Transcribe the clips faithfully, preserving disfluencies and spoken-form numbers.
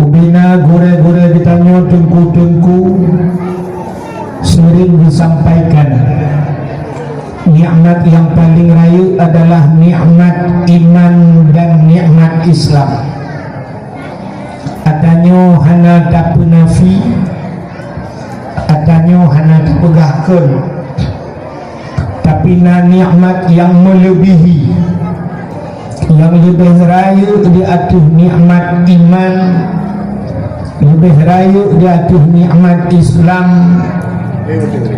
Ubena gurée-gurée geutanyoe, teungku-teungku, sering disampaikan, nikmat nyang paleng rayeuk adalah nikmat iman dan nikmat Islam. Atanyoe hana tapeunafi, atanyoe hana tapeugah kheun. Tapi na nikmat nyang meuleubihi, nyang leubeh rayeuk di ateueh nikmat iman, leubeh rayeuk di ateueh nikmat Islam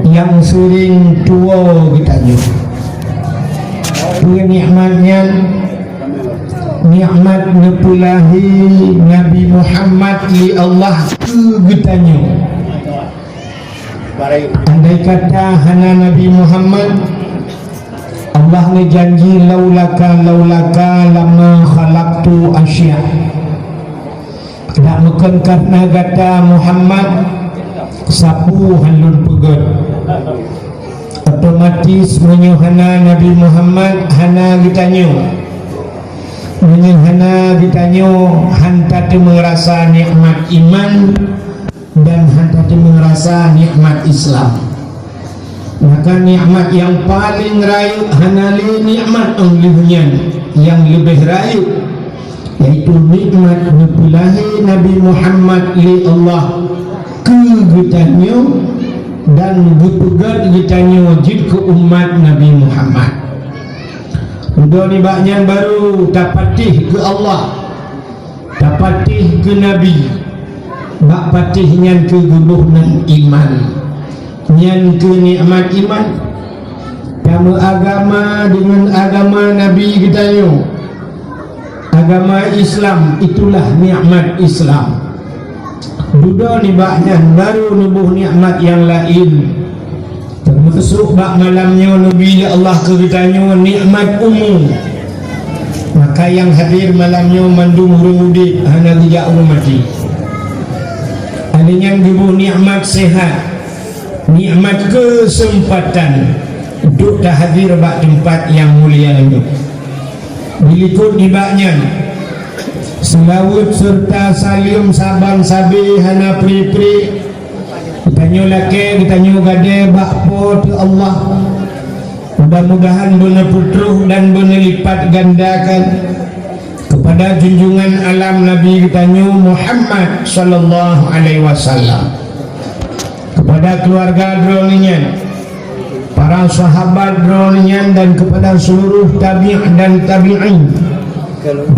nyang sering tuwoe geutanyoe. Peue nikmat nyan? Nikmat neupeulahé Nabi Muhammad lé Allah keu geutanyoe. Andai kata hana Nabi Muhammad, Allah neujanji, "Laulaka, laulaka lama khalaqtu asya." Dak meukon kareuna gata Muhammad, sapeue han lôn peugét. Otomatis meunyoe hana Nabi Muhammad, hana geutanyoe. Meunyoe hana geutanyoe, han tateumeung rasa nikmat iman, dan han tateumeung rasa nikmat Islam. Maka nikmat nyang paleng rayeuk hana lé nikmat óh lheueh nyan, nyang leubeh rayeuk, yaitu nikmat neupeulahé Nabi Muhammad lé Allah keu geutanyoe dan geupeugét geutanyoe jeuet keu umat Nabi Muhammad. Dudoe nibak nyan barô tapatéh keu Allah. Tapatéh keu Nabi, bak patéh nyan keuh geuboh nan iman. Nyan keuh nikmat iman. Tameuagama deungon agama Nabi geutanyoe. Agama Islam, itulah nikmat Islam. Dudoe nibak nyan barô neuboh nikmat nyang laén. Teumasok bak malam nyoe neubi lé Allah keu geutanyoe nikmat umu. Maka nyang hadir malam nyoe mandum ureuëng udeb, hana geujak ureuëng maté. Ada nyang geuboh nikmat sehat, nikmat keuseumpatan untuk tahadir bak teumpat nyang mulia nyoe. Dilikot nibak nyan, seulaweuet seureuta saleuem saban sabe hana pri-pri. Geutanyoe lakée, geutanyoe gadée bak Po teu Allah. Mudah-mudahan beuneupeutreuk dan beuneulipat gandakan keupada junjungan alam Nabi geutanyoe Muhammad sallallahu alaihi wasallam, keupada keuluwarga droeneuh nyan, para sahabat droeneuh nyan, dan keupada seuluruh tabi' dan tabi'in,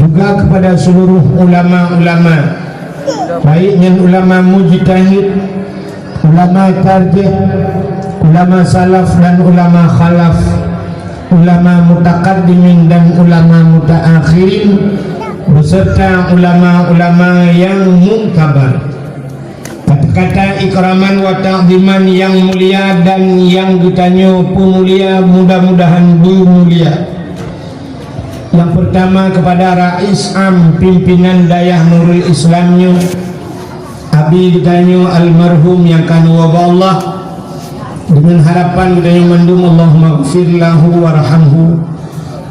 juga keupada seuluruh ulama-ulama, baik nyan ulama mujtahid, ulama tarjih, ulama salaf dan ulama khalaf, ulama mutaqaddimin dan ulama mutaakhirin, beserta ulama-ulama nyang muktabar. Kata-kata ikraman wa ta'ziman nyang mulia dan nyang geutanyoe peumulia, mudah-mudahan beumulia. Nyang peurtama keupada Rais Am Pimpinan Dayah Nurul Islam nyoe, Abi geutanyoe almarhum nyang ka neuwoe bak Allah, deungon harapan geutanyoe mandum, Allahumma ghfir lahu warhamhu,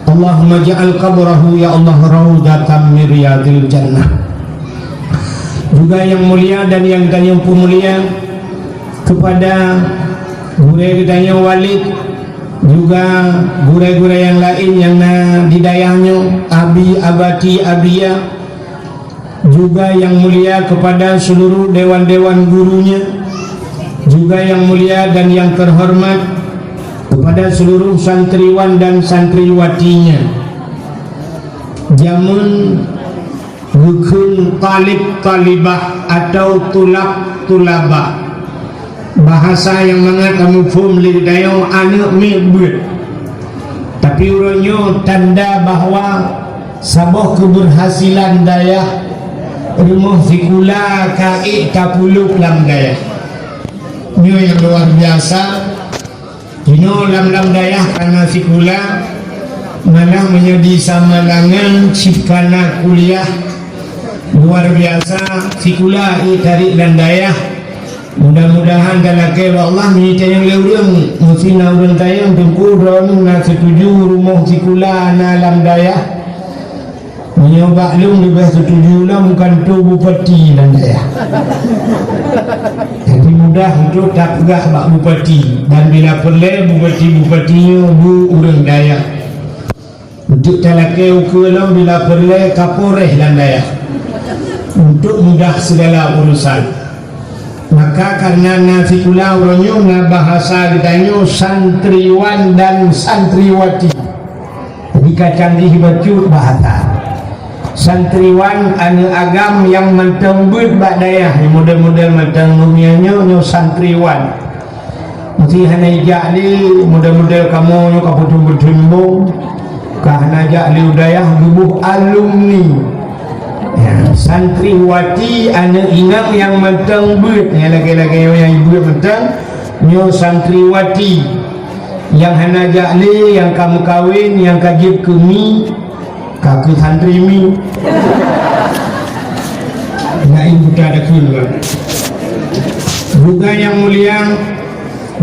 Allahumma ja'al qabrahu ya Allah raudhatan min riyadil jannah. Juga nyang mulia dan nyang geutanyoe peumulia keupada gurée geutanyoe Walid, juga gurée-gurée nyang laén nyang na di dayah nyoe, Abi, Abati, Abiya, juga nyang mulia keupada seuluruh dewan-dewan gurunya, juga nyang mulia dan nyang teuhoreumat keupada seuluruh santriwan dan santriwatinya. Jameun geukheun talib-talibah atawa tulab-tulabah. Bahasa nyang mangat kamuphom lé geutanyoe aneuëk miet beuet. Tapi uroe nyoe tanda bahwa saboh keubeurhasilan dayah, rumoh sikula ka ék tapulôk lam dayah. Nyoe nyang luar biasa. Jinoe lam-lam dayah ka na sikula, malah meunyoe di Samalanga cit ka na kuliah luar biasa, sikula ék tarek lam dayah. Mudah-mudahan talakée bak Allah, meunyoe tanyong lé ureuëng, meusti na ureuëng tanyong, Teungku, droeneuh na seutuju rumoh sikula na lam dayah. Meunyoe bak lôn leubeh setuju lom kantô bupati lam dayah. Jadi mudah untuk tapeugah bak bupati, dan bila peureulée bupati-bupati nyoe bu ureuëng dayah. Untuk talakée ukeue lom bila peureulée kapolres lam dayah. Untuk mudah segala urusan. Maka karena na sikula uroe nyoe na bahasa geutanyoe santriwan dan santriwati. Jadi ka canggih bacut bahasa. Santriwan aneuëk agam nyang mantong beuet bak dayah, model-model mantong dunia nyoe, nyoe santriwan. Meusé hana ijak lé model-model kamoe nyoe ka putôh-putôh embong, ka hana jak lé u dayah geuboh alumni. Ya, santriwati aneuëk inong nyang mantong beuet, nyang lagée-lagée nyoe nyang beuet mantong, nyoe santriwati. Nyang hana jak lé, nyang ka meukawen, nyang ka jeuet keu mi, ka keu santri mi. Laén buta dakun, Bang. Bukan yang mulia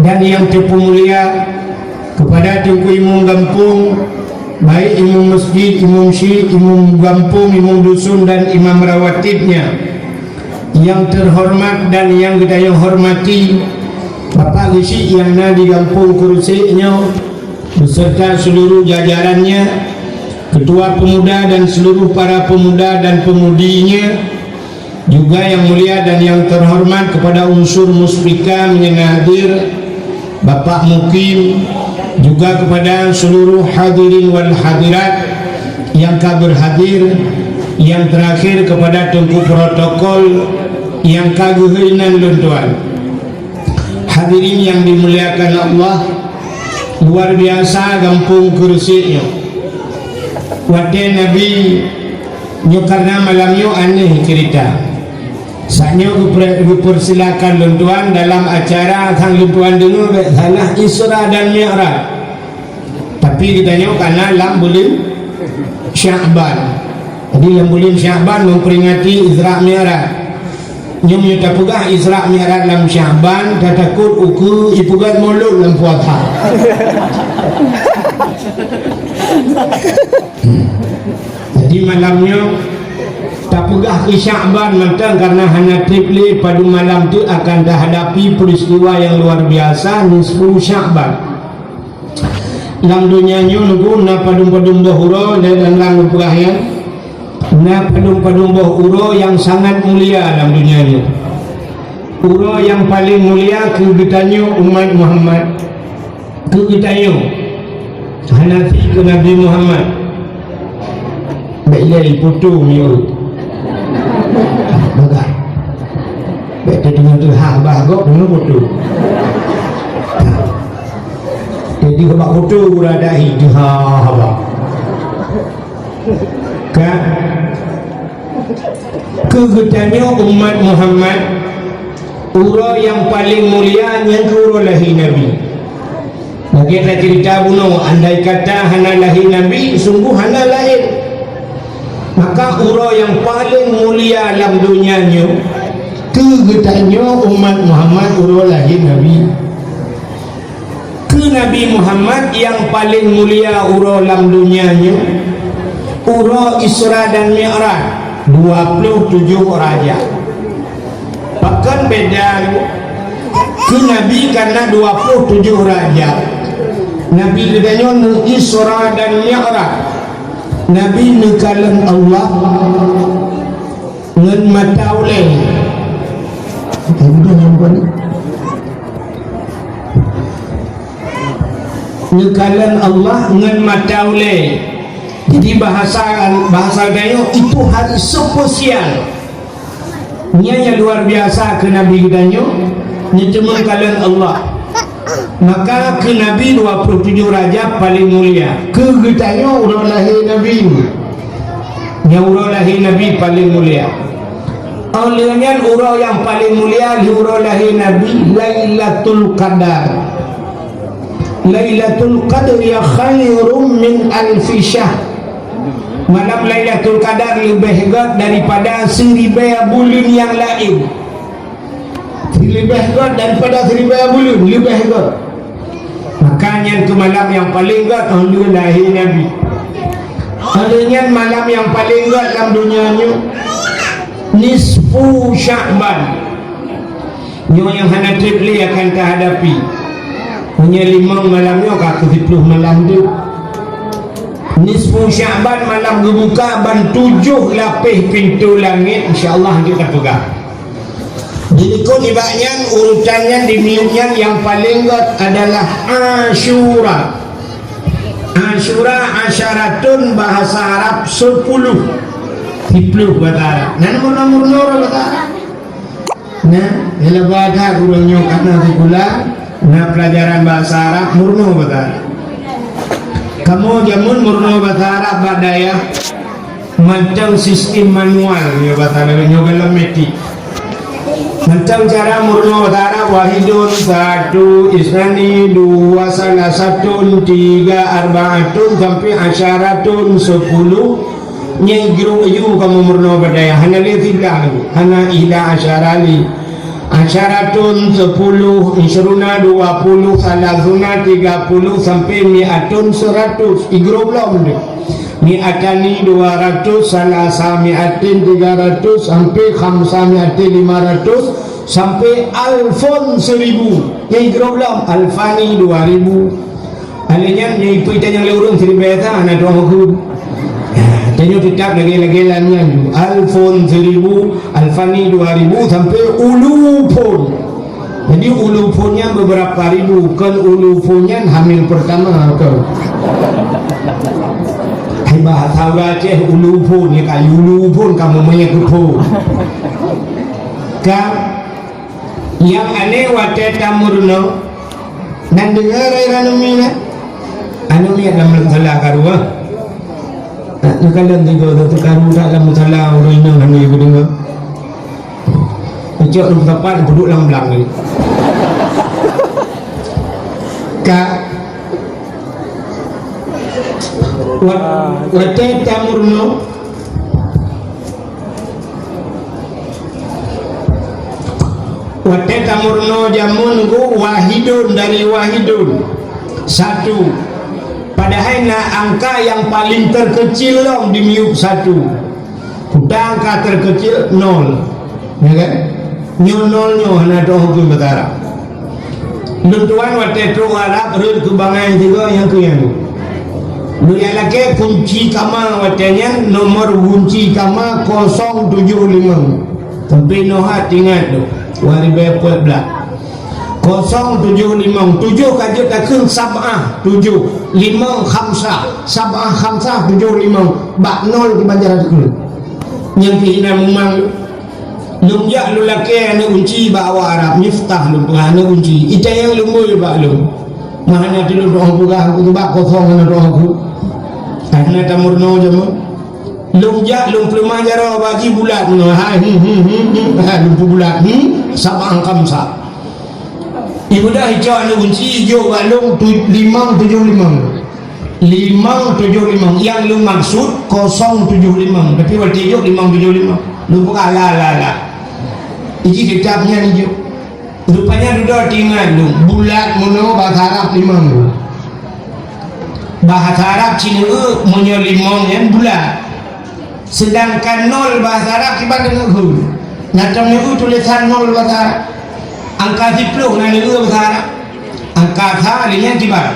dan yang terpemulia kepada Teungku Imum Gampông, baik imum masjid, imum syik, imum gampông, imum dusun, dan imam rawatibnya. Yang terhormat dan yang geutanyoe hormati, Bapak Geuchik nyang na di Gampông Keurusék nyoe, beserta seluruh jajarannya, Ketua Pemuda dan seluruh para pemuda dan pemudinya, juga yang mulia dan yang terhormat kepada unsur Muspika meunyoe na hadir, Bapak Mukim, juga kepada seluruh hadirin wal hadirat yang ka berhadir, yang terakhir kepada Teungku Protokol yang ka geuhôi nan lôn tuan. Hadirin yang dimuliakan Allah, luar biasa Gampông Keurusék nyoe. Watée Nabi nyoe, karena malam nyoe aneh cerita. Saat nyoe geupre-, geupersilakan lôn tuan dalam acara sang lôn tuan deungoe bék salah, Isra dan Mi'raj. Tapi geutanyoe kana lam buleuen Syakban. Jadi lam buleuen Syakban memperingati Isra Mi'raj. Nyoe meunyoe tapeugah Isra Mi'raj lam Syakban, tatakot ukeue ipeugét mulod lam puasa. Jadi malam nyoe tapeugah keu Syakban mantong karena hana treb lé padum malam tu akan tahadapi peristiwa yang luar biasa nisfu Syakban. Lam donya nyoe nunggu na padum-padum boh uroe, dan lam peugah nyan na padum-padum boh uroe yang sangat mulia lam donya nyoe. Uroe yang paling mulia keu geutanyoe umat Muhammad. Keu geutanyoe, hana sit keu Nabi Muhammad. Bék ilée iputu miureueng. Bagah. Bék teudeungoe teuhah bah gob deungoe putu. Jadi bak putu gura dahi teuhah bah. Ka? Keu geutanyoe umat Muhammad, uroe nyang paleng mulia nyan keuh uroe lahé Nabi. Lagée taceurita bunoe, andai kata hana lahé Nabi, sunggoh hana laén. Maka uroe nyang paleng mulia lam donya nyoe, keu geutanyoe umat Muhammad uroe lahé Nabi. Keu Nabi Muhammad nyang paleng mulia uroe lam donya nyoe, uroe Isra dan Mi'raj, dua ploh tujoh Rajab. Pakon beda keu Nabi karena dua ploh tujoh Rajab, Nabi geutanyoe neu-Isra dan Mi'raj. Nabi neukalon Allah ngon mata ulée. Neukalon Allah ngon mata ulée. Jadi bahasa, bahasa geutanyoe itu hari spesial. Nyan nyang luar biasa keu Nabi geutanyoe, neuteumé kalon Allah. Maka keu Nabi dua ploh tujoh Rajab paleng mulia. Keu geutanyoe uroe lahé Nabi. Nyang uroe lahé Nabi paleng mulia. Óh lheueh nyan uroe nyang paleng mulia lheueh uroe lahé Nabi, Lailatul Qadar. Lailatul Qadri khairum min alfi syahr. Malam Lailatul Qadar leubeh gét daripada siribée buleuen nyang laén. Leubeh gét daripada siribée buleuen, leubeh gét. Maka nyan keuh malam nyang paleng gét óh lheueh lahé Nabi. Padahai nyan malam nyang paleng gét lam donya nyoe, nisfu Sya'ban. Nyoe nyang hana treb lé akan tahadapi. Meunyoe limong malam nyoe ka keu siplôh malam tu. Nisfu Sya'ban malam geubuka ban tujoh lapéh pintoe langét, insya Allah jeuet tapeugah. Dilikot nibak nyan, urutan nyan di miyueb nyan nyang paleng gét adalah Asyura. Asyura, asyaratun, bahasa Arab sepuluh. Siplôh bahasa Arab. Nan murno-murno bahasa Arab. Nah, nyang laba that ureuëng nyoe ka na sikula, na pelajaran bahasa Arab, murno bahasa Arab. Kamoe jameun murno bahasa Arab bak dayah, mantong sistem manual nyoe bahasa Arab, nyoe galom metik. Mantong cara murno bahasa Arab, wahidun, satu, isnani, dua, salasatun, tiga, arbaatun, sampai asyaratun, sepuluh. Nyang grup aju kamoe murno bak dayah, hana lé siblah lagi, hana ihda asyara lé. Asyaratun sepuluh, isyruna dua puluh, salasuna tiga puluh, sampai miatun seratus, i grup lom tu. Miatani dua ratus, salasa miatin tiga ratus, sampai khamsa miatin lima ratus, sampai alfun seribu. Nyang i grup lom, alfani dua ribu. Alèh nyan, nyang ipeu itanyong lé ureueng siribèe sa, hana tu'oh makheun. Tanyoe teutap lagèe-lagèe lam nyan ju. Alfun seribu, alfani dua ribu, sampai ulufun. Jadi, ulufun nyan beberapa ribu, kon ulufun nyan hamil pertama, kon. Hai bahasa ureueng Aceh, ulufun, ya kayu ulufun, kamoe meunyang keu phon. Ka Nyang aneh watèe tameurunoe, na deungö rai aneuk miet nyan? Aneuk miet lam musala karu, ah. Neukalon tiga tu karu dak lam musala ureueng inong hana geudeungö. Icok lom sapat peuduek lam blang ni. Ka Wat-, watèe tameurunoe, watèe tameurunoe jameun nyoe wahidun dari wahidun, satu. Padahai na angka nyang paleng terkecil lom di miyueb satu. Kuta angka terkecil nol, ya kan? Nyoe nol nyoe hana tu'oh hukôm bahasa Arab. Lôn tuan watèe trok Arab rhot keu bangai sigoe nyang keu nyan. Lôn jak lakèe kunci kama watèe nyan, nomor kunci kama kosong tujoh limong. Sampoe noe that ingat tu, dua ribèe peuet blah. Kosong tujoh limong, tujoh ka jeuet takheun sab'ah, tujoh, limong khamsah, sab'ah khamsah, tujoh limong, bak nol kiban cara takheun. Nyang keuh inan mumang, lôn jak lôn lakèe aneuk kunci bak awak Arab, miftah lôn peugah aneuk kunci, itanyong lôn bui bak lôn. Meuhana teuh lôn tu'oh peugah, aku teuh bak kosong hana tu'oh aku. Hana tameurunoe jameun. Lôn jak lôn peuleumah jaroe bak jih bulat nyoe. Hai, hmm, hmm, hmm, hmm. Hai, lôn peubulat. Hmm, sab'ah khamsah. Ibudah icok aneuk kunci ijok bak lôn tu-, limong tujoh limong. Limong tujoh limong. Nyang lôn maksud kosong tujoh limong. Tapi watèe ijok limong tujoh limong. Lôn peugah la, la, la. Iji kitab nyan ijok. Rupanya dudoe teuingat lôn, bulat meunoe bahasa Arab limong. Bahasa Arab cit neu-eu meunyoe limong nyan bulat. Sedangkan nol bahasa Arab kiban neu-eu. Nyang neu-eu tulisan nol bahasa Arab. Angka siplôh na neu-eu bahasa Arab. Angka sa lé nyan kiban.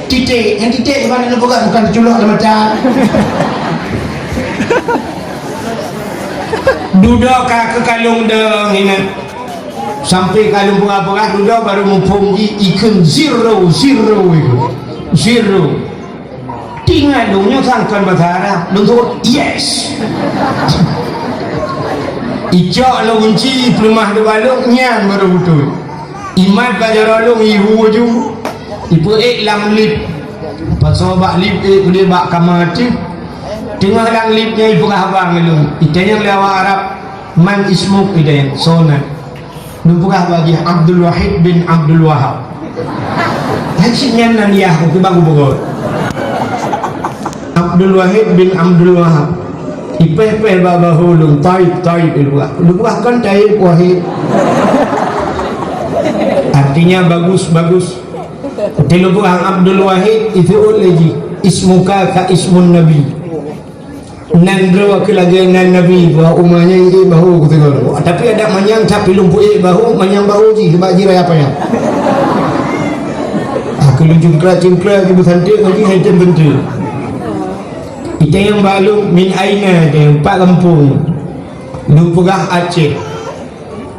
Titék, nyang titék kiban neu peugah bukan teuculok lam mata. Dudoe ka keukalon deuh inan. Sampai ka lôn peugah-peugah dudoe baru muphom jih ikheun zero, zero itu. Zero. Teuingat lôn nyoe sang kon bahasa Arab. Lôn sebut yes. Icok lôn kunci peuleumah di balok nyan baru beutôi. Imat bak jaroe lôn ihu ju. Ipeuék lam lip. Pasoe bak lip ék ulèe bak kama teuh. Teungoh lam lip nyan ipeugah haba ngon lôn. Itanyong lé awak Arab, "Man ismuk?" Itanyong, "Soe nan?" Lôn peugah bak jih, "Abdul Wahid bin Abdul Wahab." Hai cit nyan nan yah ku kiban ku beurot. Abdul Wahid bin Abdul Wahab. Ipéh-péh bak bahô lôn, "Taib, Taib," ipeugah. Lôn peugah, "Kon Taib, Wahid." Artinya bagus, bagus. Teuh lôn peugah Abdul Wahid, iseuôt lé jih, "Ismuka ka ismun Nabi." Nan droe keu lagèe nan Nabi, bahwa umat nyan ék bahô keu sigoe. Tapi adak manyang, tapi lôn peuék bahô, manyang bahô jih, sabab jih raya panyang. Ah, keu lôn cungkra-cungkra, keu beusanteuk ngon jih, hai tem benteuk. Itanyong bak lôn, "Min aina?" Itanyong, "Pat gampông?" Lôn peugah, "Aceh."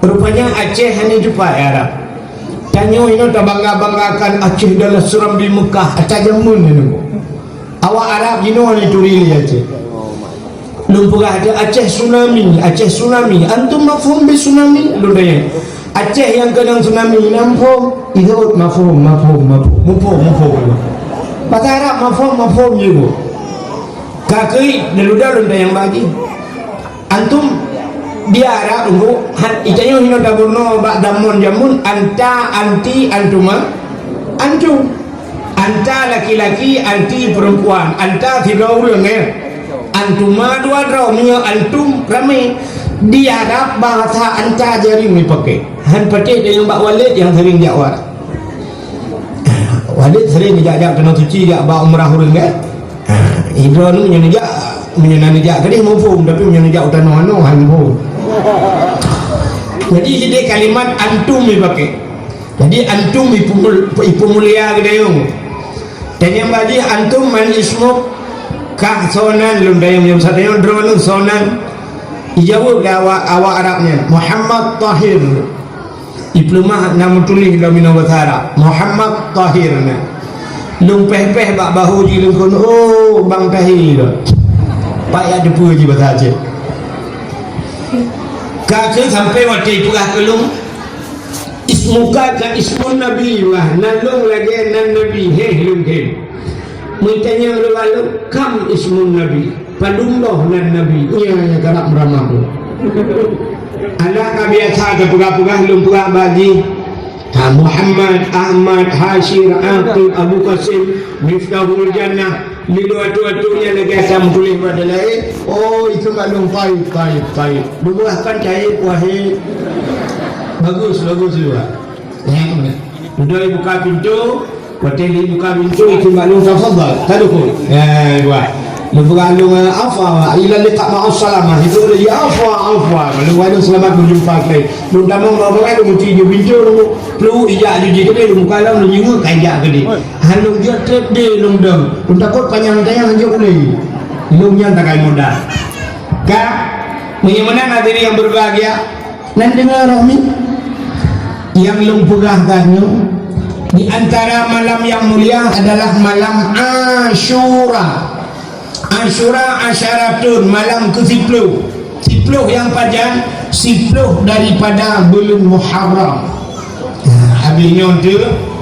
Rupanya Aceh hana jumpa di Arab. Tanyoe inoe tabangga-banggakan Aceh dalam serambi Mekah, ata jameun inoe. Awak Arab jinoe hana turi lé Aceh. Lôn peugah, "Aceh tsunami, Aceh tsunami. Antum mafhum bi tsunami?" Lôn tanyong. "Aceh nyang keunong tsunami, na mafhum?" Idhôt, "Mafhum, mafhum, mafhum. Mufhum, mufhum." Basa Arab mafhum, mafhum jih. Ka keuh, lôn tanyong bak jih. Antum di Arab, Teungku, han, itanyong hinoe tabunoe bak damon jameun, anta, anti, antuma, antum. Anta laki-laki, anti perempuan. Anta sidroe ureueng, eh. Antuma dua droe, meunyoe antum ramé. Di Arab bahasa anta jarang dipakai. Han patéh deungon bak Walid nyang sering jak u Arab. Walid sering jak-jak keunoe suci, jak bak umrah ureueng, kan? Ha, idroe nyoe meunyoe neujak, meunyoe na neujak keudeh mufhum, tapi meunyoe neujak u tanoh anoe, han mufhum. Jadi, sideh kalimat antum dipakai. Jadi, antum ipeumul-, ipeumulia geutanyoe. Tanyong bak jih, "Antum man ismuk?" Kah soe nan lôn tanyong, nyang satu nyoe droeneuh soe nan? Ijaweueb lé awak, awak Arab nyan, "Muhammad Tahir." Ipeuleumah na meutuléh lom inoe basa Arab, Muhammad Tahir na. Lôn péh-péh bak bahô jih lôn kheun, "Oh, Bang Tahir." Pat jak teupeue jih basa Aceh. Ka keuh sampoe watèe ipeugah keu lôn, "Ismuka ka ismun Nabi," wah, nan lôn lagèe nan Nabi, héh lôn kheun. Meutanyong lé lôn, "Kam ismun Nabi?" Padum boh nan Nabi, nyan nyang karab meuramah tu. Adak ka biasa teupeugah-peugah lôn peugah bak jih. Ha, Muhammad, Ahmad, Hasyir, Aqib, Abu Qasim, Miftahul Jannah. Lilo atu-atu nyan lagèe asam tuléh bak dalai. Oh, itu maklum, taib, taib, taib. Bubuh akan taib, wahid. Bagus, bagus juga. Ya, benar. Udah dibuka pintu, Watèe lheuh buka pintu, itu maklum tafadhal, tadkhul. Ya, buat. Lôn peugah lôn, eh, afwa, ila liqa ma'as salamah. Itu dia, ya, afwa, afwa. Lôn peugah lôn selamat berjumpa kembali. Lôn tamong bak lôn meuti ju pintu, lôn peuluk ijak ju jih keudeh, lôn buka lom, lôn nyengok ka ijak keudeh. Han lôn jeuet trép deh lôn dong. Lôn takot panyang tanyong jeuet ulèe. Lôn nyan takai mudah. Ka, meunyoe meunan hadirin yang berbahagia, Nan deungoe roh mi, nyang lôn peugah geutanyoe, di antara malam nyang mulia adalah malam Asyura. Asyura asyaratun, malam keu siploh. Siploh nyang pajan, siploh daripada buleuen Muharram. Nah, habis nyoe tu,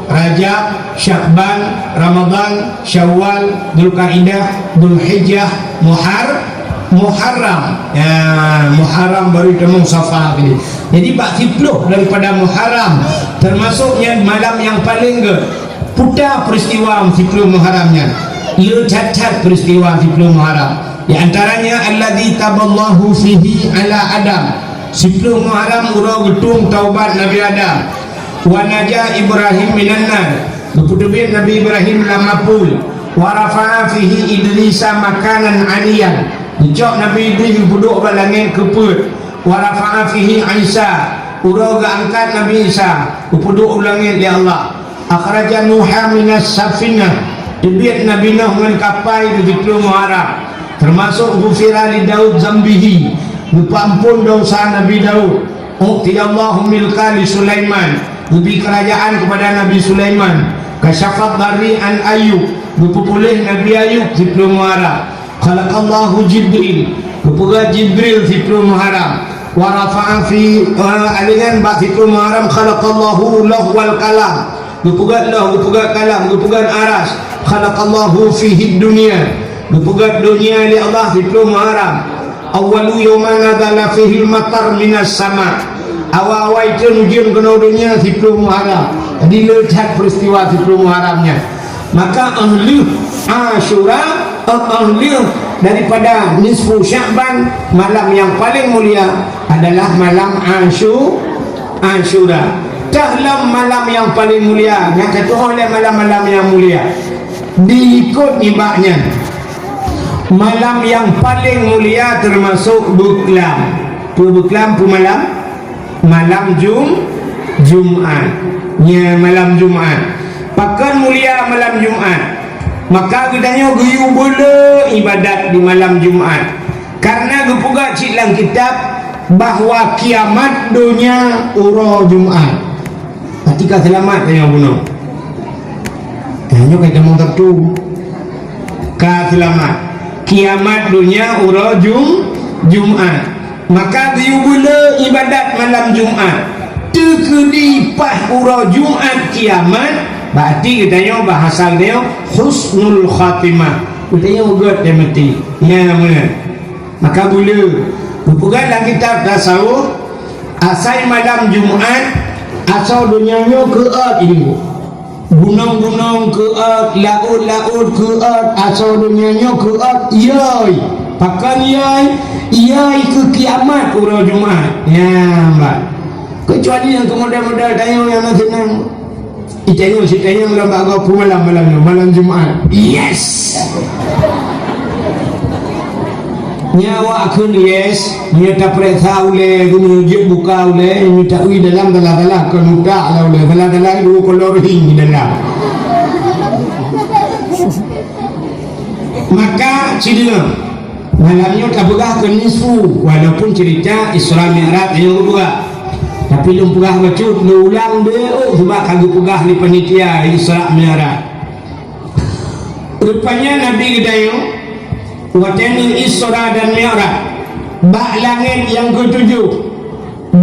Rajab, Syakban, Ramadan, Syawal, Dzulkaidah, Dzulhijjah, Muhar-, Muharram. Ya, Muharram baru tamong Safar tadi. Jadi, bak siploh daripada Muharram, termasuk nyan malam nyang paleng gèt. Peue ta peristiwa siploh Muharram nyan. Le that-that peristiwa siploh Muharram. Di antaranya, alladzi taballahu fihi ala Adam. Siploh Muharram uroe geutueng taubat Nabi Adam. Wa naja Ibrahim minan nar. Geupeuteubit Nabi Ibrahim lam apui. Wa rafa'a fihi Idrisa makanan aliyan. Geucok Nabi Idris geupeuduek bak langét keu peuet. Wa rafa'a fihi Isa. Uroe geuangkat Nabi Isa, geupeuduek u langét lé Allah. Akhraja Nuha minas safinah. Teubiet Nabi Nuh ngon kapai di siploh Muharram. Termasuk ghufira li Daud zambihi. Geupeuamphon desya Nabi Daud. U'tiyallahu milka li Sulaiman, geubri keurajaan keupada Nabi Sulaiman. Kasyafad darri an Ayub, geupeupuléh Nabi Ayub siploh Muharram. Khalaqallahu Jibril, geupeugöt Jibril siploh Muharram. Wa rafa'a fi, eh, alingan bak siploh Muharram, khalaqallahu Lauh wal Qalam, geupeugöt Lauh, geupeugöt Kalam, geupeugöt Arasy. Khalaqallahu fihid dunya, geupeugöt dunia lé Allah siploh Muharram. Awwalu yaumin nazala fihil matar minas sama. Awai-awai treun ujeuen keunoe donya siploh Muharram. Jadi, le that peristiwa siploh Muharram nyan. Maka, 'oh lheueh Asyura, 'oh lheueh daripada nisfu Sya'ban, malam nyang paleng mulia adalah malam Asyu-, Asyura. Teuh lom malam nyang paleng mulia, nyang ka tu'oh lé malam-malam nyang mulia. Diikot nibak nyan. Malam nyang paleng mulia teumasok beuklam. Peue beuklam, peue malam? Malam Jum-, Jumat. Nya malam Jumat. Pakon mulia malam Jumat? Maka geutanyoe geuyue beuleu ibadat di malam Jumat. Karena geupeugah cit lam kitab bahwa kiamat donya uroe Jumat. Até ka seulamat tanyoe bunoe. Tanyoe ka tamong Sabtu. Ka seulamat. Kiamat donya uroe Jum-, Jumat. Maka geuyue beuleu ibadat malam Jumat. Teukeudi paih uroe Jumat kiamat, berarti geutanyoe bahasa geutanyoe husnul khatimah. Geutanyoe göt dan meuti. Nya meunan. Maka beuleu, geupeugah lam kitab tasawuf, asai malam Jumat, asoe donya nyoe keuôt ilmu. Gunong-gunong keuôt, laôt-laôt keuôt, asoe donya nyoe keuôt, yai. Pakon yai? Yai keu kiamat uroe Jumat. Nyan, bah. Keucuali nyang keu model-model tanyoe nyang na seunang. Itanyong sitanyong lam bak gob malam, malam nyoe, malam Jumat. Yes! Nyan awak kheun yes, nyoe tapeuriksa ulèe, nyoe jeuet buka ulèe, nyoe taui dalam salah-salah, kon utak lah ulèe, salah-salah dua kolor hing di dalam. Maka, sideungoe. Malam nyoe tapeugah keu nisfu, walaupun cerita Isra Mi'raj nyoe geupeugah. Tapi lôn peugah bacut, lôn ulang deh, oh, sebab ka geupeugah lé panitia Isra Mi'raj. Rupanya Nabi geutanyoe, watèe ngon Isra dan Mi'raj, bak langèt nyang keutujoh.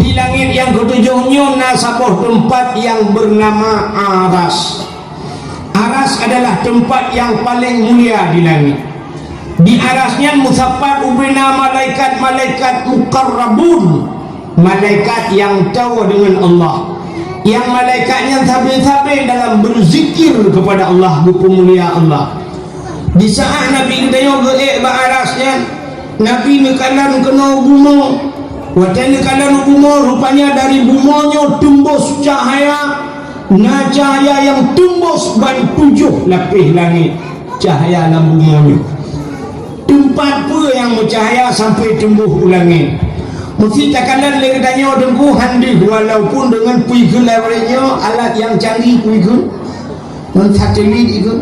Di langèt nyang keutujoh nyoe na saboh teumpat nyang beunama Aras. Aras adalah teumpat nyang paleng mulia di langèt. Di Aras nyan meusapat ubena malaikat-malaikat muqarrabun, malaikat nyang toe deungon Allah. Nyang malaikat nyan sabe-sabe dalam beuzikir keupada Allah, geupeumulia Allah. Di saat Nabi geutanyoe geuék bak Aras nyan, Nabi neukalon keunoe bumoe. Watèe neukalon bumoe, rupanya dari bumoe nyoe teumbôh cahya, na cahya nyang teumbôh ban tujoh lapéh langèt cahya lam bumoe nyoe. Teumpat peue nyang meucahya sampoe teumbôh u langèt? Meuseuti takalon lé geutanyoe Teungku, han deuh, walaupun deungon peue kheun lawét nyoe, alat nyang canggih peue kheun. Ngon satelit itu.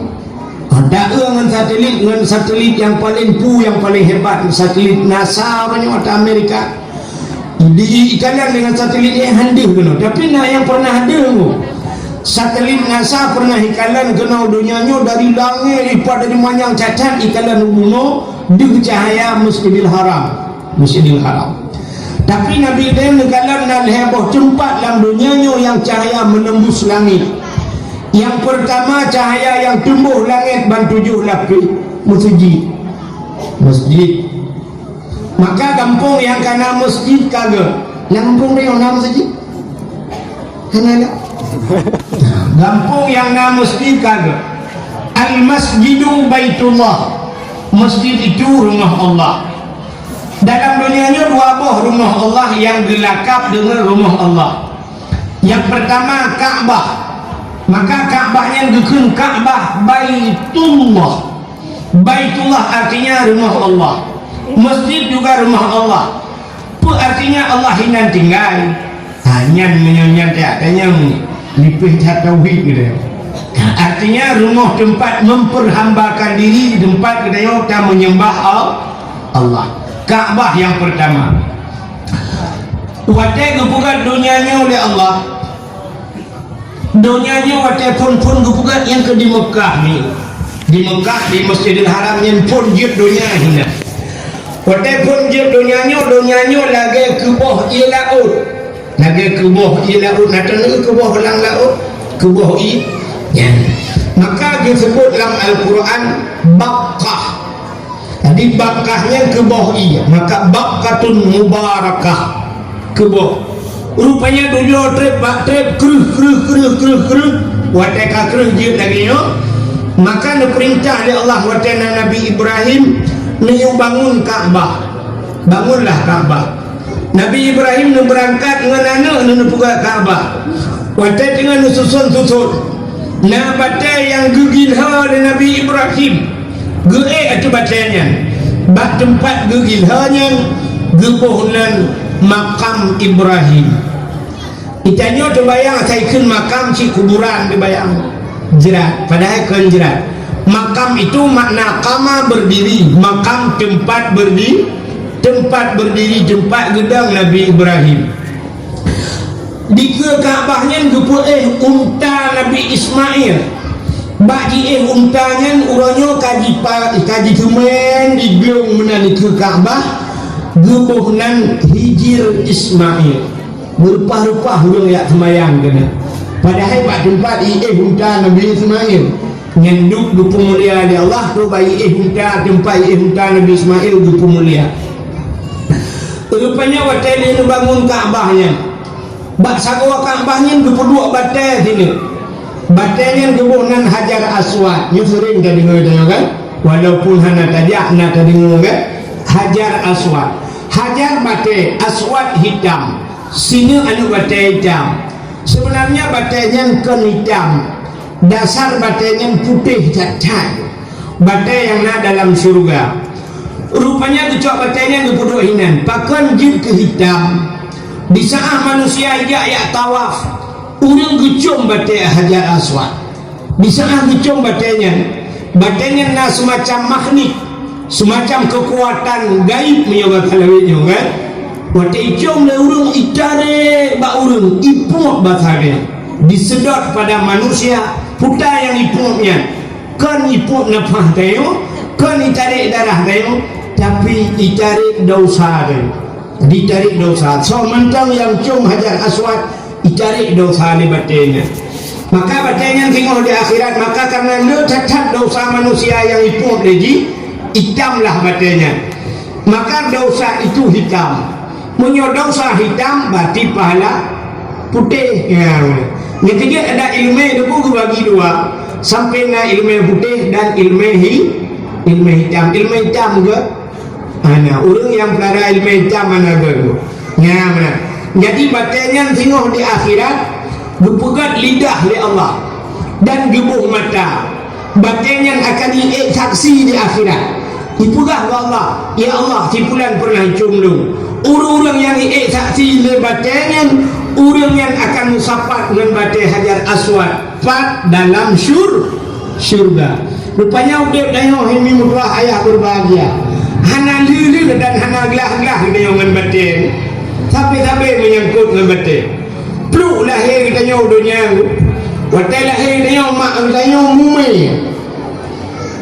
Ada ngon satelit, ngon satelit nyang paleng pu, nyang paleng hebat, satelit NASA uroe nyoe atau Amerika. Di ikalon deungon satelit nyan han deuh keunoe. Tapi na nyang pernah deuh nyoe. Satelit NASA pernah ikalon keunoe donya nyoe dari langèt, ipat dari manyang cacat ikalon bumoe, deuh cahya Masjidil Haram. Masjidil Haram. Tapi Nabi Ibrahim neukalon na lhèe boh teumpat lam donya nyoe nyang cahya meunembus langèt. Nyang peurtama cahya nyang teumbôh langèt ban tujoh lapéh, meuseujid. Masjid. Maka gampông nyang ka na masjid ka gèt. Lam gampông droeneuh na masjid? Hana na. Gampông nyang na masjid ka gèt. Al-Masjidu Baitullah. Masjid itu rumah Allah. Dalam donya nyoe dua boh rumoh Allah nyang geulakab deungon rumoh Allah. Nyang peurtama Ka'bah. Maka Ka'bah nyan geukheun Ka'bah Baitullah. Baitullah artinya rumoh Allah. Masjid juga rumoh Allah. Peue artinya Allah hinan tinggai? Ha, nyan meunyoe nyan teuka nyan lipéh that tauhid geutanyoe. Artinya rumoh teumpat memperhambakan diri, teumpat geutanyoe ka menyembah Al-, Allah. Ka'bah nyang peurtama. Watèe geupeugah donya nyoe lé Allah, donya nyoe watèe phon-phon geupeugah nyang keu di Meukah ni. Di Meukah, di Masjidil Haram nyan phon jeuet donya hinan. Watèe phon jeuet donya nyoe, donya nyoe lagèe keuboh ié laôt. Lagèe keuboh ié laôt, na taneuk keuboh lam laôt, keuboh ié nyan. Maka geuseubut lam Al-Quran Baqqah. Jadi Baqqah nyan keuboh ié, maka Baqqatun Mubarakah. Keuboh. Rupanya dudoe trép bak trép, kreuh, kreuh, kreuh, kreuh, kreuh. Watèe ka kreuh jeuet lagèe nyoe, maka neupeurintah lé Allah watèe na Nabi Ibrahim neuyue bangun Ka'bah. Bangunlah Ka'bah. Nabi Ibrahim neubeurangkat ngon aneuk neuh neupeugah Ka'bah. Watèe teungoh neususon-suson, na batèe nyang geugiloe lé Nabi Ibrahim. Geuék ateueh batèe nyan. Bak teumpat geugiloe nyan geuboh nan makam Ibrahim. Geutanyoe teubayang asai kheun makam cit kuburan teubayang. Jrat, padahai kon jrat. Makam itu makna qama berdiri, makam tempat berdi-, tempat berdiri, tempat geudong Nabi Ibrahim. Dikeue Ka'bah nyan geupeuéh unta Nabi Ismail. Bak jiéh unta nyan uroe nyoe ka jipa-, ka jiseumen di glong meunan dikeue Ka'bah, geuboh nan Hijir Ismail. Meureupah-reupah ureuëng jak seumayang keunan. Padahai bak teumpat jiéh unta Nabi Ismail. Nyan duek geupeumulia lé Allah, trok bak jiéh unta, teumpat jiéh unta Nabi Ismail geupeumulia. Rupanya watée lheueh neubangun Ka'bah nyan, bak sagoe Ka'bah nyan geupeuduek batée sineuk. Batée nyan geuboh nan Hajar Aswad. Nyoe seuring tadeungoe tanyoe kan? Walaupun hana tajak, na tadeungoe kan? Hajar Aswad. Hajar batée, Aswad hitam. Sineuk aneuëk batée hitam. Seubeunarnya batée nyan kon hitam. Dasar batée nyan putéh that-that. Batée nyang na dalam syeuruga. Rupanya geucok batée nyan geupeuduek hinan. Pakon jeuet keu hitam? Di saat manusia jak, jak tawaf, ureuëng geucom batée Hajar Aswad. Di saat geucom batée nyan, batée nyan na seumacam magnet, seumacam keukuatan gaib meunyoe basa lawét nyoe kan. Watée icom lé ureuëng, itarek bak ureuëng, ipuek basa nyan. Diseudot pada manusia, peue nyang ipuek nyan. Kon ipuek nafah tanyoe, kon itarek darah tanyoe, tapi itarek dosa tanyoe. Ditarek dosa. Soe mantong nyang com Hajar Aswad, itarek dosa lé batée nyan. Maka batée nyan singoh di akhirat, maka karena le that-that dosa manusia nyang ipuek lé jih, itamlah batée nyan. Maka dosa itu hitam. Meunyoe dosa hitam, berarti pahala putéh. Ya. Nyang keujeuet ada ileumé debu geubagi dua, sampai na ileumé putéh dan ileumé hi-, ileumé hitam. Ileumé hitam ke? Hana, ureuëng nyang peulara ileumé hitam hana geuh. Nyan meunan. Jadi batée nyan singoh di akhirat geupeugét lidah lé Allah dan geuboh mata. Batée nyan akan jiék saksi di akhirat. Ipeugah bak Allah, "Ya Allah, si pulan pernah icom lôn." Ureuëng-ureuëng nyang jiék saksi lé batée nyan, ureuëng nyan akan meusapat ngon batée Hajar Aswad. Pat dalam syur-, syurga. Rupanya udeb tanyoe hai mi meutuah ayah berbahagia. Hana lheueh-lheueh dan hana glah-glah tanyoe ngon batée. Sabe-sabe meunyangkot ngon batée. Pluek lahé geutanyoe donya. Watée lahé geutanyoe mak geutanyoe mumé.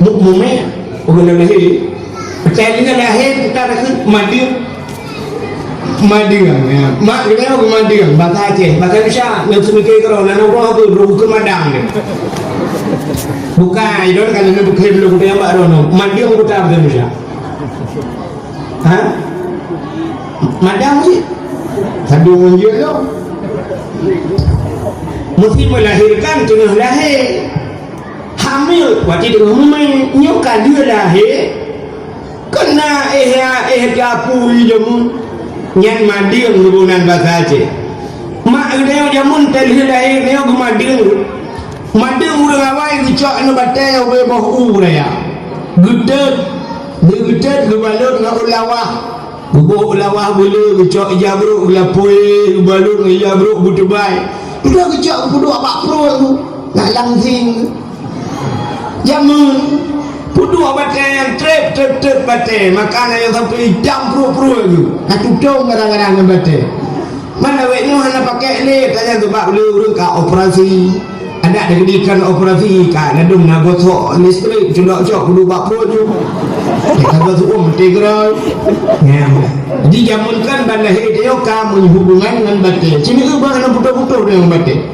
Mu-, mumé, ureuëng lahé. Watée geutanyoe lahé, putra takheun madeueng. Madeueng, ya. Mak geutanyoe geumadeueng, bahasa Aceh, bahasa Indonesia, nyang seumiké keudroe, na nanggroe tu, droe keu madang dia. Bukan, idon kan ni bukan belum dia mak droe no. Madeueng bukan bahasa Indonesia. Ha? Madang sih. Sadu ngon jeuet lo. Mesti melahirkan tengah lahé. Hamil, watée teungoh mumé, nyoe ka lheueh lahé, keunan éh, éh teuapui jameun. Nyan madeueng geuboh nan basa Aceh. Mak geutanyoe jameun teuh lheueh lahé nyoe geumadeueng. Madeueng ureuëng awai geucok aneuëk batée ubé boh u raya. Geutet, geutet geubalot ngon ulawah. Geuboh ulawah beuleu geucok ija brok geulapui, geubalot ngon ija brok beuteubai. Udah geucok geupeudok bak pruet tu. Nak langsing. Jameun. Peuduek batée nyang treb, treb, treb batée. Maka na nyang sampai itam pruet-pruet tu. Ka tutong kadang-kadang ngon batée. Man awét nyoe hana pakai lé, tanya sebab lé ureuëng ka operasi. Adak dikeudikeue operasi, ka ladom na gosok listrik, cundok cok kudu bak pruet tu. Ka gosok um tegerai. Ya. Jadi jameun kan ban lahé dia ka menghubungan dengan batée. Sini tu bah na putus-putus dengan batée.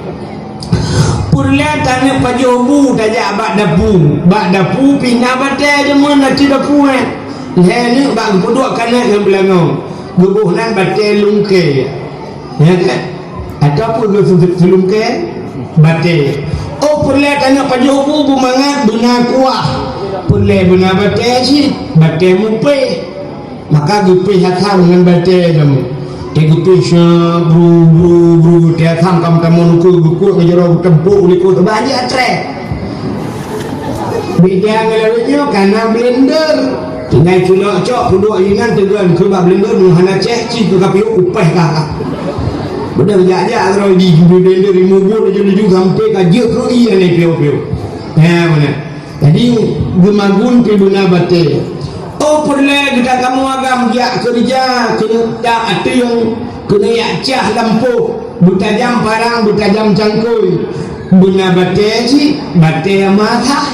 Peureulée taneuk pajoh bu tajak bak dapu. Bak dapu pih na batée jameun ateueh dapu, eh. Lhée neuk bak geupeuduek kanét ngon beulangong. Geuboh nan batée lungkée. Ya kan? Ataupun geu-, seulungkée batée. Oh, peureulée taneuk pajoh bu beumangat beuna kuah. Peureulée beuna batée cit, batée mupéh. Maka geupéh asam ngon batée jameun. Teugeupéh syak, bru, bru, bru, teuasam ka meutamong ukeue, geukuek ngon jaroe, geuteumpok u likot, bah jih atrée. Beda ngon lawét nyoe ka na blender. Tinggai culok cok peuduek inan teugon keu bak blender, hana ceh, ci keu kapiôh upah kah. Beudôh jak-jak droe di blender, rimubut laju-laju sampai ka jeuet keu ié aneuk piôh-piôh. Nyan meunan. Jadi, geumagun pih beuna batée. Oh, peureulée geutanyoe agam jak keureuja, keuneuk jak ateueng, keuneuk jak cah lampôh, beutajam parang, beutajam cangkôi. Beuna batée cit, batée mata,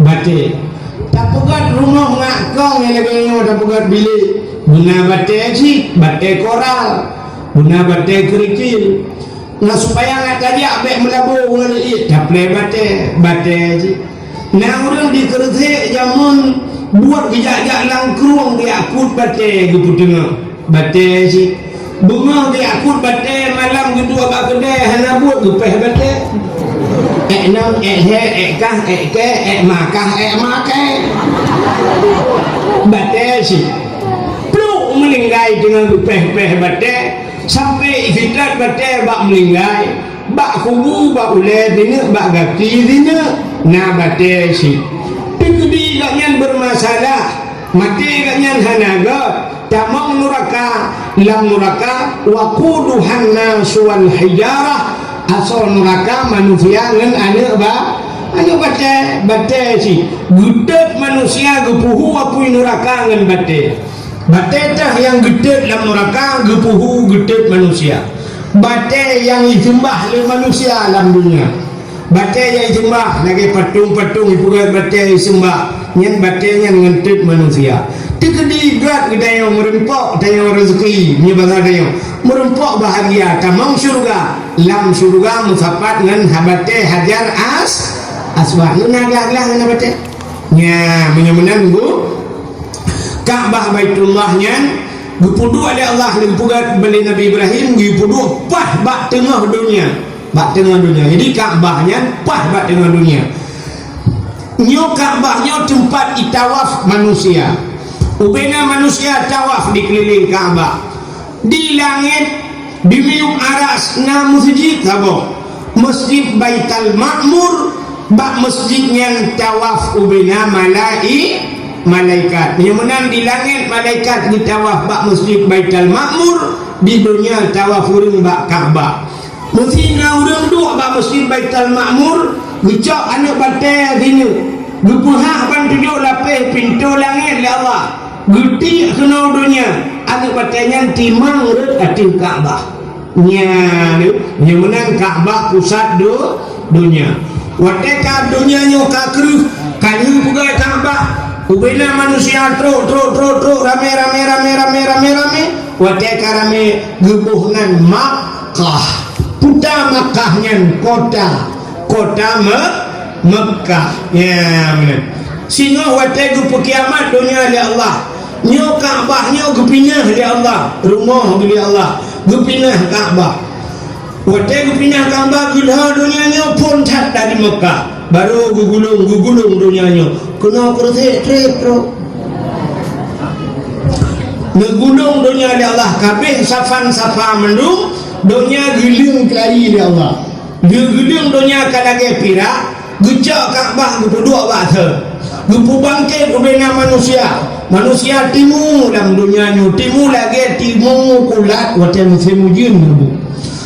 batée. Tapeugét rumoh ngon kong nyang lagée nyoe, tapeugét bilék. Beuna batée cit, batée koral. Beuna batée keurikil. Nah, supaya ngat tajak bék meulabu ngon ié, taplé batée, batée cit. Na ureuëng di Keureusek jameun buet geujak-jak lam krueng geujak kut batée geupeuteungoh. Batée cit. Beungoh geujak kut batée, malam geuduek bak keudée hana buet geupéh batée. Ék nong, ék lhée, ék kah, ék kée, ék makah, ék makée. Batée cit. Pluk meuninggai teungoh geupéh-péh batée. Sampai ifitat batée bak meuninggai, bak kubu, bak ulée sineuk, bak gaki sineuk, na batée cit. Teukeudi gobnyan beumasalah, maté gobnyan hana göt, tamong nuraka, lam nuraka, waquduhan nasu wal hijarah, asoe nuraka manusia ngon aneuk ba-, aneuk batée, batée cit. Geutot manusia geupeuhu apui nuraka ngon batée. Batée teuh nyang geutot lam nuraka geupeuhu geutot manusia. Batée nyang jiseumbah lé manusia lam donya. Batée nyang jiseumbah lagée patong-patong jipeugét batée jiseumbah. Nyan batée nyan ngon tot manusia. Teukeudi göt geutanyoe meureumpok tanyoe reuzeuki, meunyoe basa tanyoe. Meureumpok bahagia tamong syeuruga. Lam syeuruga meusapat ngon ha batée Hajar As-, Aswad. Ngon glah-glah ngon batée. Nya, meunyoe meunan, Bu. Ka'bah Baitullah nyan geupeuduek lé Allah, lé geupeugét lé Nabi Ibrahim, geupeuduek paih bak teungoh donya. Bak teungoh donya. Jadi Ka'bah nyan paih bak teungoh donya. Nyoe Ka'bah nyoe teumpat itawaf manusia. Ubena manusia tawaf dikeulileng Ka'bah. Di langét, di miyueb aras na meuseujid saboh. Meuseujid Baital Ma'mur, bak meuseujid nyan tawaf ubena malai-, malaikat. Meunyoe meunan di langét malaikat geutawaf bak meuseujid Baital Ma'mur, di donya tawaf ureuëng bak Ka'bah. Meusinan ureuëng duek bak meuseujid Baital Ma'mur, geucok aneuk batée sineuk, geupeuhah ban tujoh lapéh pintoe langét lé Allah. Geutiek keunoe donya, aneuk batée nyan timang rhot ateueh Ka'bah. Nyan, nyan meunan Ka'bah pusat do-, donya. Watée ka donya nyoe ka kreueh, ka lheueh peugét Ka'bah, ubena manusia trok, trok, trok, trok, ramé, ramé, ramé, ramé, ramé, ramé. Watée ka ramé geuboh nan Makkah. Peue ta Makkah nyan kota, kota Me-, Mekkah. Ya, meunan. Singoh watée geupeukiamat donya lé Allah. Nyoe Ka'bah nyoe geupinah lé Allah, rumoh lé Allah, geupinah Ka'bah. Watée geupinah Ka'bah geulhô donya nyoe phon that dari Mekkah, barô geugulong, geugulong donya nyoe. Keunoe Keureusek treb trok. Geugulong donya lé Allah, kabeh safan-safa mandum donya geuleueng keu ayé lé Allah. Geu-, geuleueng donya ka lagée pirak, geucok Ka'bah geupeuduek bak asoe. Geupeubangket ubena manusia. Manusia timu lam donya nyoe, timu lagée timu kulat watée musém ujeuen nyoe.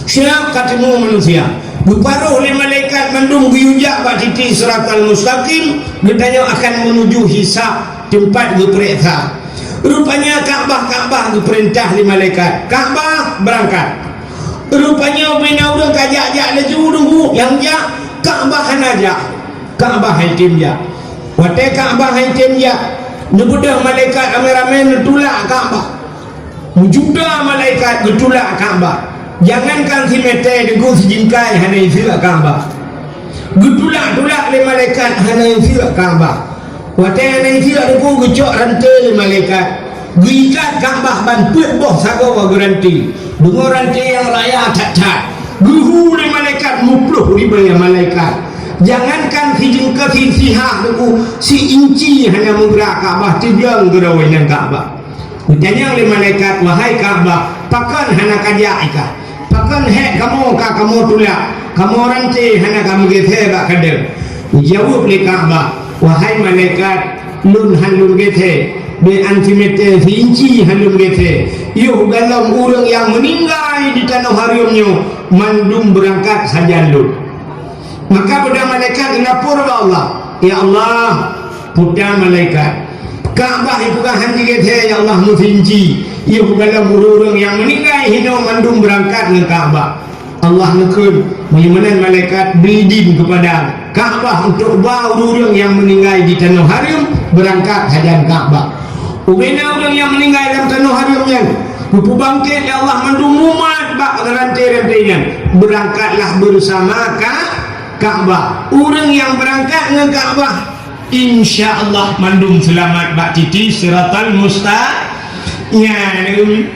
Siap ka timu manusia. Geuparoh lé malaikat mandum geuyue jak bak titi Siratal Mustaqim, geutanyoe akan meunuju hisab, teumpat geupeuriksa. Rupanya Ka'bah, Ka'bah geupeurintah lé malaikat, "Ka'bah, beurangkat." Rupanya ubena ureuëng ka jak-jak laju, deungon nyang jak, Ka'bah hana jak. Ka'bah han tem jak. Watée Ka'bah han tem jak, neubeudôh malaikat ramé-ramé neutulak Ka'bah. Meujuta malaikat geutulak Ka'bah. Jangankan simeté, deungon sijingkai hana jiseuk Ka'bah. Geutulak-tulak lé malaikat hana jiseuk Ka'bah. Watée hana jiseuk, deungon geucok ranté lé malaikat. Geuikat Ka'bah ban peuet boh sagoe geuranté. Deungon ranté nyang raya that-that. Geuhu lé malaikat muploh ribée malaikat. Jangankan sijeungkot sihah, deungon si inci hana meubra Ka'bah, teujang geurawai ngon Ka'bah. Geutanyong lé malaikat, "Wahai Ka'bah, pakon hana kajak ikah? Pakon hék kamoe ka kamoe tulak, kamoe ranté hana kamoe geusé bak keudeung?" Geujaweueb lé Ka'bah, "Wahai malaikat, lôn han lôn geusé, Bèk an simeter seinci han lôn geusé. Yoh gohlom ureueng nyang meuninggai di tanoh hareuem nyoe mandum beurangkat sajan lôn. Maka peugah malaikat geulapor bak Allah, "Ya Allah," peugah malaikat, "Ka'bah ipeugah han jigeusé, ya Allah, meusinci. Yoh gohlom ureueng-ureueng nyang meuninggai hinoe mandum beurangkat ngon Ka'bah." Allah neukheun, meunyoe meunan malaikat bri idin keupada Ka'bah untuk ba ureueng-ureueng nyang meuninggai di tanoh hareuem beurangkat sajan Ka'bah. Ubena ureueng nyang meuninggai lam tanoh hareuem nyan geupeubangkét lé Allah mandum umat bak ranté-ranté nyan, beurangkatlah beurasama ka Ka'bah. Ureueng nyang beurangkat ngon Ka'bah, insya Allah mandum seulamat bak titi Siratal Musta-, nyan.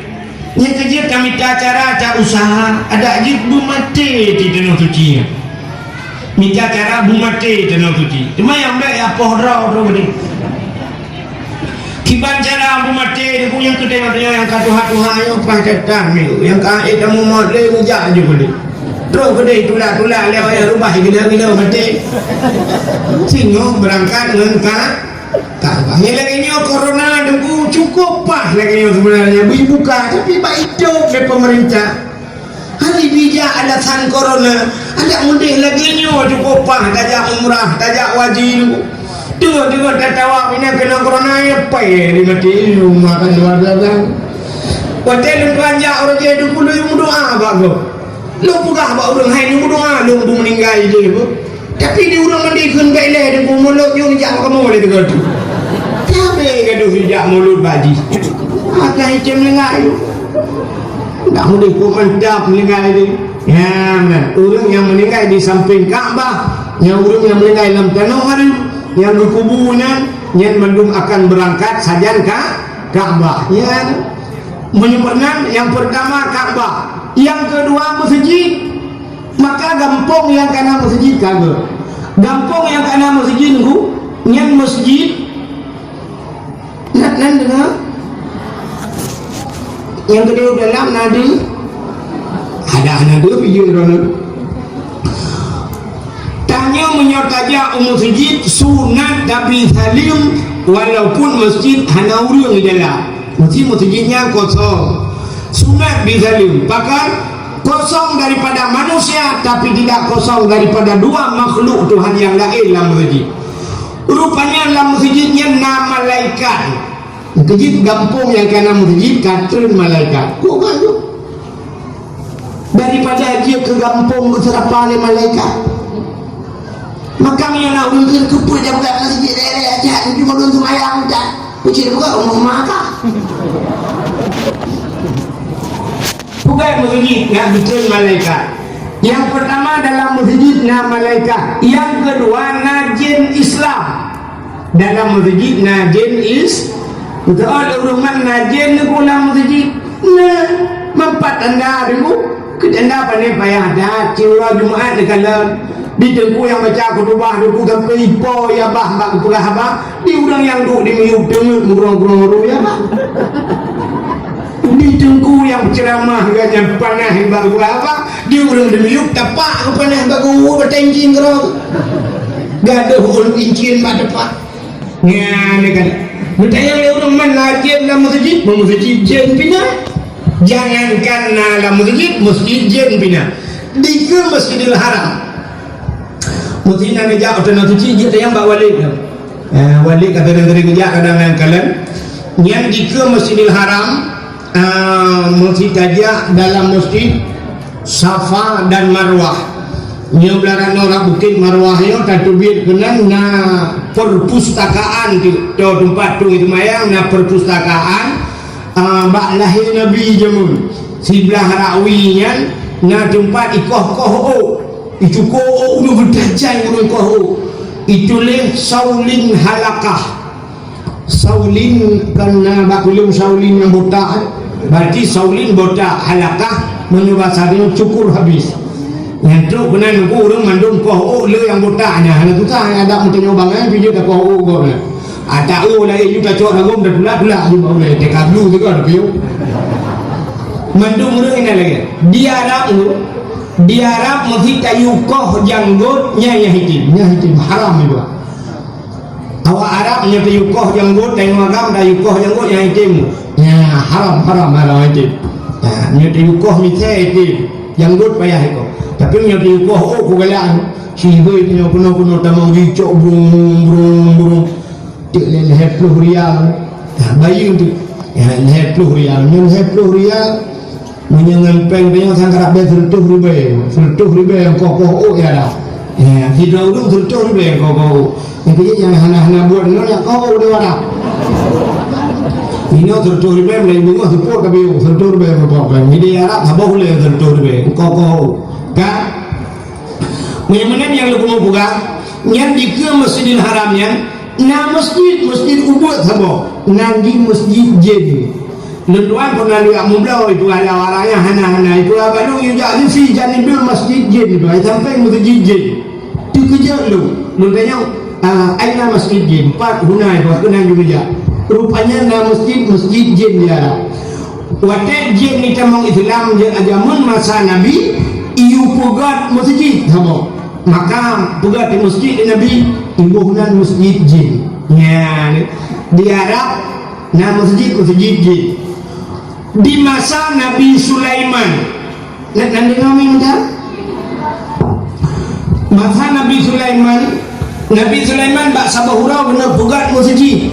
Nyan keuh jeuet tamita cara, ta usaha, adak jeuet beumaté di tanoh suci nyan. Mita cara beumaté tanoh suci. Teuma nyang bèk ya poh droe tu geude. Kiban cara beumaté di bunyang keu tanyoe-tanyoe nyang ka tuha-tuha nyoe paih that-that milu. Nyang ka ék tamumot lé meujak ju geude. Troh geude tulak-tulak lé wayah rubah gila-gila maté. Singoh beurangkat ngon ka Ka'bah. Nyan lagèe nyoe corona Teungku cukup paih lagèe nyoe seubeunarnya bri buka, tapi bak idop lé peumeurintah. Hana jijak alasan corona, adak meudeh lagèe nyoe cukup paih tajak umrah, tajak haji Teungku. Teungoh-teungoh tatawaf inan keunong corona, ya pai lé maté, rumah kan luar biasa. Watèe lôn tuan jak uroe jih Teungku lôn meudoa bak gob. Lôn peugah bak ureueng hai lôn meudoa lôn beu meuninggai jih beuh. Tapi di ureueng mandé kheun bèk lé Teungku, mulod nyoe jak kamoe lé deungon tu. Sabe gadoh jak mulod bak jih. Akai cem lengah yu. Dak meudeh ku mantap meuninggai deh. Ya, meunan. Ureueng nyang meuninggai di sampéng Ka'bah, nyang ureueng nyang meuninggai lam tanoh hareuem, nyang geukubu nyan, nyan mandum akan beurangkat sajan ka Ka'bah. Nyan. Meunyoe meunan, nyang peurtama Ka'bah, nyang keudua meuseujid. Maka gampông nyang kana meuseujid ka geuh. Gampông nyang kana meuseujid nyan, nyan meuseujid. Nyan, nyan deungoe. Nyang keudua dalam na deuh. Ada na deuh pijeuet droeneuh. Tanyoe meunyoe tajak u meuseujid sunat tabi saleuem walaupun meuseujid hana ureueng di dalam. Meuseujid, meuseujid nyan kosong. Sunat bi saleuem. Pakon? Kosong daripada manusia, tapi tidak kosong daripada dua makhluk Tuhan yang lain lam meuseujid. Rupanya lam meuseujid nyan na malaikat. Keujeuet gampông nyang kana meuseujid ka treun malaikat. Kok ka tu? Daripada jeuet keu gampông geuseurapa lé malaikat. Maka meunyoe na ureueng kheun keupeue jak peugah lam meuseujid lé-lé aja, tapi ulôn seumayang dak. Kucing buka umur mata. Bukan meuseujid na geutreun malaikat. Nyang peurtama dalam meuseujid na malaikat. Nyang keudua na jén Islam. Dalam meuseujid na jén is-, beutôi ureueng man na jén Teungku lam meuseujid. Nah, meupat tanda Teungku. Keu tanda pané payah that, siuroe Jumat neukalon. Di Teungku nyang baca khutubah Teungku sampoe ipo ya bah bak geupeugah haba. Di ureueng nyang duek di miyueb teungeut meugrong-grong ru ya bah. Di Teungku nyang ceuramah geuh nyan panas bak geupeugah haba. Di ureueng di miyueb tapak geupanas bak geuwoe bateng jing keudroe. Gadoh ôn incien bak tepak. Nyan kan. Meutanyong lé ureueng man na jén lam meuseujid, meuseujid jén pih na. Jangankan na lam meuseujid, meuseujid jén pih na. Dikeue Masjidil Haram. Meuseujid na neujak u Tanah Suci jeuet tanyong bak Walid. Eh, Walid ka seuring-seuring jak kadang ngon kalon. Nyan dikeue Masjidil Haram, ah, meuseujid tajak dalam meuseujid Safa dan Marwah. Nyoe blah ranoe rab Bukét Marwah nyoe tateubiet keunan na perpustakaan tu. Toh teumpat tu seumayang na perpustakaan, ah, bak lahé Nabi jameun. Siblah rakwi nyan na teumpat ikoh-koh ôk. Icuko ôk nyoe meutajai ureueng koh ôk. Ituléh Saulin Halakah. Saulin kan na bak kulum Saulin nyang botak, eh. Berarti Saulin botak, Halakah meunyoe basa nyoe cukur habis. Nyan trok keunan Teungku ureueng mandum koh ôk le nyang botak nyan. Hana susah, adak meutanyoe bangai, pijeuet takoh ôk gob nyan. Ata ôk laén ju tacok ragom tatulak-tulak ju bak ulèe, teuka blu teuka tapiôh. Mandum ureueng inan lagèe. Di Arab tu, di Arab meusi tayue koh janggot nyan nyang hitim, nyang hitim haram juga. Awak Arab nyoe tayue koh janggot, tanyoe agam tayue koh janggot nyang item. Nyan haram, haram, haram item. Ha, nyoe tayue koh misée item, janggot payah ikoh. Tapi nyoe tayue koh, oh, ku galak. Sihingga nyoe keunoe-keunoe tamong jicok brung, brung, brung. Teuk lhèe, lhèe ploh rial. Ha, bayeue teuk. Ya, lhèe ploh rial. Nyoe lhèe ploh rial. Meunyoe ngon péng tanyoe sang karab bèe seureutôh ribèe. Seureutôh ribèe nyang koh-koh ôk ya dah. Ya, sidroe ureueng seureutôh ribèe nyang koh-koh ôk. Nyang keu jih nyang hana-hana buet ngon nyang koh ôk di Arab. Inoe seureutôh ribèe mulai beungoh seupôt ka biyeu seureutôh ribèe nyang koh péng. Jadi Arab saboh ulèe seureutôh ribèe nyang koh-koh ôk. Ka? Meunyoe meunan nyang lôn peugah, nyan dikeue Masjidil Haram nyan, na masjid, masjid ubit saboh, nan di masjid jin. Lôn tuan pernah lihat mubloe itu ada orang yang hana-hana itu apa lu, you jak fi janibil masjid jin itu, ai sampéng masjid jin. Teukeujot lôn, lôn tanyong, ah, aina masjid jin, pat huna itu, keunan juga jak. Rupanya na masjid, masjid jin di Arab. Watèe jin di tamong Islam jeuet jameun masa Nabi, iyue peugöt masjid saboh. Maka peugöt di masjid di Nabi, iboh nan masjid jin. Nyan, di Arab na masjid, masjid jin. Di masa Nabi Sulaiman, na, na deungö mi meunan? Masa Nabi Sulaiman, Nabi Sulaiman bak saboh uroe geuneuk peugöt masjid.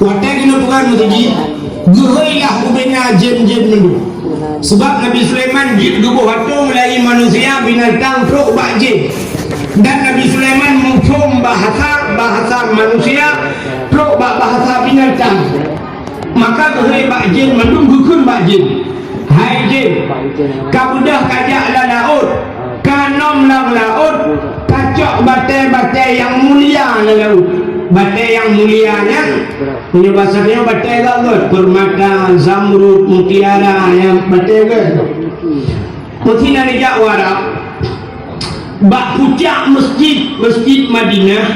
Watèe geuneuk peugöt masjid, geuhôi lah ubena jén-jén mandum. Sabab Nabi Sulaiman jeuet geuboh ateueh mulai manusia, binatang, trok bak jén. Dan Nabi Sulaiman muphom bahasa, bahasa manusia, trok bak bahasa binatang. Maka geuhôi bak jén mandum, geukheun bak jén, "Hai jén, ka beudôh ka jak lam laôt, ka nom lam laôt, ka cok batèe-batèe nyang mulia lam laôt." Batèe nyang mulia nyan, meunyoe basa nyoe batèe gét-gét, permata, zamrud, mutiara, nyang batèe gét. Meusinan jak u Arab, bak pucak masjid, Masjid Madinah,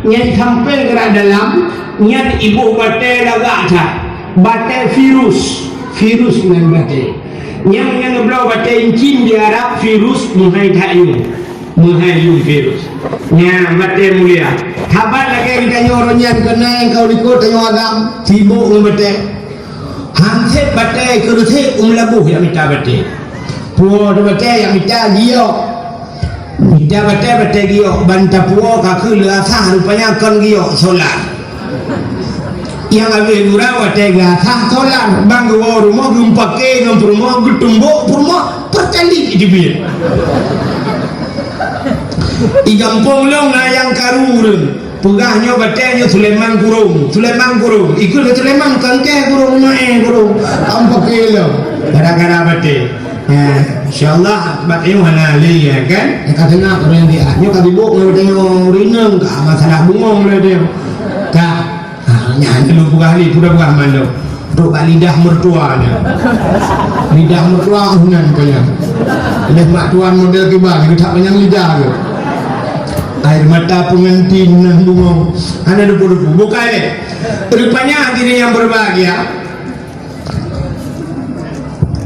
nyan sampoe geura dalam, nyan iboh batèe lagak that. Batèe virus, virus nyan batèe. Nyang, nyang geubloe batèe incin di Arab, virus meuhai that yum. Meuhai yum virus. Nyan batèe mulia. Saban lagèe geutanyoe uroe nyan keunan ka u likot tanyoe agam, sibok ngon batèe. Han sép batèe keu reusék u Meulaboh jak mita batèe. Puwoe teuh batèe jak mita giyok. Mita batèe, batèe giyok. Ban tapuwoe ka kheun lheuh asah, rupanya kon giyok, solar. Nyang habéh gura watèe geuasah solar, ban geuwoe rumoh geupake ngon peurumoh, geutumbok peurumoh, peucaliek jeubiet. Di gampông lôn na nyang karu ureueng. Peugah nyoe batèe nyoe Sulaiman Kurong. Sulaiman Kurong. Ikheun lé Sulaiman, kangkée kurong, maé kurong. Am paké lom. Gara-gara batèe. Ha, insya Allah, bak nyoe hana lé, ya kan? Ya, ka teunak ureueng dia. Nyoe ka sibok ngon batèe nyoe, rineng ka, masalah bungong lé dia. Ka. Ha, nyan lôn peugah lé, peue peugah mandum. Trok bak lidah mertua nyan. Lidah mertua, uh, nan panyang. Lé mak tuan model kiban, geutak panyang lidah geuh. Air mata pengantin nan bungong. Hana debu-debu. Bukai lé. Rupanya hadirin yang berbahagia,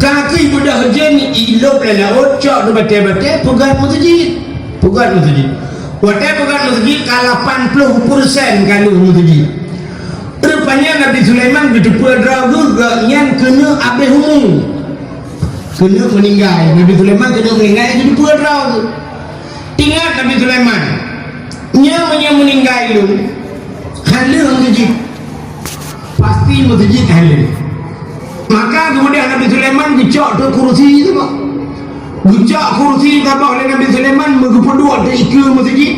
ka keuh beudôh jén ilop lam laôt, cok di batèe-batèe, peugöt masjid. Peugöt masjid. Watèe peugöt masjid, ka lapan ploh persen ka lheueh masjid. Rupanya Nabi Sulaiman geuteupeue droe geuh, gobnyan keuneuk abéh umu. Keuneuk meuninggai. Nabi Sulaiman keuneuk meuninggai, geuteupeue droe geuh. Ingat Nabi Sulaiman, nyoe meunyoe meuninggai lôn, han lheueh masjid. Pasti masjid han lheueh. Maka keumudian Nabi Sulaiman geucok teuk kurusi saboh. Geucok kurusi saboh lé Nabi Sulaiman, meugeupeuduek teuk ikeue masjid.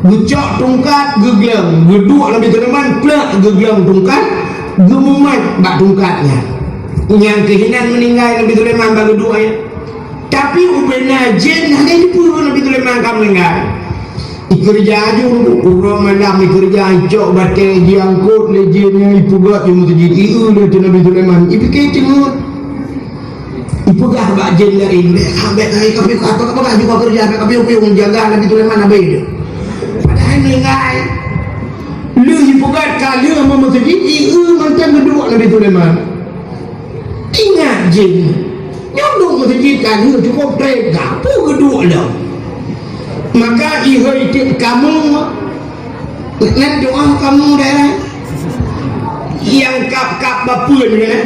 Geucok tungkat, geugleueng, geuduek Nabi Sulaiman, plek, geugleueng tungkat, geumumat bak tungkat nyan. Nyan keuh inan meuninggai Nabi Sulaiman bak geuduek nyan. Tapi ubena jén hana jiteupeue Nabi Sulaiman ka meuninggai. Ikeureuja aju, uroe malam ikeureuja, icok batèe, jiangkot lé jén nyan, ipeugöt di masjid, ieu lé teuh Nabi Sulaiman, ipike teungeut. Ipeugah bak jén laén, "Bèk, bèk, bèk, ka, ka, ka, ka, ka, keureuja, bèk, ka, piôh, piôh, jaga Nabi Sulaiman abéh." Padahai meuninggai. Lheueh ipeugah ka lheueh meumeuseuti, ieu mantong geuduek Nabi Sulaiman. Ingat jén, nyoe duek meuseuti ka lheueh cukôp trép, ka peue geuduek lom. Maka ihôi tiep kamoe Nyan doa kamu dah. Nyang kap-kap bapeuen kan?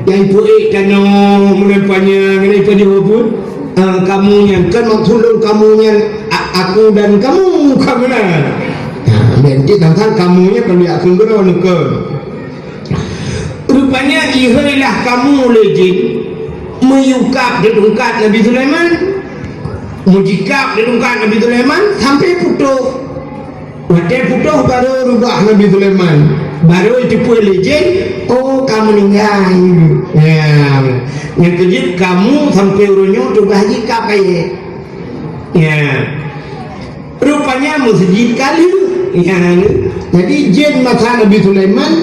Nyang ipuék tanoh meunan panyang, nyang ipajoh bapeuen. Ah, kamu nyan kan maksud lôn kamu nyan a-, aku dan kamu, kamu nah. Ha, berarti tentang kamu nyan kalau aku geura neukeun. Rupanya iheuilah kamu lé jin meuyue kab di tungkat Nabi Sulaiman. Meujikab di tungkat Nabi Sulaiman sampai putôh. Watèe putôh barô rubah Nabi Sulaiman. Barô jiteupeue lé jén, "Oh, ka meuninggai." Ya. Nyang keujeuet kamu sampoe uroe nyoe tugaih jih ka payah. Ya. Rupanya meuseujid ka lheueh. Ya. Jadi jén masa Nabi Sulaiman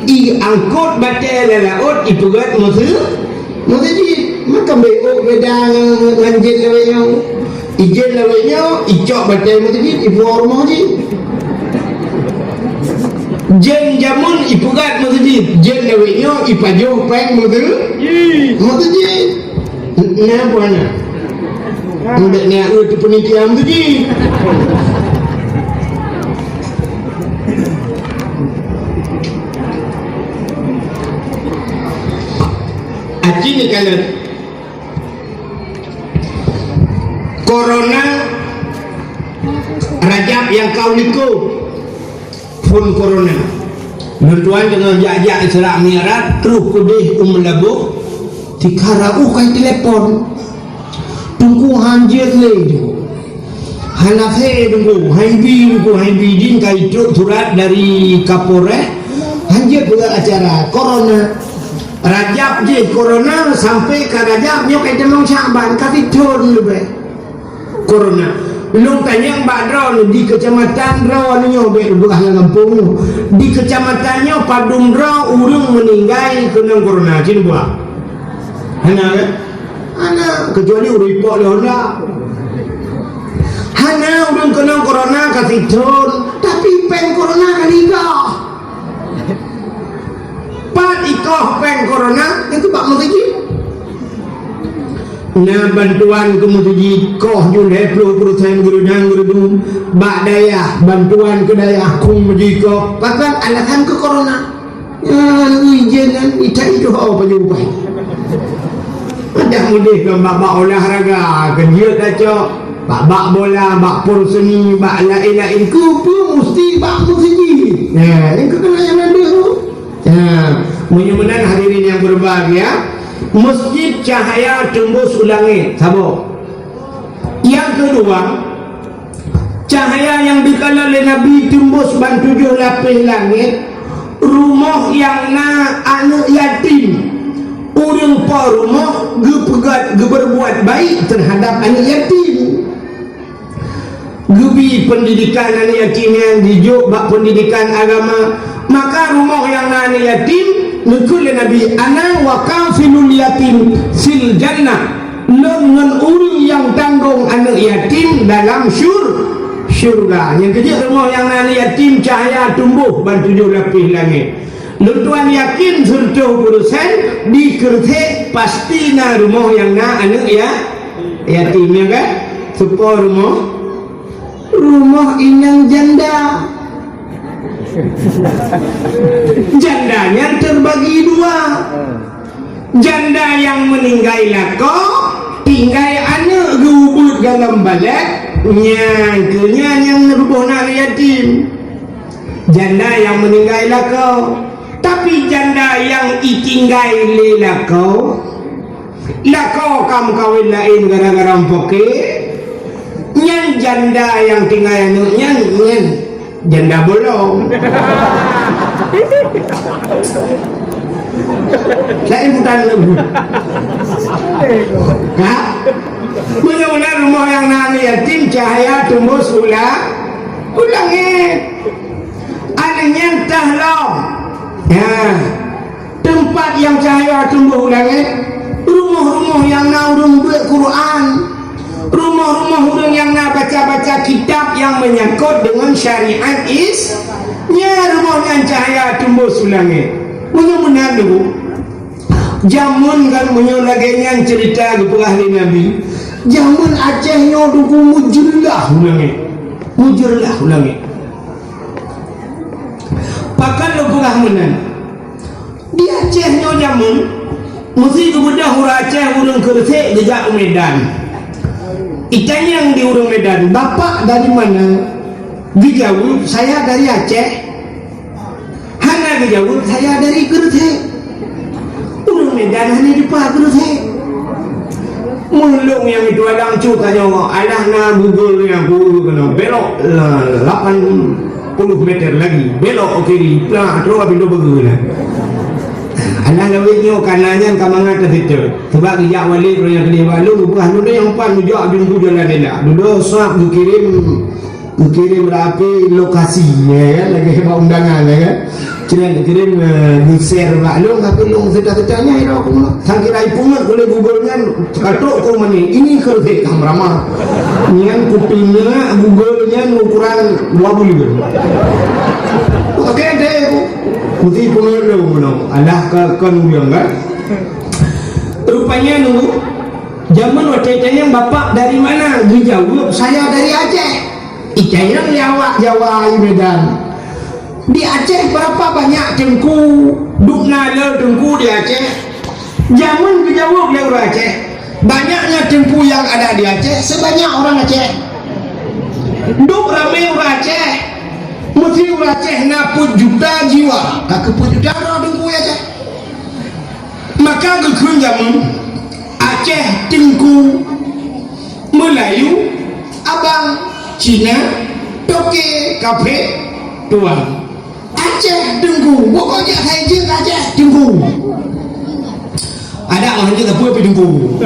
iangkot batèe lam laôt ipeugöt meuseu-, meuseujid. Maka beuôt beda ngon, ngon jén lawét nyoe. Ijén lawét nyoe, icok batèe meuseujid, ipuwoe rumoh jih. Jén jameun ipeugöt meuseujid, jén lawét nyoe ipajoh péng meuseu-, meuseujid. Na buah na. Ambek na eu tu penitia meuseujid. Aci ni kalau Corona Rajab nyang ka u likôt, phon corona. Lôn tuan teungoh jak-jak Isra Mi'raj, troh keudeh u Meulaboh, tikara uh kai telepon. Teungku hanjeuet lé tu. Hana phé Teungku, haibi Teungku, haibi jih ka itrok surat dari Kapolres, hanjeuet peugah acara corona. Rajab jih corona sampai ka Rajab nyoe ka itamong Syaban, ka sithon leubeh. Corona. Lôn tanyong bak droeneuh di kecamatan droeneuh nyoe, bèk lôn peugah lam gampông nyoe. Di kecamatan nyoe padum droe ureueng meuninggai keunong corona, cit buah. Hana kan? Hana, kecuali ureueng ipok lé Honda. Hana ureueng keunong corona ka sithon, tapi péng corona ka ninggai. Pat ikoh péng corona, nyan keu bak meuseujid. Na bantuan keu meuseujid, koh ju lhèe ploh peurusen geureudang geureudum bak dayah, bantuan keu dayah khueng meuseujid koh. Pakon alasan keu corona. Nyan ijén nyan ita itu ho pajoh upai. Dah mudeh keu bak, bak olahraga, keu jeuet tacok, bak, bak bola, bak por seni, bak laén-laén, keupeue musti bak meuseujid. Nah, nyang keu keunan nyang na deuh. Nah, meunyoe meunan hadirin yang berbahagia, meuseujid cahaya teumbus u langét, saboh. Nyang keudua, cahaya nyang dikalon lé Nabi teumbus ban tujoh lapéh langét, rumoh nyang na aneuk yatim. Ureueng po rumoh geupeugöt, geupeurbuat baik teuhadap aneuk yatim. Geubri peundidikan aneuk yatim nyan, jijok bak peundidikan agama. Maka rumoh nyang na aneuk yatim, neukheun lé Nabi, "Ana wa kafilul yatim fil jannah." Lôn ngon ureueng nyang tanggong aneuk yatim dalam syur-, syeuruga. Nyang keujeuet rumoh nyang na aneuk yatim cahya tumboh ban tujoh lapéh langét. Lôn tuan yakin seureutôh peurusen di Keureusek pasti na rumoh nyang na aneuk ya-, yatim, ya kan? Soe po rumoh? Rumoh inong janda. Janda nyan teubagi dua. Janda nyang meuninggai lakoe, tinggai aneuk geuubeut galom balek, nyan keuh nyan nyang neuboh na yatim. Janda nyang meuninggai lakoe, tapi janda nyang itinggai lé lakoe, lakoe ka meukawen laén gara-gara meupoke, nyan janda nyang tinggai aneuk nyan, nyan janda bolong. Laén bukan leubu. Ka? Mudah-mudahan rumoh nyang na aneuk yatim cahya teumbus u la-, u langét. Aneuk nyan tah lom. Ya. Teumpat nyang cahya tumboh u langét, rumoh-rumoh nyang na ureuëng beuet Quran, rumoh-rumoh ureuëng nyang na baca-baca kitab nyang menyangkut deungon syariat Is-, nyan rumoh nyan cahya tumboh u langét. Meunyoe meunan dulu, jameun kan meunyoe lagée nyan ceurita geupeugah lé Nabi, jameun Aceh nyoe dulu meujeureulah u langét. Meujeureulah u langét. Pakon lôn peugah meunan? Di Aceh nyoe jameun, meusé geubeudôh ureuëng Aceh, ureuëng Keureusek geujak u Medan. Itanyong di ureuëng Medan, "Bapak dari mana?" Geujaweueb, "Saya dari Aceh." Hana geujaweueb, "Saya dari Keureusek." Ureuëng Medan hana jipa Keureusek. Meulong nyang itu alang cut tanyoe, alah na Google nyang guru keunoe, belok la-, lapan puluh meter lagi, belok ke kiri, plah, terus pintoe beugeue lah. Alah lawét nyoe kana nyan ka mangat teuseutôt. Sebab geujak walét ureuëng nyang keudeh bak lôn, geupeugah lôn nyang pat meujak binggu jalan elak. Dudoe swab geukirém Geukirém rapi lokasi, ya kan? Lagée bak undangan, ya kan? Kirim, kirim, eh, geuser bak lôn, tapi lôn sedang-sedang nyan, ya, aku mah. Sangkira ipunget oleh Google nyan, katrok ke mana? Ini Keureusek, Kang Rama. Nyan kupinyeuk Google nyan ukuran dua buleuen. Oke deh, aku. Mesti punget lôn, no. Alah, ka, kan uyang, kan? Rupanya, nunggu. Jameun watée tanyong, "Bapak dari mana?" Geujaweueb, "Saya dari Aceh." Itanyong lé awak Jawa i Medan, "Di Aceh berapa banyak teungku? Dubna le teungku di Aceh?" Jameun geujaweueb lé ureuëng Aceh, "Banyaknya teungku yang ada di Aceh sebanyak orang Aceh." Dub ramé ureuëng Aceh, meusé ureuëng Aceh na peuet juta jiwa, ka keu peuet juta droe teungku Aceh. Maka geukheun jameun, Aceh teungku, Meulayu abang, Cina toke, kafé tuan. Aceh teungku, pokok jih hai jeuet Aceh teungku. Adak mah hanjeuet sapeue pih teungku.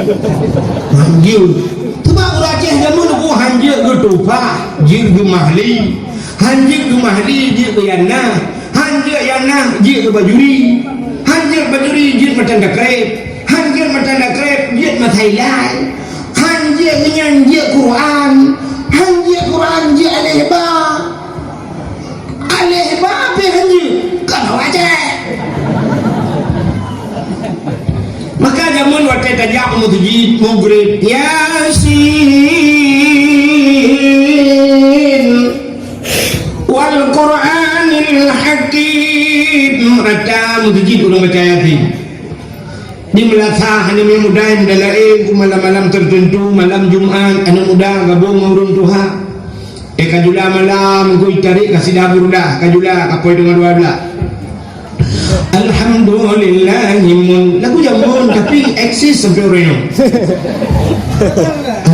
Hanjeuet. Sebab ureuëng Aceh jameun teungku hanjeuet geutupa, jeuet geumahli. Hanjeuet geumahli, jeuet geuyana. Hanjeuet yana, jeuet keu bajuri. Hanjeuet bajuri, jeuet matan dakreb. Hanjeuet matan dakreb, jeuet masailai. Hanjeuet nyan, jeuet Quran. Hanjeuet Quran, jeuet aleh ba. Aleh ba pih hanjeuet, kon Aceh. Maka jameun watée tajak meuseujid mugrib, Yasin wal Qur'anil Hakim, rata meuseujid ureuëng baca Yasin. Di meulasa aneuk muda nyang laén, ku malam-malam tertentu, malam Jumat, aneuk muda gabong ngon ureuëng tuha. Eh, ka jula malam, ku itarék kasida Burdah, ka jula, ka poh teungoh dua belas. Alhamdulillahi mun-, lagu jameun, tapi eksis sampai uroe nyoe.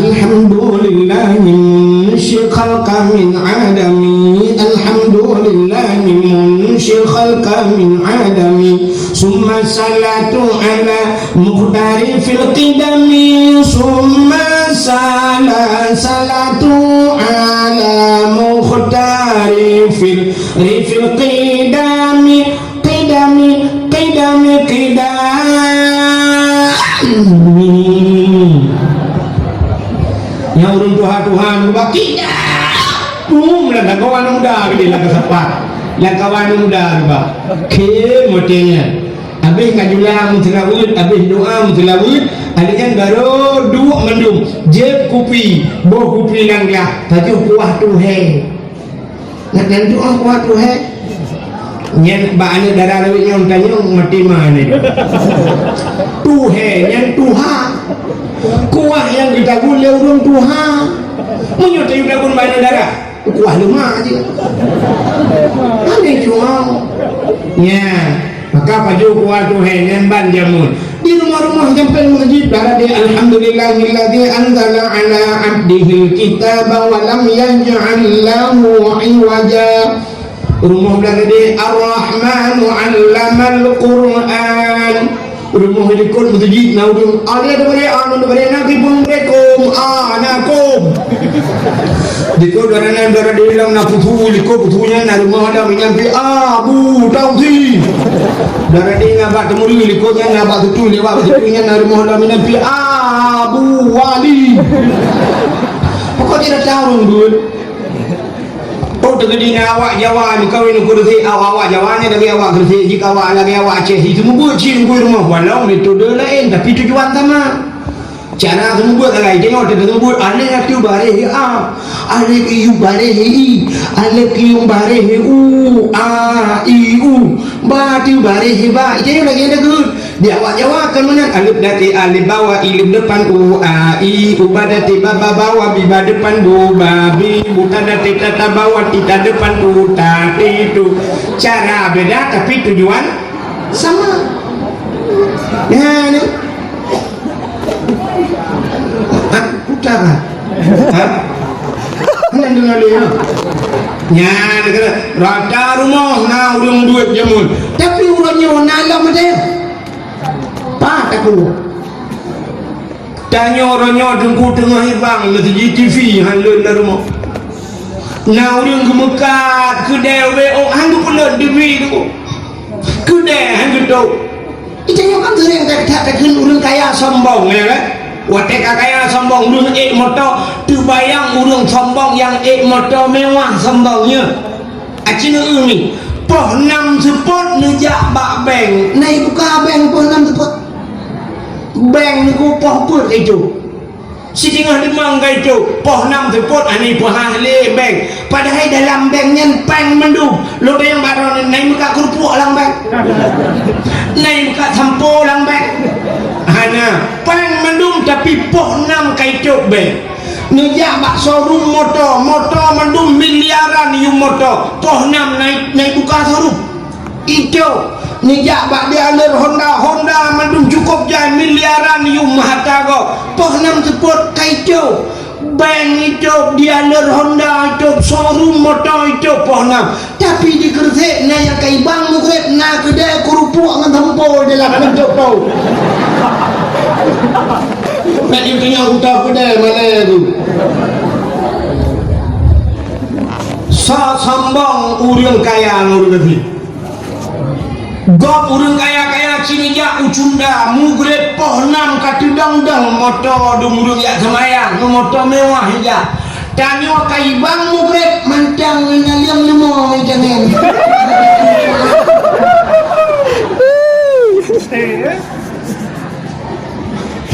Alhamdulillahi munsyil khalqa min adami. Alhamdulillahi munsyil khalqa min adami. Summa salatu ala mukhtari fil qidami. Summa sala-, salatu ala mukhtari fil, fil qidami. Qidami, qidami, qidami. Nyang ureuëng tuha-tuha nibak qidami. Umum lah, lam kawan muda geude, lam kasapat. Lam kawan muda nibak. Khém watée nyan. Habéh ka jula meuseulaweuet, habéh doa meuseulaweuet, adak nyan barô duek mandum. Jieb kupi, boh kupi lam glah, pajoh kuah tuhé. Nyan, nyan tuha kuah tuhé. Nyan bak aneuk dara lawét nyoe tanyong maté ma nyan. Tuhé nyan tuha. Kuah nyang geutagun lé ureuëng tuha. Meunyoe tayue tagun bak aneuk dara, kuah leumah jih. Aneh cuma. Nya. Maka pajoh kuah tuhé nyan ban jameun. Di rumoh-rumoh nyan pih meuseujid, dara di, "Alhamdulillahilladzi anzala ala abdihil kitaba wa lam yaj'al lahu iwaja." Rumoh dara di, "Ar-Rahmanu 'allamal Qur'an." Rumoh di likot meuseujid na ureuëng, "Ada daripada, anu daripada, na kibung berekom, anakom." Likot dara nyan dara di lam na putu, likot putu nyan na rumoh ada minyan pi Abu Tausi. Dara di na bak Teumuri, likot nyan na bak Teutui, lewat bak Teutui nyan na rumoh ada minyan pi Abu Wali. Pokok tidak tahu ureuëng buet. Oh, teukeudi na awak Jawa ni kawin Keureusek, awak-awak Jawa ni lagée awak Keureusek, jih awak lagée awak Aceh, itu mubuet cit bui rumoh, walau metode laén, tapi tujuan sama. Cara seumeubeuet sagai, tengok teuka seumeubeuet, alif ateueh baréh a, alif iu baréh i, alif iu baréh u, a, i, u, ba ateueh baréh ba. Tengok lagèe nyan. Di awak Jawa kan meunan, alif dati alif bawa, i lheueh depan u, a, i, u ba dati ba, ba bawa, bi ba depan bu, ba bi, bu ta dati ta, ta bawa, ti ta depan bu, ta, ti tu. Cara beda tapi tujuan sama. Nah, ni. Ha? Putar lah. Ha? Nyan deungon lé, ha? Nyan, kata, rata rumoh na ureueng buet jameun. Tapi ureueng nyoe na lom até. Pat takue. Tanyoe uroe nyoe Teungku teungoh hibang lam C C T V han lôn lam rumoh. Na ureueng geumeukat keudè W O han geupeuleuet deungon Teungku. Keudè han geutôp. Geutanyoe kan seuring that-that takheun ureueng kaya sombong, ya kan? Watèe ka kaya sombong, ureueng ék moto, teubayang ureueng sombong nyang ék moto mewah sombong nyan. Aci neueu mi, poh nam seupôt neujak bak bank, na ibuka bank poh nam seupôt. Bank nyoe poh peuet ka itôp. Siteungoh limong ka itôp, poh nam seupôt hana ipeuhah lé bank. Padahai dalam bank nyan péng mandum. Lôn tanyong baroe nyoe, na imeukat keurupuk lam bank? Na imeukat sampo lam bank? Hana. Péng mandum tapi poh nam ka itôp bank. Neujak bak showroom moto, moto mandum miliaran yum moto. Poh nam na i-, na ibuka showroom. Itôp, neujak bak dealer Honda, Honda mandum cukôp jai miliaran yum hareuta gob. Poh nam seupôt ka itôp. Bank itôp, dealer Honda itôp, showroom moto itôp poh nam. Tapi di Keureusek na nyang ka hibang mugreb, na keudè keurupuk ngon sampo di dalam itôp tau. Bèk jitanyong rutôh keudè malèe tu. Soe sombong ureueng kaya ngon ureueng gasien. Gob ureueng kaya-kaya cit neujak u Cunda, mugreb poh nam ka teudong-dong moto dum ureueng jak seumayang, moto mewah jak. Tanyoe ka hibang mugreb mantong ngon naleueng leumo meujangan.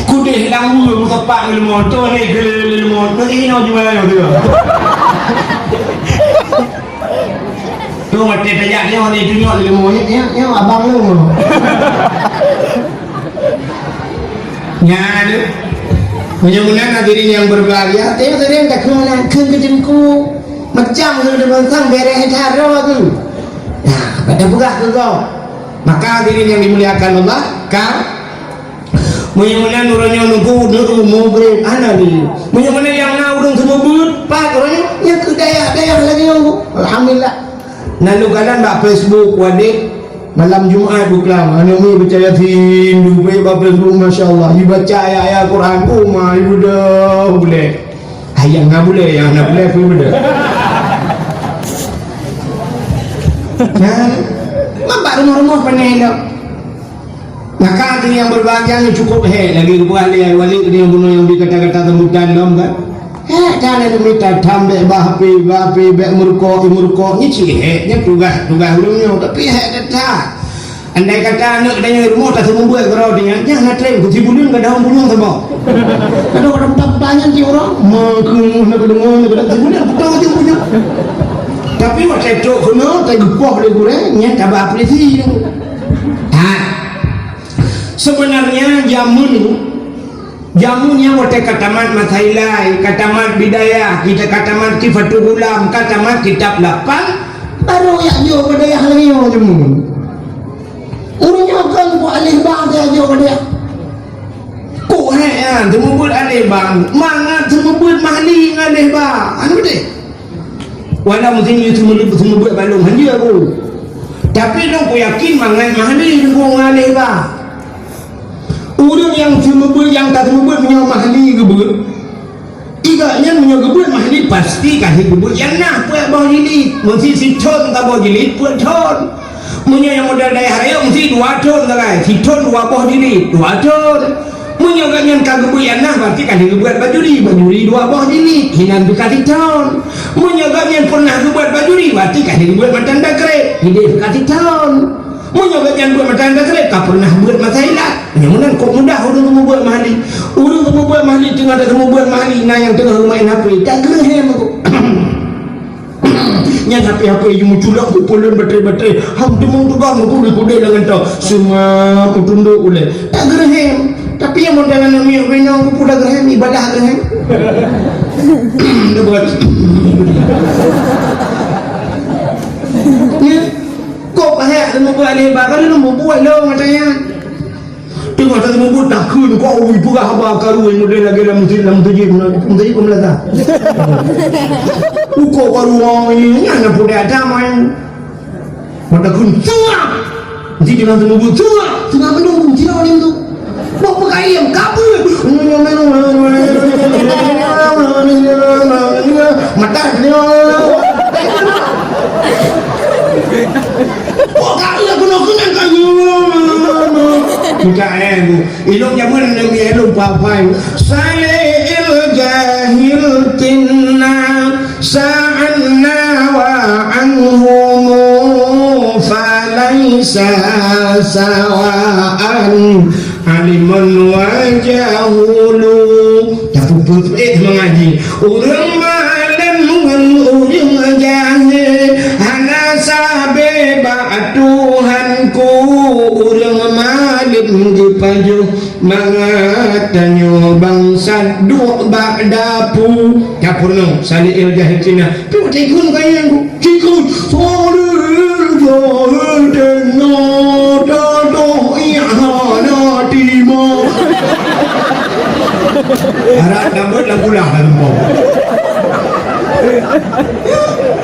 Kudeh lam ureueng meusapat ngon leumo, toh lé keu leumo, toh inoe jual nyoe tu. Tu watèe tajak nyoe ni tunyok leumo, nyoe, nyoe, nyoe abang leumo. Nyan, meunyoe meunan hadirin yang berbahagia, tengok tadi yang takheun nak kheun keu teungku. Macam tu dia bantang beres taro tu. Nah, pada peugah keu kau. Maka hadirin yang dimuliakan Allah, ka Meunyoe meunan uroe nyoe nunggu, nunggu mugreb, hana lé. Meunyoe meunan nyang na ureueng seumeubeuet, pat uroe nyoe, nyan keu dayah-dayah lagèe nyoe. Alhamdulillah. Na lôn kalon bak Facebook, wadéh, malam Jumat buklam, aneuk miet baca Yasin, duek bak Facebook, masya Allah, ibaca ayat-ayat Quran, oh, ma, ibudah bulèe. Ayah na bulèe, nyang na bulèe, pun ibudah. Nyan, man bak rumoh-rumoh pane lom. Maka hadirin yang berbahagia, nyoe cukup hék lagèe geupeugah lé Wali, geutanyoe bunoe nyang bri kata-kata sambutan lom kan. Hék that lagèe mita tham bèk ba H P, ba H P, bèk meurukok, i meurukok, nyan cit hék, nyan tugaih, tugaih ureueng nyoe, tapi hék that that. Andai kata aneuk geutanyoe rumoh taseumeubeuet keudroe nyan, nyan na treb, keu sibuleuen gadôh buleuen saboh. Gadôh, gadôh puta-puta nyan cit ureueng, meukeunong na geudeungoe, na geudeungoe, sibuleuen puta ujong punyueng. Tapi watèe trok keunoe, watèe geupoh lé gurèe, nyan taba apresi. That. Sebenarnya jameun, jameun nyang watèe ka tamat masa ilai, ka tamat bidayah, kita ka tamat Kifatul Ghulam, ka tamat kitab lapan, baru jak jok bak dayah lagèe nyoe jameun. Ureueng nyoe kon buet alèh ba jak jok bak dayah. Kok hék nyan, seumeubeuet alèh ba, mangat seumeubeuet mahli ngon alèh ba. Hana beutôi. Walau meusin nyoe seumeubeuet, seumeubeuet bak lôn, hanjeuet aku. Tapi lôn kuyakin mangat mahli teungku ngon alèh ba. Ureueng nyang seumeubeuet, nyang ka seumeubeuet meunyoe mahli geubeuet, i gobnyan meunyoe geubeuet mahli pasti ka lheueh geubeuet nyang nah peuet boh jilid. Meusi sithon saboh jilid peuet thon. Meunyoe nyang model dayah rayeuk meusi dua thon sagai, sithon dua boh jilid, dua thon. Meunyoe gobnyan ka geubeuet nyang nah, berarti ka lheueh geubeuet bajuri, bajuri dua boh jilid, hinan pih ka sithon. Meunyoe gobnyan pernah geubeuet bajuri, berarti ka lheueh geubeuet matan dakreb, hidéh pih ka sithon. Meunyoe gobnyan beuet mata nyang teukreb, ka pernah beuet masa ilat. Nyang meunan kok mudah ureueng seumeubeuet mahali. Ureueng seumeubeuet mahali teungoh taseumeubeuet mahali, na nyang teungoh meumain H P. Tageureuhem aku. Nyan H P-H P jih meuculok, meupuleuen baterai-baterai. Ham teumong tugang meukude-kude lam gantong. Seumah meutundok ulèe. Tageureuhem. Tapi nyang model aneuk miet binoe, peue tageureuhem, ibadah geureuhem. Dia buat. Ya. Kok pahak leumo buat lé ba, ka leumo buat lom, katanya. Teungoh that leumo buat takheun, kok ui peugah haba karu model lagèe lam meuseujid, lam meuseujid, meuseujid peumeulasah. Uko karu nyan na pudek agama. Mata kun sengak. Mesti dengan sungguh sengak. Sengak menunggu sira ni tu. Mau pegayam kabut. Mata dia. Kok kali aku nak kena kayu. Bukan eh, Bu. Ilong jameun Nabi ilong papai. Salil jahil tinna sa'anna wa anhumu falaisa sawa'an alimun wa jahulu. Tapuput eh mengaji. Ureueng malem ngon ureueng jahil hana sabe bak Tuhanku. Ureueng malem geupajoh mangat tanyoe bansa duek bak dapu. Dapur nyoe, Salil Jahil Cina. Pih tikun kayang ku. Tikun. Salil Jahil Cina. Dadoh iya hana timo. Harap dapat lagu lah, lagu.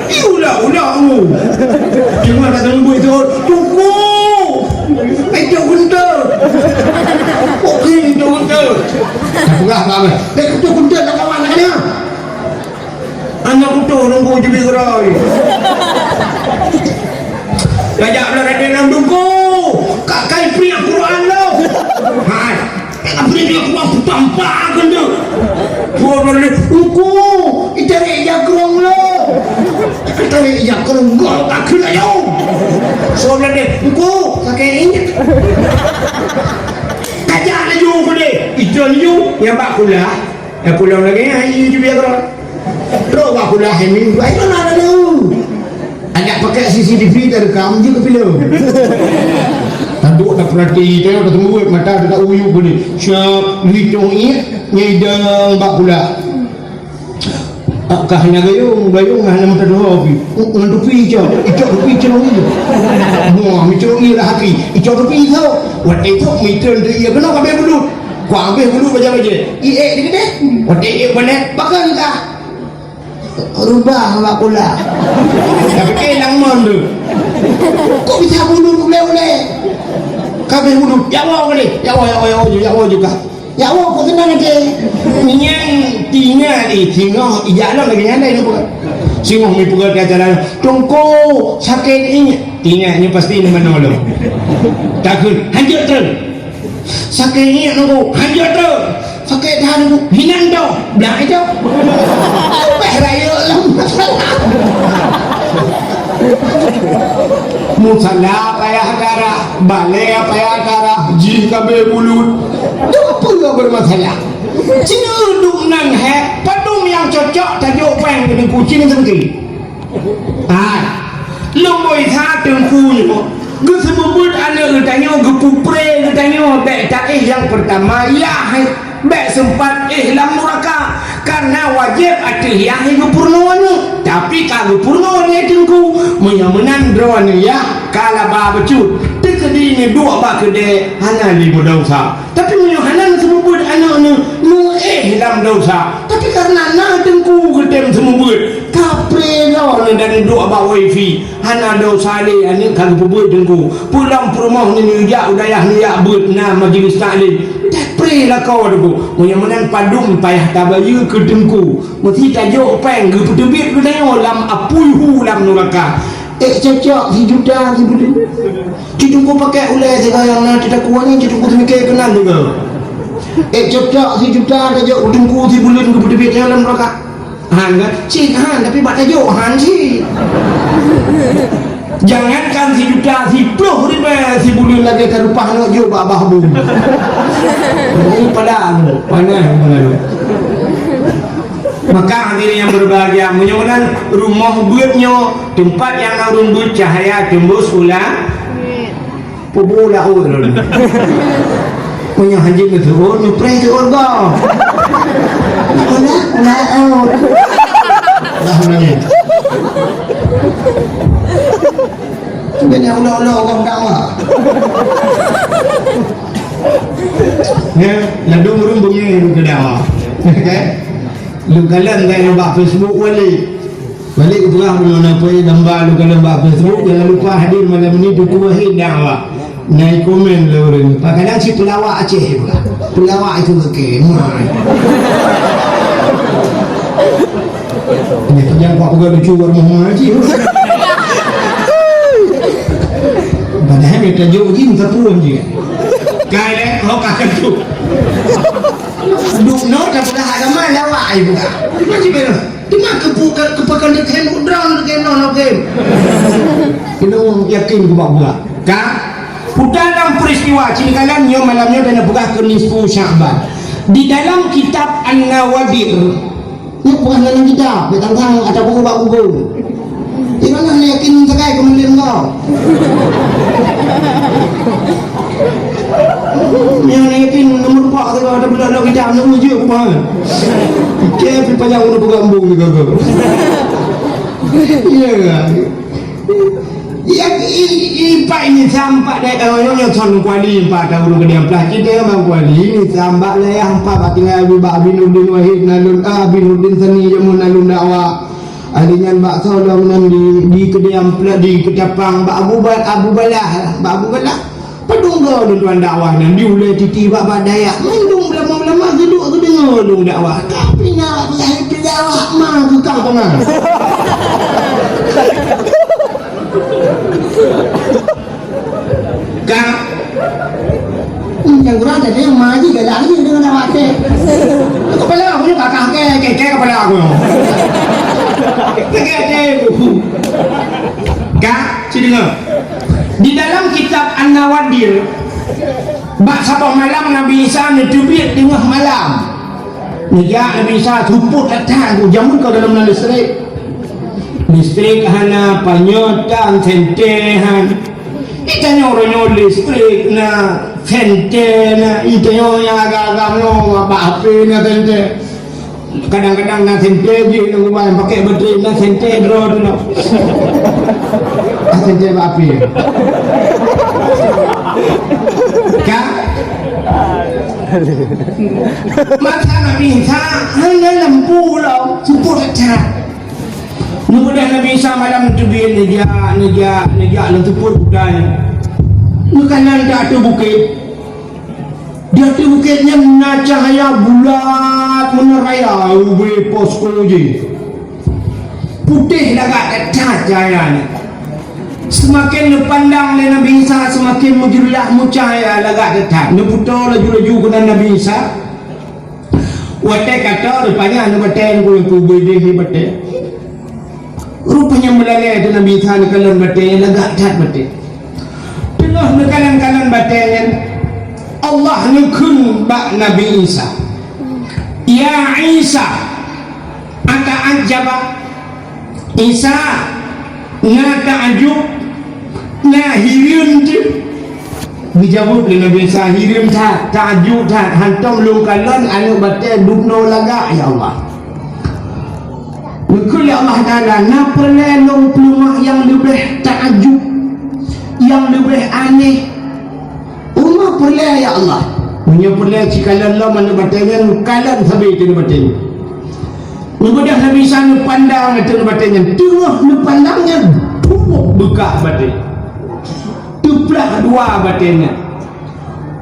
Iulah-ulah, oh. Cuma tak tunggu itu, tunggu. Itu guntur. Oke, itu guntur. Tak peugah apa-apa. Eh, itu guntur nak kawan nak kena. Anak utuh nunggu je beri gerai. Kajak belah raden lam duku. Kak kai pria Quran lo. Hai. Abri dia kuah putampa gende. Dua belas, uku, itarik jakrong lo. Itarik jakrong gol kaki layu. Soalnya dia, uku, pakai ini. Kajak laju ku deh. Itu laju, ya bak kulah. Ya pulang lagi, ya, iya juga jakrong. Trok bak kulah ini, dua itu nak ada lu. Ajak pakai C C T V terekam je ke filem. Taduk tak perhati, tengok tak tunggu mata tak uyup boleh. Siap, lucu iya, nyidang bak kulah. Kah hanya gayung, gayung hana mata dua pi. Ngan tupi cok, icok tupi cok iya. Muah micok iya lah hati, icok tupi cok. Waktu itu micok tu iya kena kabeh belut. Kau habis belut baca-baca. Iek dikit deh. Waktu iek balik, bakal kah. Rubah bak kulah. Tapi eh nang mon tu. Kok bisa bulut ulèe-ulèe? Kabeh bulut. Ya Allah ni. Ya Allah, ya Allah, ya Allah, ya Allah juga. Ya Allah, kok senang aja. Nyan tinggal di singoh ijak lom lagi nyan dah ni bukan. Singoh mi peugah ke jalan. Tungku sakit ini. Tinggal ni pasti ni menolong. Takut. Hanjut terus. Sakét ngieng nunggu, hanjeuet teuk. Sakét that nunggu, hinan toh, blah itu. Leubeh rayeuk lom masalah. Musala payah darah, balèe payah darah, jih kabeh bulut. Nyoe peue bermasalah? Cina dum nan hèk, padum nyang cocok tajok péng keu teungku cina seungki. Hai, lôn boi that teungku nyoe. Geuseumeubeuet aneuk geutanyoe, geupeupré geutanyoe, bèk taéh nyang peurtama yah, bèk seumpat éh lam nuraka. Kareuna wajéb ateueh yah geupeurunoe aneuk. Tapi ka geupeurunoe lé teungku, meunyoe meunan droeneuh yah ka laba bacut. Teukeudi neuduek bak keudè hana lé meudesya. Tapi meunyoe hana neuseumeubeuet aneuk neuh, neuéh lam desya. Tapi kareuna na teungku geutem seumeubeuet, kapré lom dan duek bak wifi. Hana desya lé aneuk ka geupeubeuet teungku. Pulang peurumoh neujak u dayah neujak beuet na majeulis taklim. Kapré lakoe teungku. Meunyoe meunan padum payah tabayeue keu teungku. Meusti tajok péng geupeuteubiet geutanyoe lam apui hu lam nuraka. Ék cocok sijuta sibuleuen. Ci teungku pakai ulèe sigoe nyang na teutakue nyan, ci teungku teumike keunan juga. Ék cocok sijuta tajok u teungku sibuleuen geupeuteubiet nyang lam raka. Han kan? Cit han, tapi bak tajok han cit. Jangankan sijuta, siplôh ribèe sibuleuen lagèe ka reupah aneuk jok bak babah bu. Ini padang, panas, panas. Maka hadirin yang berbahagia, meunyoe meunan rumoh beuet nyoe, teumpat nyang na ureueng beuet cahya teumbus u la-, pubu laôt lôn. Meunyoe hanjeuet neuseuôt, neupreh seuôt gob. Ulah, ulah, oh. Lah, ulah ni. Bèk na ulo-ulo ureueng dakwah. Ya, ladôm ureueng beungèh keu dakwah. Kan? Lôn kalon bak Facebook wali. Balik peugah bunoe na peué gambar lôn kalon bak Facebook, jangan lupa hadir malam ini, dukung wahid dakwah. Na komen lé ureueng. Kadang si pelawak Aceh juga. Pelawak itu oke, muai. Ini yang kuat peugah lucu, baru mau ngaji. Padahal dia tajuk jin, tapi orang je. Kai leh, oh, kakak tu. Duk no, tak pernah agama, lawak aja buka. Macam mana? Teuma keupu-, keu-, keupeukeuneuk khem, udrong khem, nono khem. Keuneuk yakin keu bak buah. Ka? Puta lam peristiwa, cit kalon nyoe malam nyoe dan peugah keu nisfu Sya'ban. Di dalam kitab An-Nawadir, nyoe peugah dalam kitab, bèk tang-tang ataupun bak buku. Di mana yakin sagai keumeulén kau? Nyang yakin nomor empat tu ada budak-budak kita, nak uji aku faham. Fikir pi payah udah pegang bung ni gagal. Iya kan? Ya, i, i, pak ini sampai dek kalau nyonya son kuali empat tahun kemudian pelah kita bang kuali ini sampai lah ya empat bak tinggal Abi Bak Abi Nurdin Wahid nalun, ah, Abi Nurdin Sani Jamun nalun dakwah. Hari nyan bak soe lom nan di, di keudè ampla-, di Keutapang, bak Abu Ba-, Abu Balah, bak Abu Balah. Padum goe lôn tuan dakwah nan di ulèe titi bak, bak Dayak. Mandum ulama-ulama geuduek geudeungoe lôn dakwah. Tapi na Abdullah bin dakwah ma geukah teuma. Ka. Nyang kurang jadi yang maji galak ni dengan awak teh. Kepala aku ni bakah ke, ke, ke kepala aku. Ke, ke, ke. Ka, ci deungö. Di dalam kitab An-Nawadir, bak saboh malam Nabi Isa neuteubiet teungoh malam. Neujak Nabi Isa seupôt that-that, jameun ka dalam na listrik. Listrik hana, panyöt tan, senter han. Itanyoe uroe nyoe listrik na, senter na, itanyoe nyang agam-agam nyoe bak H P na senter. Kadang-kadang na senter jih lam rumah, pakèk baterai na senter droe tu na. Ah, senter bak H P. Ka? Masa Nabi Isa hana lampu lom, seupôt that-that. Neubeudôh Nabi Isa malam teubiet neujak, neujak, neujak lam seupôt bukai. Neukalon di ateueh bukét. Di ateueh bukét nyan na cahya bulat meunan raya ubé posko jih. Putéh lagak that-that cahya nyan. Seumaken neupandang lé Nabi Isa, seumaken meujeulaih meucahya lagak that-that. Neuputô laju-laju keunan Nabi Isa. Watèe ka tô, rupanya aneuk batèe nyang ku-, ku beudeh di batèe. Rupanya meulalèe teuh Nabi Isa neukalon batèe nyan lagak that batèe. Teungoh neukalon-kalon batèe nyan, Allah neukheun bak Nabi Isa, "Ya Isa, ata'ajjaba?" Isa, na taajub, na hireuen teuh. Geujaweueb lé Nabi Isa, "Hireuen that, taajub that, hantom lôn kalon aneuk batèe dubnoe lagak, ya Allah." Geukheun lé Allah Taala, "Na peureulèe lôn peuleumah nyang leubeh taajub, nyang leubeh aneh?" "Uma peureulèe, ya Allah." Meunyoe peureulèe, ci kalon lom aneuk batèe nyan, kalon sabe teuh aneuk batèe nyan. Neubeudôh Nabi Isa neupandang ateueh batèe nyan. Teungoh neupandang nyan, peuet beukah batèe. Teuplah dua batèe nyan.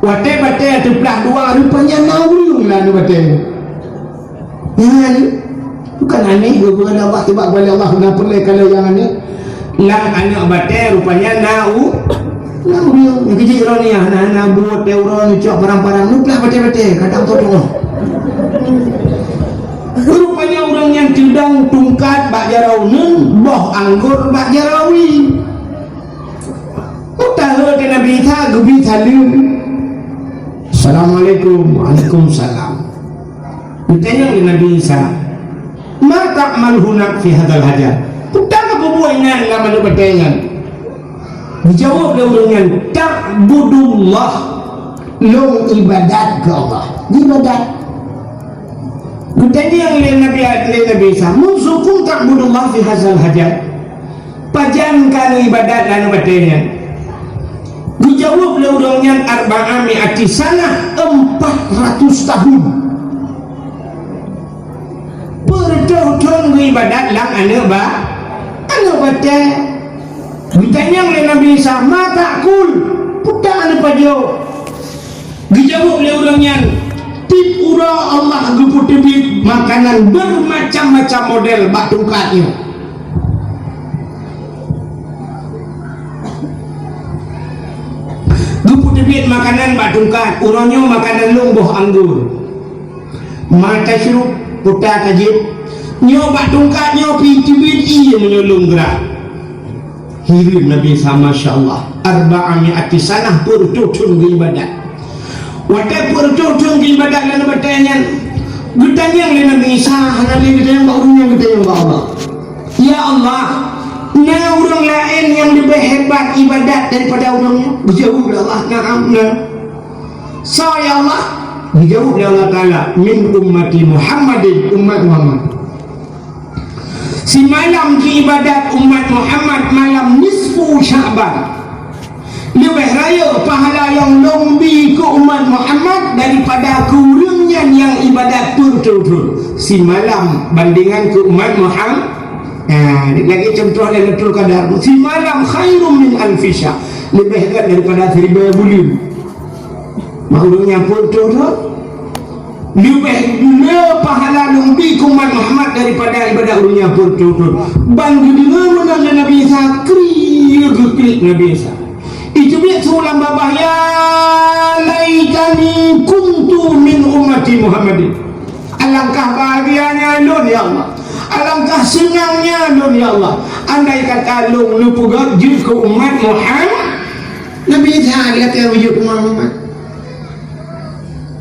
Watèe batèe teuplah dua, rupanya na ureueng lam batèe nyan. Nyan, bukan aneh, bukan Allah, sebab bak Allah na peureulèe kalon nyang aneh. Lam aneuk batèe rupanya na u-, na ureueng. Nyang keujiek droeneuh, na, na buet teuh uroe neucok parang-parang, neuplah batèe-batèe, kadang teuh. Rupanya ureueng nyan teudong tungkat bak jaroe uneuen, boh anggô bak jaroe wie. Nabi Isa geubri saleuem. "Assalamualaikum." "Waalaikumsalam." Geutanyong lé Nabi Isa, "Ma ta'malu huna fi hadzal hajar?" "Peue ka peubuet inan lam aneuk batée nyan?" Geujaweueb lé ureuëng nyan, "Ta'budullah." "Lôn iébadat keu Allah." Iébadat. Geutanyong lé Nabi, lé Nabi Isa, "Munzu kam ta'budullah fi hadzal hajar?" "Pajan ka neuiébadat lam aneuk batée nyan?" Geujaweueb lé ureuëng nyan, "Arba'a mi'ati sanah," empat ratus tahun. Peureutôh thon geuiébadat lam aneuk ba-, aneuk batée. Geutanyong lé Nabi Isa, "Ma ta'kul?" "Peue ka neupajoh?" Geujaweueb lé ureuëng nyan, "Tieb uroe Allah geupeuteubiet makanan beureumacam-macam model bak tungkat nyoe." Geupeuteubiet makanan bak tungkat, uroe nyoe makanan lôn boh anggô. "Ma tasyrub?" "Peue ka tajieb?" "Nyoe bak tungkat nyoe pih teubiet ié meunyoe lôn grak." Hireuen Nabi Isa, "Masya Allah, arba'a mi'ati sanah," peureutôh thon geuiébadat. Watée peureutôh thon geuiébadat lam aneuk batée nyan, geutanyong lé Nabi Isa, hana lé geutanyong bak ureuëng nyan, geutanyong bak Allah. "Ya Allah, na ureuëng laén nyang leubeh hebat iébadat daripada ureuëng nyan?" Geujaweueb lé Allah, "Na'am, na." "Soe, ya Allah?" Geujaweueb lé Allah Taala, "Min ummati Muhammadin," umat Muhammad. Simalam jiiébadat umat Muhammad malam nisfu Sya'ban. Leubeh rayeuk pahala nyang lôn bi keu umat Muhammad daripada keu ureuëng nyan nyang iébadat peureutôh-reutôh. Simalam bandingan keu umat Muhammad. Nah, lagée contoh Lailatul Qadar. Simalam khairum min alfi syahr. Leubeh gét daripada siribée buleuen. Mak ureuëng nyang peureutôh-reutôh. Leubeh guna pahala lôn bi keu umat Muhammad daripada iébadat ureuëng nyang peureutôh-reutôh. Ban geudeungoe meunan lé Nabi Isa, kriek geukriek Nabi Isa. Iteubiet su lam babah, "Ya laitani kuntu min ummati Muhammadin." Alangkah bahagianya lôn, ya Allah. Alangkah seunangnya lôn, ya Allah. Andai kata lôn neupeugét jeuet keu umat Muhammad. Nabi Isa geulakée beujeuet keu umat Muhammad.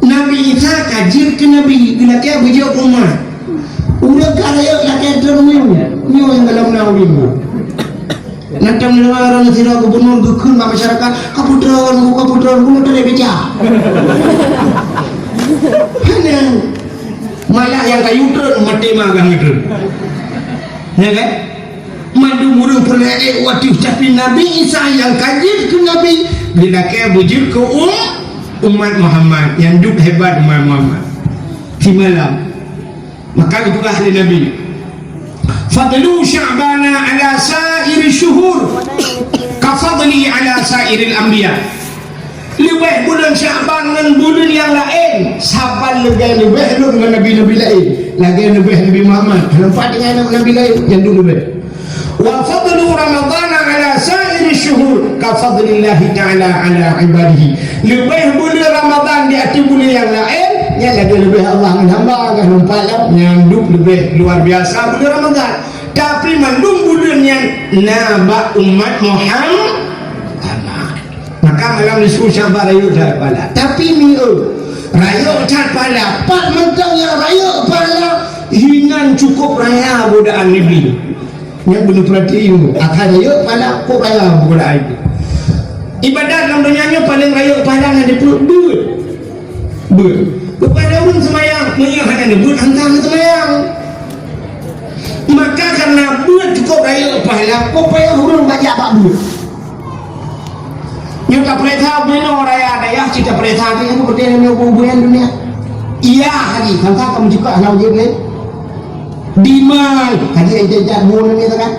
Nabi Isa ka jeuet keu nabi, geulakée beujeuet keu umat. Ureuëng ka rayeuk lakée droeneuh, nyoe nyang gohlom na ureuëng. Nyan tam lewat ureuëng sidroe gubunur geukheun bak masyarakat, "Ka peutron, ka peutron, bunoe teuh lé beca." Hana. Malah nyang ka yue treun, maté mah agam treun. Ya kan? Mandum ureuëng peureulée ék u ateueh, tapi Nabi Isa nyang ka jeuet keu nabi, geulakée beujeuet keu um-, umat Muhammad, nyang duek hebat umat Muhammad. Simalam. Maka geupeugah lé Nabi, "Fadlu Sya'bana ala sa'iri syuhur, ka fadli ala sa'iril anbiya." Leubeh buleuen Sya'ban ngon buleuen nyang laén, saban lagée leubeh lôn ngon nabi-nabi laén, lagée leubeh Nabi Muhammad, hana pat deungon nabi laén nyang duek leubeh. "Wa fadlu Ramadhana ala sa'iri syuhur ka fadlillahi ta'ala ala ibadihi." Leubeh buleuen Ramadhan di ateueh buleuen nyang laén, nyan lagée leubeh Allah ngon hamba, ngon hamba nyang duek leubeh luar biasa buleuen Ramadhan. Tapi mandum buleuen nyan na bak umat Muhammad. Maka malam nisfu Sya'ban rayeuk that pahala. Tapi mi eu, rayeuk that pahala, pat mantong nyang rayeuk pahala, hinan cukup raya godaan Iblis. Nyan beuneupeurati ilmu. Akan rayeuk pahala, cukup raya godaan Iblis. Ibadat lam donya nyoe paleng rayeuk pahala nyan dipeuet beuet. Beuet. Bukan ureuëng seumayang, meunyoe hana neubeuet, hana seumayang. Maka karena beuet cukup rayeuk pahala, peue payah ureuëng bajak bak beuet. Nyoe tapeuriksa bunoe raya dayah, cit tapeuriksa lagée nyoe, peue teuh nyoe bubuyan dunia. Iya haji, sangka kamu juga hana ujian lain. Di mana haji yang jajak bunoe ni kan?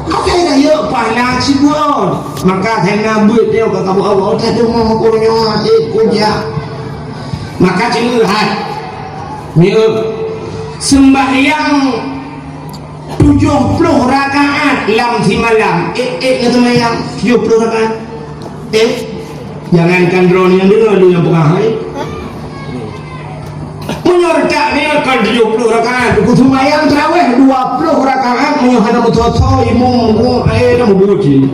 Akai rayeuk pahala sibuet. Maka hana beuet nyoe ka kabu Allah, teudeungoe ukur nyoe, eh, kuja. Maka ceungeut hai. Nyoe. Sembahyang tujoh ploh rakaat lam simalam. Eh, eh, na seumayang tujoh ploh rakaat. Eh, jangankan droeneuh nyang deungoe, lôn nyang peugah, eh. Meunyoe rakaat nyoe kan tujoh ploh rakaat, ku seumayang tarawih dua ploh rakaat, meunyoe hana meusoe-soe imum, eh, na meubuet cit.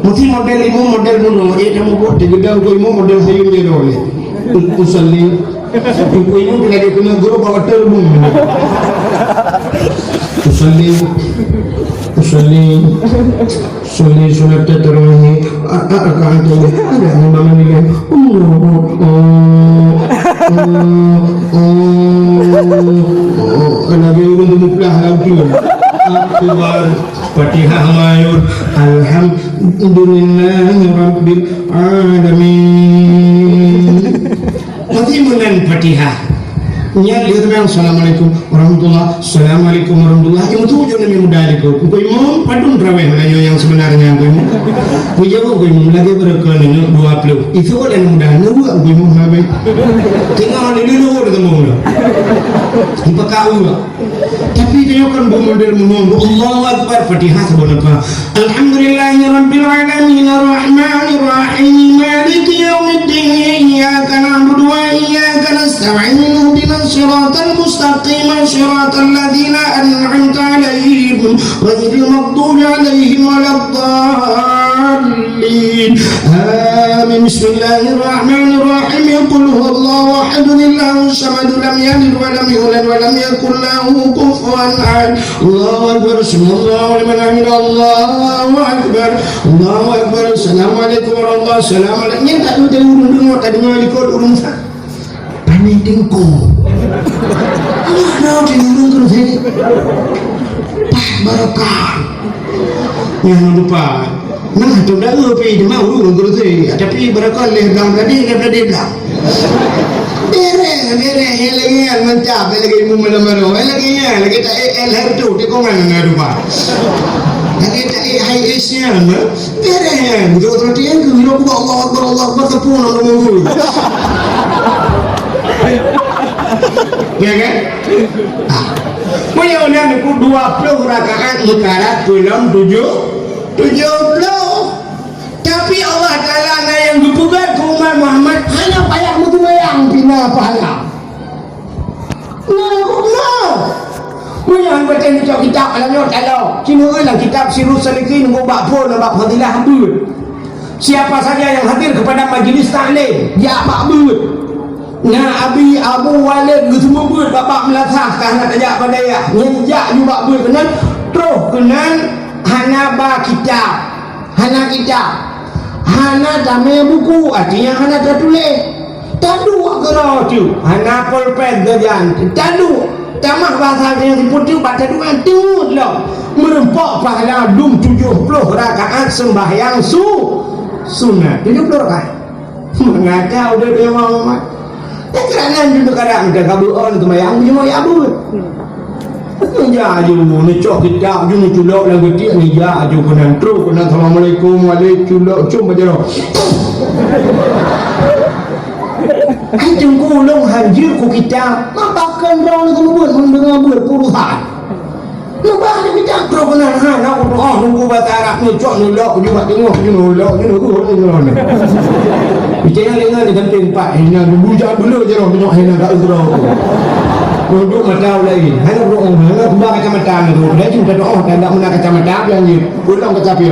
Mesti model imum, model bunoe, eh, kamu buat tiga jam kau imum model sayur je dah boleh. Usalli. Kau imum kena dia kena guru bawa terbung. Usalli. Usalli. Usalli sunat tarawih. Ah, ah, ah, ah, ah, ah, ah, ah, ah, ah, ah, ah, ah, ah, ah, lagi urun tu muplah lau tu. Akbar. Fatihah mayur. Alhamdulillahi Rabbil Alamin. Tapi meunan Fatihah. Nyan dia terang, "Assalamualaikum warahmatullah, assalamualaikum warahmatullah." Yang tu je Nabi muda dia tu. Engkau imum, padum terawih Melayu yang sebenarnya engkau imum. Kau jawab engkau imum, lagi berapa ni, dua puluh. Itu orang muda, nunggu engkau imum habis. Tengok dia dulu, dia tunggu. Empat kau. Tapi dia kan bermodel menunggu. Allahu Akbar, Fatihah saboh nafah. Alhamdulillahirabbil alamin, arrahmanir rahim, maliki yaumiddin, iyyaka na'budu wa iyyaka nasta'in, ihdinas siratal mustaqim, siratal ladzina an'amta 'alaihim, ghairil maghdubi 'alaihim waladdallin. Amin. Bismillahirrahmanirrahim. Qul huwallahu ahad, Allahus samad, lam yalid wa lam yulad wa lam yakul lahu kufuwan ahad. Allahu akbar. Sami'allahu liman hamidah. Allahu akbar. Allahu akbar. Assalamualaikum warahmatullahi wabarakatuh. Assalamualaikum. Nyan tak ada ureueng deungoe, tak deungoe likot ureueng sa. Pané teungku. Alah, dah di ureueng terus ni. Pah barokah. Nyang lupa. Nah, tu dah pi cuma ureueng terus ni. Tapi barokah leh blang tadi, leh tadi blang. Bereh, bereh, yang lagi yang mantap, yang lagi mu malam baru. Yang lagi yang, lagi tak eh, el her tu, tikungan na rupa. Lagi tak eh, hai Asian, eh? Bereh, eh? Betul-betul dia tu, you know, Allahu Akbar, Allahu Akbar, tepung nama munggu. Ya kan? Ah. Punya orang aku dua puluh rakaat meukarat pulang tujuh, tujuh puluh. Tapi Allah Taala na nyang geupeugah keu umat Muhammad, hana payah meuseumayang pih na pahala. Na, na. Meunyoe hana patéh neucok kitab alam nyoe talo. Cuma lam kitab Sirus Salikin nunggu bak phon bak fadilah beuet. Siapa saja yang hadir kepada majlis taklim, jak bak beuet. Na Abi Abu Walid geuseumeubeuet bak bak meulasah ka hana tajak padaya. Nyan jak ju bak beuet keunan, troh keunan hana ba kitab. Hana kitab. Hana tamé buku, artinya hana tatuléh. Taduek keudroe teuk, hana polpet geujan, taduek. Tamah bahasa nyang sipeuteuk bak taduek nyan teungeut lom. Meurumpok pahala dum tujoh ploh rakaat seumbahyang su-, sunat. Tujoh ploh rakaat. Mengata udah dia mau mat. Nyang keunan jeuet kadang teuka beuon seumayang jeuet ya beuet. Nija aju neucok kitab ju neuculok lam geutik nija aju keunan trok keunan assalamualaikum waalaikum culok cum bak jaroe. Hai teungku ulôn hanjeuet ku kitab, mabakon droe lagèe buet mun deungoe buet urosan. Leubeh nibak trok keunan hana kudoa nunggu basa Arab neucok neulok ju bak teungoh ju neulok ju neulok ju neulok. Percaya dengan di samping empat hina bujang dulu je roh menyok hina kat ugroe. Duduk mata lain. Hana berdoa, hana kembang kacamata tu. Dah cinta doa tak ada mena kacamata bilang je. Pulang ke tapi.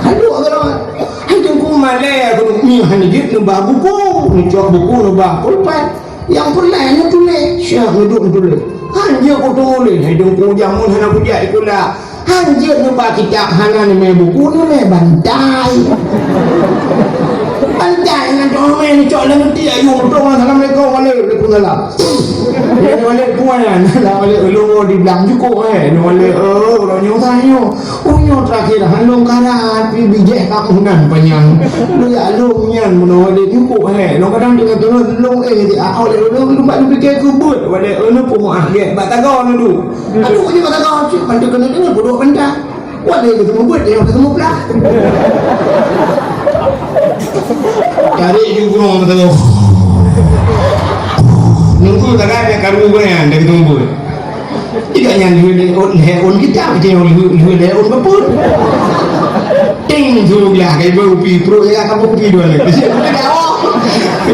Aduh kalau hai teungku malai aku ni hana jeuet neubah buku, neucok buku neubah pulpen. Nyang peureulèe neutuléh, siap neuduek neutuléh. Hanjeuet kutuléh, hai teungku jameun hana kujak sikula. Hanjeuet neuba kitab hana neumè buku, neumè bantai. Bantai ngon toh mè neucok lam meuti ayu meutueng, "Assalamualaikum." "Waalaikumsalam." Dia ni balik kuah nyan. Dah balik ulôn di blang jukuk, eh. Dia balik, oh, orang nyoe saya. Oh, nyoe terakhir, han lôn karat, pi bijéh kat meunan panyang. Lôn jak lôn nyan, meunoe deh jukuk, hé. Lôn kadang teungoh-teungoh lôn, eh, di akhô lé lôn, lôn pat lôn pike keu beuet, walek lôn peumaah gét, bak tagoe lôn duek. Aduh, nyoe bak tagoe, cit, bantu keuneuk deungon, bodoh banta. Walek keu teumeubuet, nyoe keu teumeupulang. Tarék ju gurong bak tagoe. Nunggu tagat nyang karu geuh nyan, dah keu teumeubuet. Tidak nyan lheueh lé ôn, lheueh ôn kitab, kita yang lheueh, lheueh lé ôn beupeuet. Ting tu lah, kai beu pi, pruet ya, kamu pi dua lagi. Tidak, oh,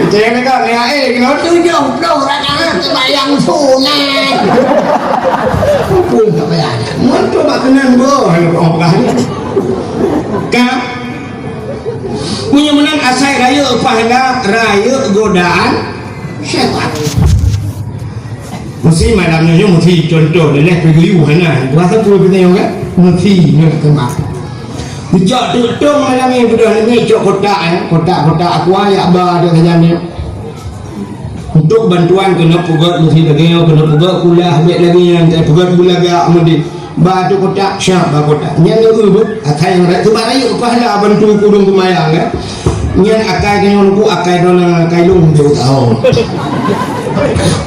Jangan dekat ni, eh, kena tujuh puluh rakaat sembahyang sunat. Pun tak payah. Mun tu bak keunan boh, oh, bah. Ka? Meunyoe meunan asai rayeuk pahala, rayeuk godaan syaitan. Mesti malam nyoe, nyoe mesti contoh leleh peuguyuh hana. Kuasa peue kita nyoe kan? Mesti nyoe keumah. Bicak tutup malam ni sudah ni cok kotak, eh. Kotak-kotak aqua yak ba ada saja ni. Untuk bantuan kena peugöt mesti lagi, kena peugöt kulah bek lagi yang tak peugöt bulaga mudi. Ba tu kotak, siap ba kotak. Nyan ni ureueng, akai nyang rayeuk, sebab rayeuk pahala bantu kudung seumayang, kan? Nyan akai nyang ku, akai dona, akai lôn tu. Oh.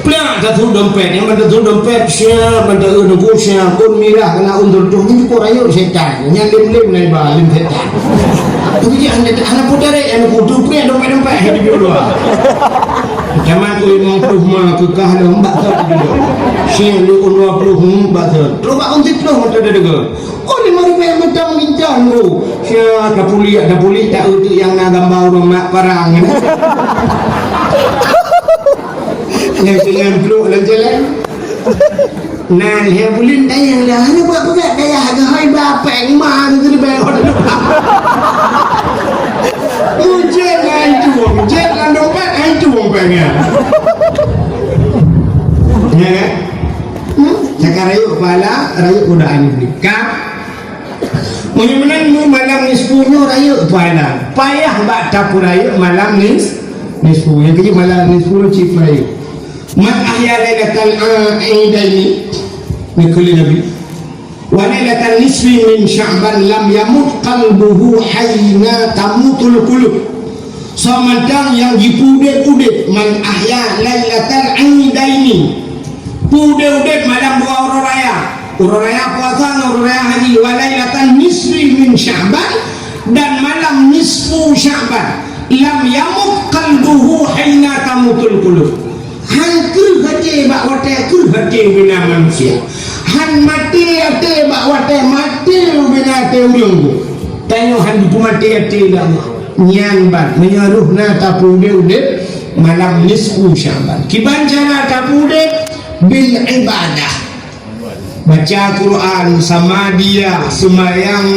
Plak, tasu dompet. Nyan ban tasu dompet, siap, ban tasu nunggu, siap. Kun mirah kena un tutoh. Ni ko rayeuk setan. Nyan lem-lem na iba, lem setan. Tapi dia anda, anda putar, eh, anda putar, plak dompet-dompet, eh, di dua. Zaman ku lima puluh ma keukah dah empat tahun juga. Siap, lu dua puluh empat tahun. Terus bak un tutoh, mata dia dengar. Oh, lima ribu yang mentang bintang tu. Sia, tapulik, tapulik, tak utuk yang na gambar ureueng mak parang. Yang dengan peluk dalam jalan. Nah, yang bulan tayang dah. Hana buat pegat dayah ke hai bapeng ma ke di belon. Ujian hai tuang, ujian dalam dompet hai tuang pengen. Ya kan? Hmm? Cakap rayeuk pahala, rayeuk godaan iblis. Ka? Meunyoe meunan mu malam nisfu nyoe rayeuk pahala. Payah bak tapeurayeuk malam nis-, nisfu. Nyang keujeuet malam nisfu cit rayeuk. Man ahya lailatal a-, aidaini, ni kheun lé Nabi. Wa lailatan nisfi min Sya'ban lam yamut qalbuhu haina tamutul qulub. Soe mantong nyang jipeudeb-udeb, man ahya lailatal idaini, peudeb-udeb malam dua uroe raya, uroe raya puasa ngon uroe raya haji, wa lailatan nisfi min Sya'ban, dan malam nisfu Sya'ban, lam yamut qalbuhu haina tamutul qulub. Han kreueh até bak watèe kreueh até ubena manusia. Han maté até bak watèe maté ubena até ureueng. Tanyoe han geupeumaté até lé Allah. Nyan ban, meunyoe roh na tapeudeb-udeb malam nisfu Sya'ban. Kiban cara tapeudeb? Bil ibadah. Baca Quran, samadiyah, seumayang,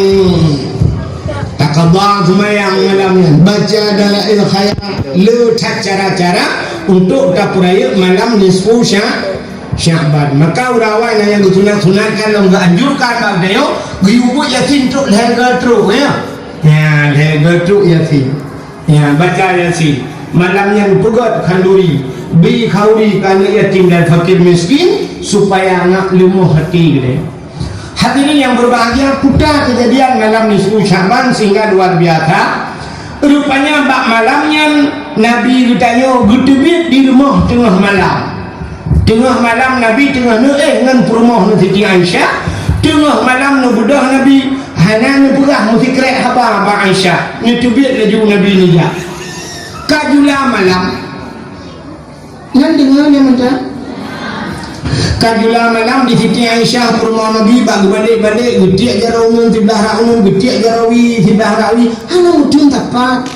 taqadha seumayang malam nyan, baca dalail khairat, le that cara-cara untuk tapeurayeuk malam nisfu Sya-, Sya'ban. Maka ureueng awai na nyang geusunat-sunatkan lom geuanjurkan bak geutanyoe, geuyue buet Yasin trok lhèe go trok, ya. Ya, lhèe go trok Yasin. Ya, baca Yasin. Malam nyan peugöt khanduri, bri khauri keu aneuk yatim dan fakir miskin, supaya nyak leumoh até geutanyoe. Hadirin yang berbahagia, puta kejadian malam nisfu Sya'ban sehingga luar biasa. Rupanya bak malam nyan Nabi geutanyoe geuteubiet di rumoh teungoh malam. Teungoh malam Nabi teungoh neuéh ngon peurumoh ngon Siti Aisyah. Teungoh malam neubeudôh Nabi, hana neupeugah meusikrek haba bak Aisyah. Neuteubiet laju Nabi neujak. Ka jula malam. Nyan deungoe nyan mantong. Ka jula malam di Siti Aisyah peurumoh Nabi bak geubalek-balek, geutiek jaroe uneun siblah rak uneun, geutiek jaroe wie siblah rak wie. Hana meuteun tapat.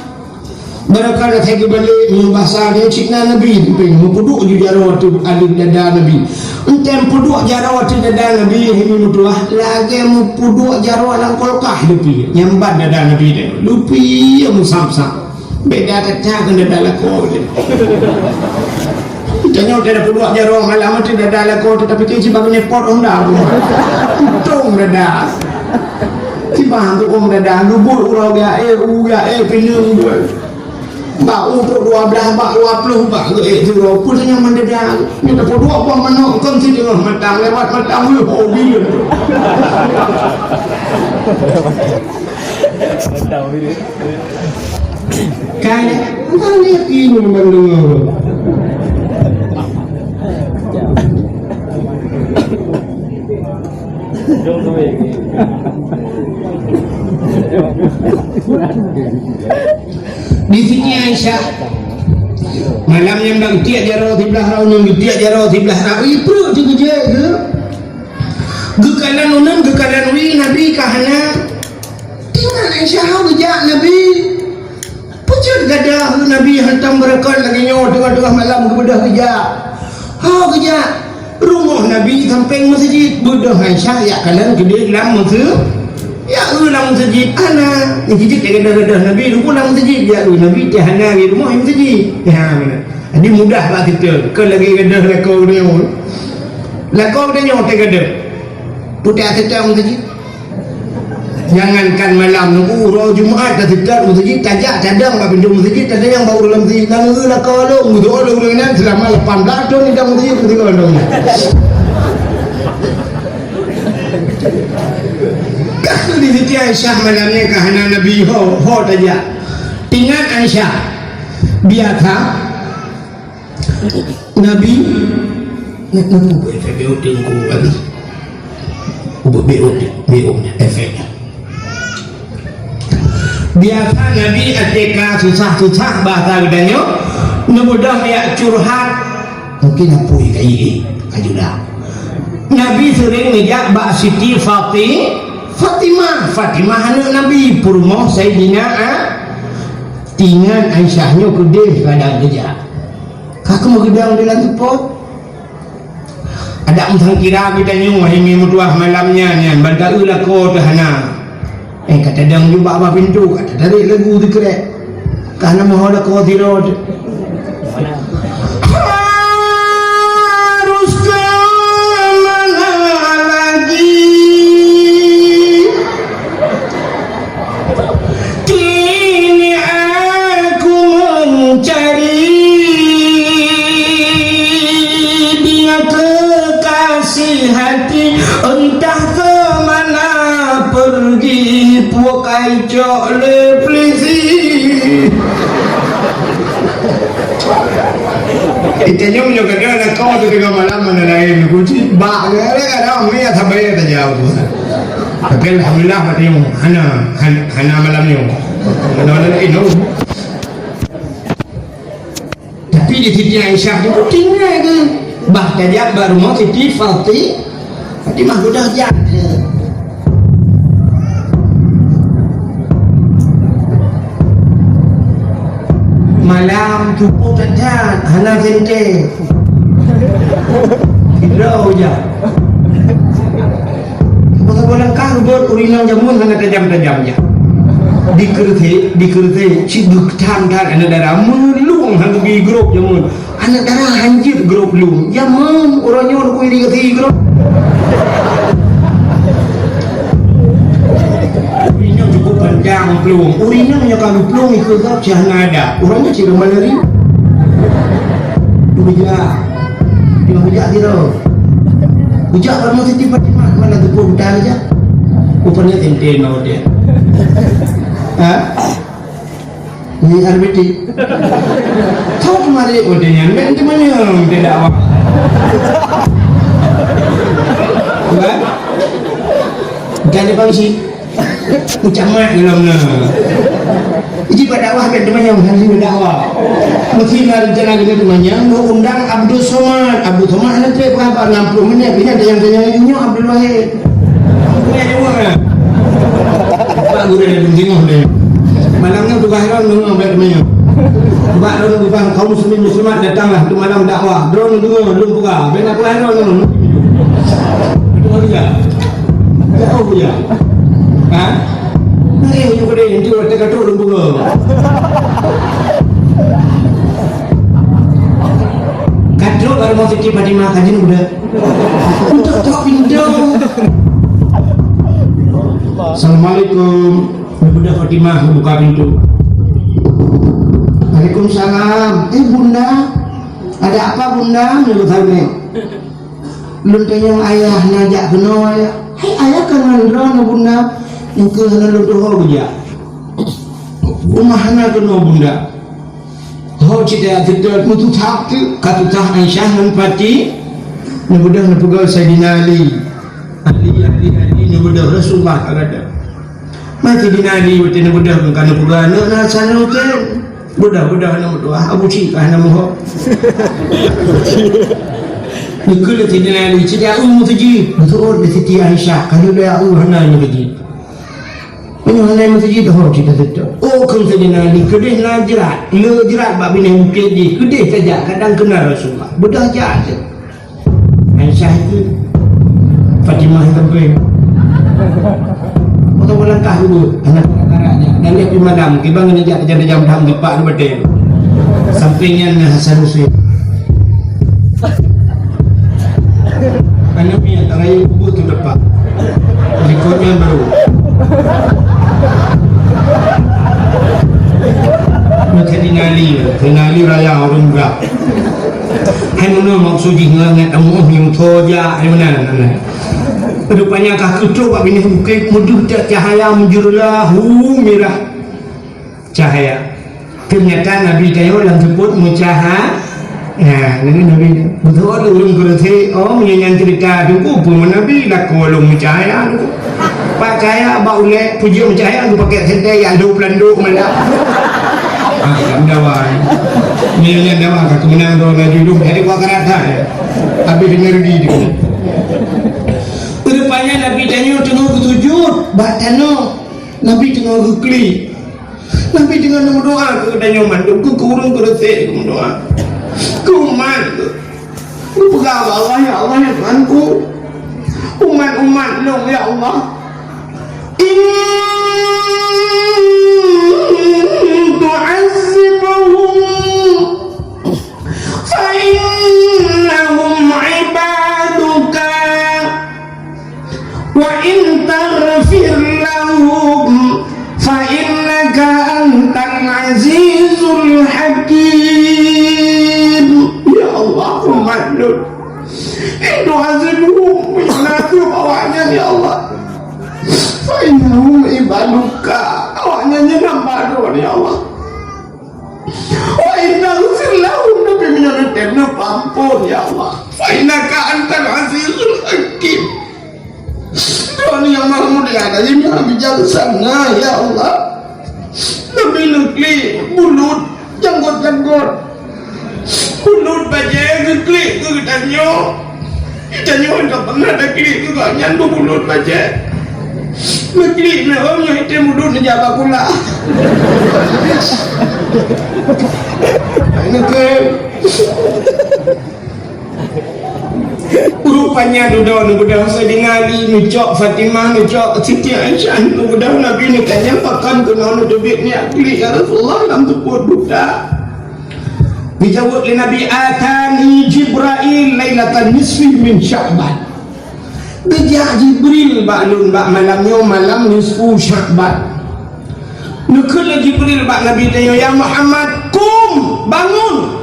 Barangkalah lagèe geubalek, meunyoe basa nyoe cit na Nabi, pih meupeuduek ju jaroe ateueh dada Nabi. Enteuk peuduek jaroe ateueh dada Nabi, hai meutuah, lagèe meupeuduek jaroe lam kulkas leupie. Nyang ban dada Nabi nyan, leupie meusam-sam. Beda teuka ngon dada lakoe nyan. Tanyoe dada peuduek jaroe malam ateueh dada lakoe, tetapi tu cit bak nipot honda. Untông dada. Sibang tu ôm dada, lubuk uroe gaéh, u gaéh, pineung dua. Bak u trok dua blah, bak dua ploh, bak gaéh sidroe. Peue nyang mandada? Nyoe tapeuduek boh manok, kon si teungoh matang, lewat matang, wih, ho bileueng. Matang, bileueng. Kan, kan yakin memang dengar. Di Siti Aisyah, malam nyan bak geutiek jaroe siblah rak uneun, geutiek jaroe siblah rak wie, pruet teugeujek geu-, geukalon uneun, geukalon wie, Nabi ka hana. Teuma Aisyah geujak Nabi. Peue Gadoh Nabi hantom beureukat lagèe nyoe, teungoh-teungoh malam geubeudôh geujak. Ho geujak, rumoh Nabi sampéng meuseujid, beudôh Aisyah jak kalon keudéh lam meuseu-, jak eu lam meuseujid, hana. Nyang jijak gadoh-gadoh Nabi, rumoh lam meuseujid, jak eu Nabi, teuh hana lé rumoh lam meuseujid. Ya, beuna. Jadi mudah bak situ, kon lagèe gadoh lakoe geutanyoe. Lakoe geutanyoe teuh gadoh. Putéh ateueh lam meuseujid. Jangankan malam, nunggu uroe Jumat, taseutôt meuseujid, tajak cadang bak pintoe meuseujid, tatanyong bak ureueng lam meuseujid, "Nanggroe lakoe lôn, meudoa lôn ureueng nyan seulama lapan blah thon di dalam meuseujid, meuseujid lôn." Ka di Siti Aisyah malam nyan ka hana Nabi ho, ho tajak. Ingat Aisyah, biasa Nabi, na-, na-, ubé efek B O T ku tadi. Ubé B O T, B O T efek. Biasa Nabi atika susah-susah bahasa geutanyoe, neubeudôh jak curhat. Mungkin apui ka ié, ka juda. Nabi sering neujak bak Siti Fati-, Fatimah. Fatimah aneuk Nabi, peurumoh Saidina A-, ingat Aisyah nyoe keudéh kadang geujak. Ka keuh meugeudong di lam teupot. Adak meusangkira geutanyoe, hai meutuah malam nyan, nyan, ban ta-eu lakoe teuh hana. Eh, ka tadong ju bak, bak pintoe, ka tatarek lagu teukrek. Ka hana meuho lakoe sidroe teuh. Harus ke mana lagi? Kini aku mencari dia kekasih hati, entah ke mana pergi, pukai cok le polisi. Itanyong nyoe kadang lakoe teuh teungoh malam mana laén, kunci bak, kadang-kadang mi ya sabai tajaweueb. Tapi alhamdulillah, pada nyoe hana, han-, hana malam nyoe. Hana malam nyoe. Tapi di Siti Aisyah tu tinggai ke? Bah tajak bak rumoh Siti Fati-, Fatimah, udah jak. Malam cukup tajak, hana sente. Kira ujar. Masa bulan kah buet ureueng inong jameun hana tajam-tajam jak. Dikeureusé, dikeureusé, cit geutam that aneuk dara, meulueng hana geubi grob jameun. Aneuk dara hanjeuet grob lom. Jameun uroe nyoe neukui di geusi grob. Ureueng inong cukup panjang plueng. Ureueng inong nyoe ka geuplueng ikeu gob cit hana ada. Uroe nyoe cit rumoh lari. Dua jam. Lima belas kilo. Ujak kamoe Siti Fatimah, mana teupeu buta aja. Rupanya tenten mau dia. Ha? Ni R B T. Tahu kemarin udah nyan, ben teumanyong dia dakwah. Bukan? Bukan dia bangsi. Ucap mak dalam na. Iji bak dakwah kan teumanyong, hana dakwah. Mesti na rencana kena teumanyong, mau undang Abdul Somad. Abdul Somad nanti berapa? Enam puluh menit. Ini ada yang tanya, "Ini Abdul Wahid." Ini ada orang. Pak guru ada tengok deh. Malam ni bukan heran, memang baik teumanyong. Sebab orang bukan kaum muslimin muslimat datanglah tu malam dakwah. Drone dulu, belum buka. Benda apa heran dulu. Itu dia. Jauh dia. Ha? Nangis ujoe keudeh, enteuk watèe ka trok lôn peugah. Ka trok bak rumoh Siti Fatimah, ka jeuet udah. Enteuk trok pintoe. Assalamualaikum. Udah Fatimah buka pintu. Waalaikumsalam. Eh, Bunda. Ada apa, Bunda? Menurut saya. Lôn tanyong ayah na jak keunoe, ayah. Hai, ayah ka ngon droeneuh, Bunda. Engkeu hana lôn tuho geujak. Uma hana keunoe, Bunda. Ho cit ayah seutôt meususah teuk, ka susah Aisyah ngon Fati. Neubeudôh neupeugah Saidina Ali. Ali, Ali, Ali, neubeudôh Rasulullah ka gadôh. Mati di Nabi watèe neubeudôh ngon ka neupeugah aneuk na Hasan Husein. Beudôh-beudôh aneuk meutuah, Abu Syik ka hana meuhok. Neukheun lé Sidina Ali, "Siti Ayu meuseujid." Beutôi lé Siti Aisyah, "Ka lheueh Ayu hana meuseujid." Meunyoe hana meuseujid, ho cit taseutôt. Oh, kheun Saidina Ali, keudeh na jrat, le jrat bak binéh bukét jih, keudeh tajak, kadang keunan Rasulullah. Beudôh jak cit. Aisyah itu, Fatimah itu pun. Atau langkah dulu, anak karak-karak nyan. Dan dia pun malam, tiba ngejak jam-jam dah empat tu betul. Sampingnya Hasan Hussein. Aneuk miet, raya kubur tu depan. Likotnya baru. Macam di Nali, di Nali raya orang murah. Hai meunoe maksud jih ngon ngat amuh nyang tho jak, hai meunan, meunan. Rupanya ka keutrok bak binéh bukét, meudeuh cahaya meujeureula, hu, mirah. Cahaya. Ternyata Nabi tanyoe lam seupôt meucaha-, ya, Nabi, Nabi. Beutôi ureueng keureusé, oh, meunyoe nyan cerita Teungku, peue Nabi lakoe lôn meucahaya Teungku. Pak cahaya bak ulèe, peujeuet meucahaya Teungku pakai sendal, ya, lôn pelandok malah. Ah, dawa. Meunyoe nyan dawa ka keumeunang droe laju lôn, jadi buat karatan, ya. Habis energi Teungku. Rupanya Nabi tanyoe teungoh geusujut bak tanoh. Nabi teungoh geuklik. Nabi teungoh meudoa keu geutanyoe mandum, keu ureueng keureusé meudoa. Keu umat geuh. Geupeugah bak Allah, "Ya Allah, ya Tuhanku, umat-umat lôn, ya Allah. In tu'azzibhum fa innahum ibaduka." Wa in taghfir lahum fa innaka antal azizul hakim. Ya Allah, umat lôn. In tu'azzibhum, meunyoe na azeueb awaknyan, ya Allah. Fa innahum ibaduka. Awaknyan nyan hamba Droe, ya Allah. Wa in taghfir lahum, tapi meunyoe neutem neupeuampôn, ya Allah. Fa innaka antal azizul hakim. Droeneuh nyang maha mulia lagi maha bijaksana, ya Allah. Nabi neuklik bulut janggot-janggot. Bulut bajée geuklik keu geutanyoe. Geutanyoe ka peunah taklik keu gobnyan beubulut bajée. Neuklik na ôm nyang item bulut neujak bak kula. Neuklik. Rupanya dudoe neubeudôh Saidina Ali, neucok Fatimah, neucok Siti Aisyah, neubeudôh Nabi neutanyong pakon keunoe neuteubiet neuklik, ya Rasulullah, lam seupôt buta. Geujaweueb lé Nabi, "Atani Jibrail lailatan nisfi min Sya'ban." Geujak Jibril bak lôn bak malam nyoe, malam nisfu Sya'ban. Neukheun lé Jibril bak Nabi tanyoe, "Ya Muhammad, qum, bangun!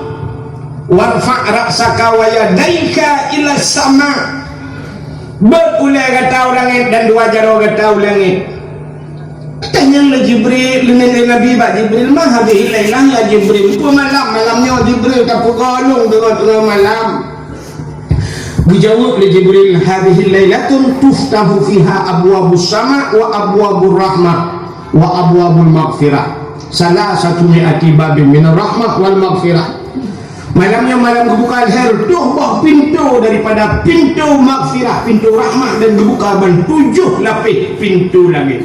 Warfa' ra'saka wa yadaika ila sama." Beuet ulée gata u langét dan dua jaroe gata u langét. Tanyong lé Jibril, leuneuk lé Nabi bak Jibril, "Ma hadhihil lailah ya Jibril?" Peue malam, malam nyoe Jibril ka peugah lôn deungon teungoh malam. Geujaweueb lé Jibril, "Hadhihil lailatun tuftahu fiha abwabus sama wa abwabur rahmah wa abwabul maghfirah. Salasatu mi'ati babin minar rahmah wal maghfirah." Malam nyoe malam geubuka lhèe reutôh boh pintoe daripada pintoe maghfirah, pintoe rahmat, dan geubuka ban tujoh lapéh pintoe langét.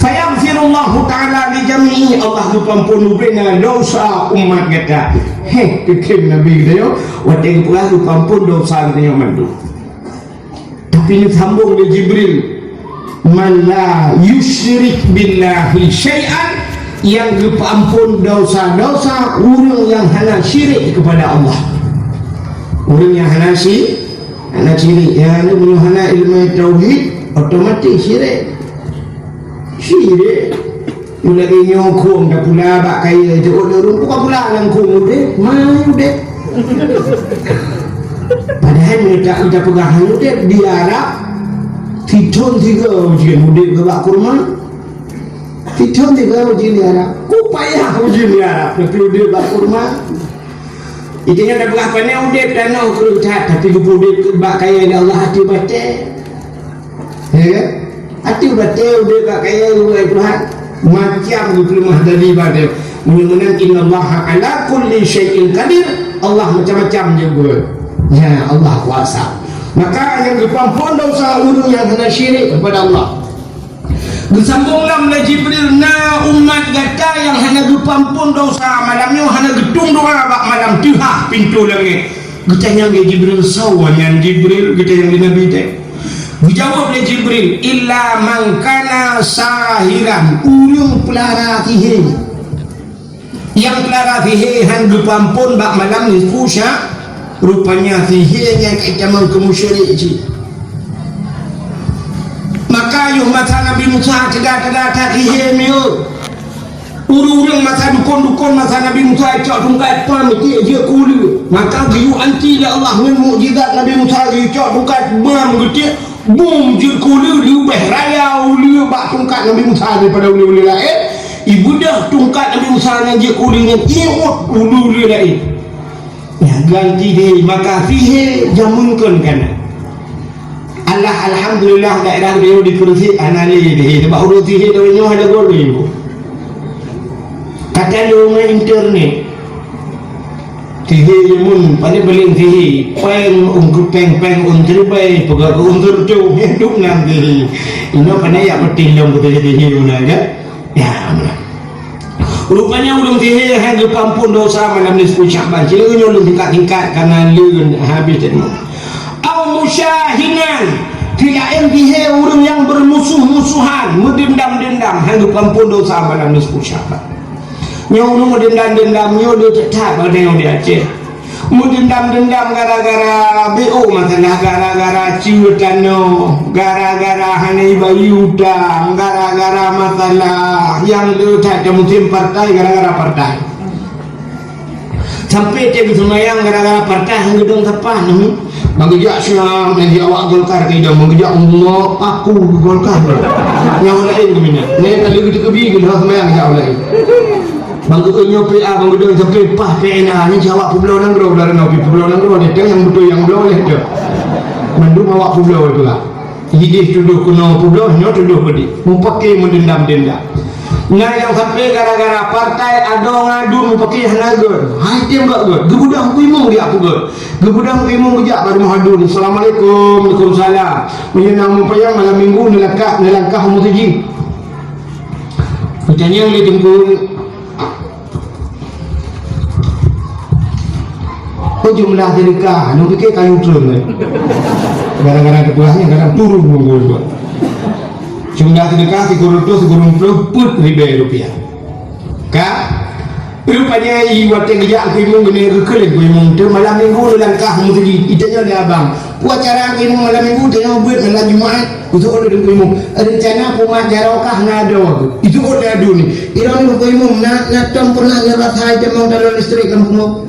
Fayaghfirullahu ta'ala li jami'i, Allah geupeuampôn ubena dosa umat gata. Heh, keukeuen Nabi geutanyoe, watèe geupeugah geupeuampôn dosa geutanyoe mandum. Tapi neusambông lé Jibril, "Man la yusyrik billahi syai'an," nyang geupeuampôn dosa-dosa ureueng nyang hana syirik keupada Allah. Ureueng nyang hana syi-, hana syirik, ya, meunyoe hana ileumèe tauhid, otomatis syirik. Syirik. Meulagèe nyoe khueng tapula bak kayèe, jeuet lé ureueng, buka pula lam khueng udép, mai udép. Padahai meunyoe ta-, tapeugah han udép, di Arab, sithôn sigoe ujeuen udép geuh bak kurma. Sithôn sigoe ujeuen di Arab. Ku payah ujeuen di Arab, tapi udép bak kurma. Intinya tapeugah pané udép tanoh kreueh that, tapi geupeu udép bak kayèe lé Allah até batèe. Ya kan? Até batèe udép bak kayèe, ya Tuhan. Macam geupeuleumah dari batèe. Meunyoe meunan, "Innallaha ala kulli syai'in qadir." Allah macam-macam je buet. Ya, Allah kuasa. Maka nyang geupeuampôn dosa ureueng nyang hana syirik kepada Allah. Geusambông lom lé Jibril, "Na umat gata nyang hana geupeuamphon desya malam nyoe, hana geutueng doa bak malam." Teuhah pintoe langét. Geutanyong lé Jibril, "Soe nyan Jibril?" Geutanyong lé Nabi teuh. Geujaweueb lé Jibril, "Illa man kana sahiran, ureuëng peulara sihé." Nyang peulara sihé han geupeuamphon bak malam nisfu Sya-, rupanya sihé nyan ka itamong keu musyrik cit. Maka yoh masa Nabi Musa teuga-teuga that sihé mieu. Ureuëng-ureuëng masa dukon-dukon masa Nabi Musa icok tungkat pam itiek jeuet keu uleue. Maka geuyue anti lé Allah ngon mukjizat Nabi Musa geuyue cok tungkat bam geutiek. Bum jeuet keu uleue leubeh raya uleue bak tungkat Nabi Musa daripada uleue-uleue laén. Ibeudôh tungkat Nabi Musa nyang jeuet keu uleue nyan iôt uleue-uleue laén. Nyan ganti deh, maka sihé jameun kon kana. Allah, alhamdulillah, daerah beliau di Keureusik hana lé deh. Sebab ureuëng sihé donya ada gol deh. Kata lu ngon internet. Sihé nyoe mun, paléng-paléng sihé, péng, ôn keu péng, péng ôn siribèe, peugah keu ôn sireutoh, hidup nyan sihé. Inoe pane yak peuting lom keu sihé-sihé meunan, kan? Ya, meunan. Rupanya ureuëng sihé han geupeuamphon desya malam nisfu Sya'ban. Cileu nyoe lôn singkat-singkat, karena lôn habéh tadi. Au musyahinan, silaén sihé ureuëng nyang beurmusuh-musuhan, meudendam-dendam, han geupeuamphon desya malam nisfu Sya'ban. Nyoe ureuëng meudendam-dendam nyoe le that-that bak tanyoe di Aceh. Meudendam-dendam gara-gara B O masalah, gara-gara ceue tanoh, gara-gara hana ibayeue utang, gara-gara masalah nyang le that, musém partai gara-gara partai. Sampai tiep geuseumayang gara-gara partai han geudong sapat. Ban geujak Syam, lagi awak Golkar keudong, ban geujak umu paku Golkar. Nyang laén keuminyan. Nyan kali geuteukebi geulhah seumayang jak laén. Ban geupeunyoe P A, ban geudong sampai pah P N A, nyan awak peubloe nanggroe, dah na pi peubloe nanggroe, nyan nyang beutôi nyang bloe leh tu. Mandum awak peubloe tu lah. Idéh tudoh keunoe peubloe, nyoe tudoh peudeh. Mupake meudendam-dendam. Nyan nyang sampai gara-gara partai adoe ngon aduen mupake hana gét. Hai tem gét-gét. Geubeudôh kuimong di aku gét. Geubeudôh kuimong geujak bak rumoh aduen. "Assalamualaikum." "Waalaikumsalam." "Meunyoe na mupayang malam minggu neulangkah, neulangkah u meuseujid." Geutanyong lé teungku, "Oh, jumlah sedekah, nyoe pike kayue treun, kan?" Gara-gara teupeugah nyan kadang turun nunggu tu. Jumlah sedekah sikureueng reutôh, sikureueng ploh peuet ribèe rupiah. Ka? Rupanya i watèe geujak keu imum, geuneuk geukheun lé keu imum, "Teuma malam minggu neulangkah meuseujid." Itanyong lé abang, "Peue acara keu imum malam minggu?" Tanyong, "Beuet malam Jumat." Geuseuôt lé keu imum, "Rencana peumat jaroe kah na adoe?" Geuseuôt lé aduen nyan, "Ilôn keu imum, na, na tom pernah neurasa itamong talon listrik lam bumoe."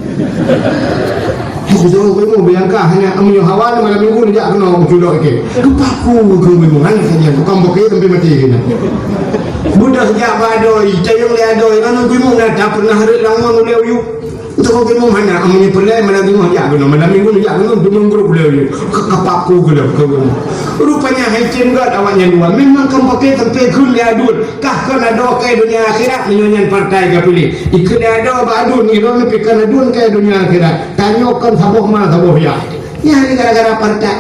Geuseuôt keu imum, "Bayangkan hana, meunyoe hawa malam minggu neujak keunoe meuculok ikei." Geupaku keu imum, hana sajan, tukang bokeh sampai maté keunan. Beudôh jak bak adoe, itanyong lé adoe, "Ilôn keu imum, na tom pernah rhot lam ngon ulèe u yup?" Untuk keu imum hana, amun nyoe peureulèe malam Jumat jak keunoe, malam minggu jak keunoe, teumeugrôp lé nyoe. Ka, ka paku keu lôn, keu lôn. Rupanya hai tem gét awak nyan dua. Memang kan pakai sampai kheun lé aduen. Kah kon adoe keu donya akhirat, meunyoe nyan partai ka piléh. Ikheun lé adoe bak aduen, ilôn pih kon aduen keu donya akhirat. Tanyoe kon saboh ma, saboh yah. Nyan gara-gara partai.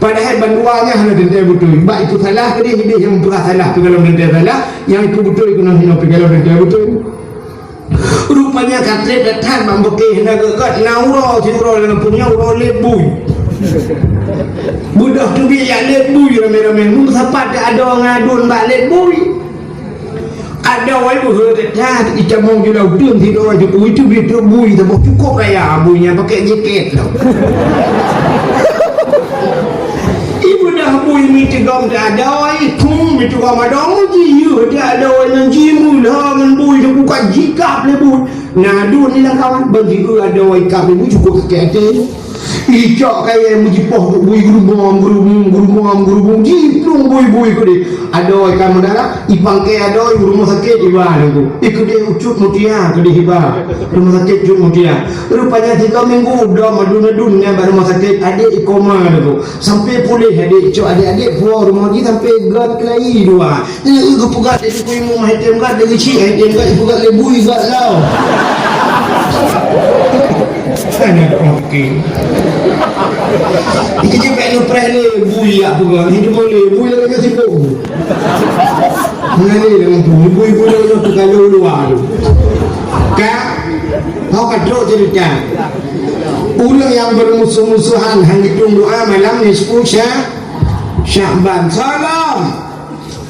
Padahai bandua nyan hana teuntèe beutôi. Bak ikheun salah keudeh, ideh nyang peugah salah, pih golom teuntèe salah. Nyang ikheun beutôi, keunoe hinoe pih golom teuntèe beutôi. Rupanya ka trép that-that bak bukét na gét-gét, na uroe siuroe lam gampông nyan uroe lét bui. Beudôh teubiet jak lét bui ramé-ramé. Meusapat teuh adoe ngon aduen bak lét bui. Adoe beuhe that-that, itamong ju lam uteuen sidroe ju bui teubiet trép bui saboh cukôp raya bui nyan pakèk jakét lom. Ibeudôh bui meuteugom teuh adoe, thum meuteugom adoe, jiyeuh teuh adoe nyan jimeulhö ngon bui teuh buka jikab lé bui. Na aduen nyan lam kawan, ban jieu adoe ikab lé bui cukôp sakét até. Icok kayèe meujipoh bui geurubong, geurubong, geurubong, geurubong, jiplueng bui-bui keudeh. Adoe ka meudarah, ipangkèe adoe u rumoh sakét iba lé bui. Ikeudeh u Cut Mutia keudeh iba. Rumoh sakét Cut Mutia. Rupanya tiga minggu dua madun-madun nyan bak rumoh sakét, adek ikoma laju. Sampai puléh adek, cok adek-adek puwoe rumoh jih sampai gét keulayi dua. Nyan geupeugah lé Teungku Imum hai tem gét, lé geuchik hai tem gét, geupeugah lé bui gét lom. Hana oke. Itu je pek nupreh le, bui yak peugah. Itu boleh, bui lagi sibuk. Mengalir dengan tu. Ibu-ibu dia tu kalau luar tu. Kak, kau ka trok cerita. Ureueng nyang bermusuh-musuhan hana geutueng doa malam nisfu Sya-, Sya'ban. Salam.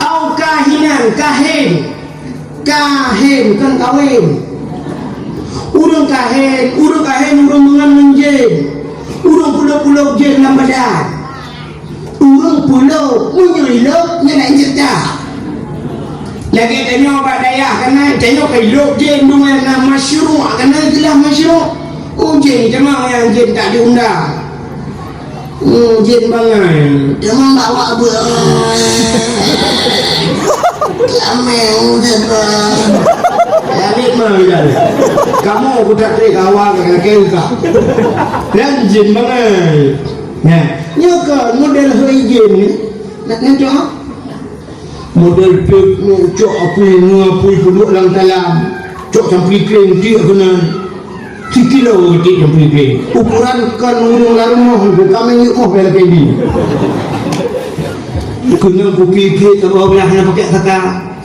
Au kahinan, kahin. Kahin, kon kawin. Ureueng kahin, ureueng kahin, ureueng meungon ngon jén. Ureueng pulôk-pulôk jén lam badan. Ureueng pulôk, meunyoe ilôk, nyan nak jeuet dah. Lagèe tanyoe bak dayah keunan, tanyoe ka ilôk jén, dum nyang na masyruq keunan, jeulaih masyruq. Oh, jén, teuma nyang jén tak diundang. Hmm, jén bangai. Teuma bak awak beuh. Lameng, jén bang. Langit mah, bidan. Kamoe ku tak trik awak keunan keu ka. Dan jén bangai. Nah, nyoe ka model hôi jén ni. Nak nyoe cok? Model pek nyoe cok apui, nyoe apui peuduek lam talam. Cok sampoe keueng tiek keunan. Sikilo tiek sampoe keueng. Ukuran kon ureueng lam rumoh, bukan minyeuk moh bela kendi. Keunan kupi tiek saboh blah na pakai saka.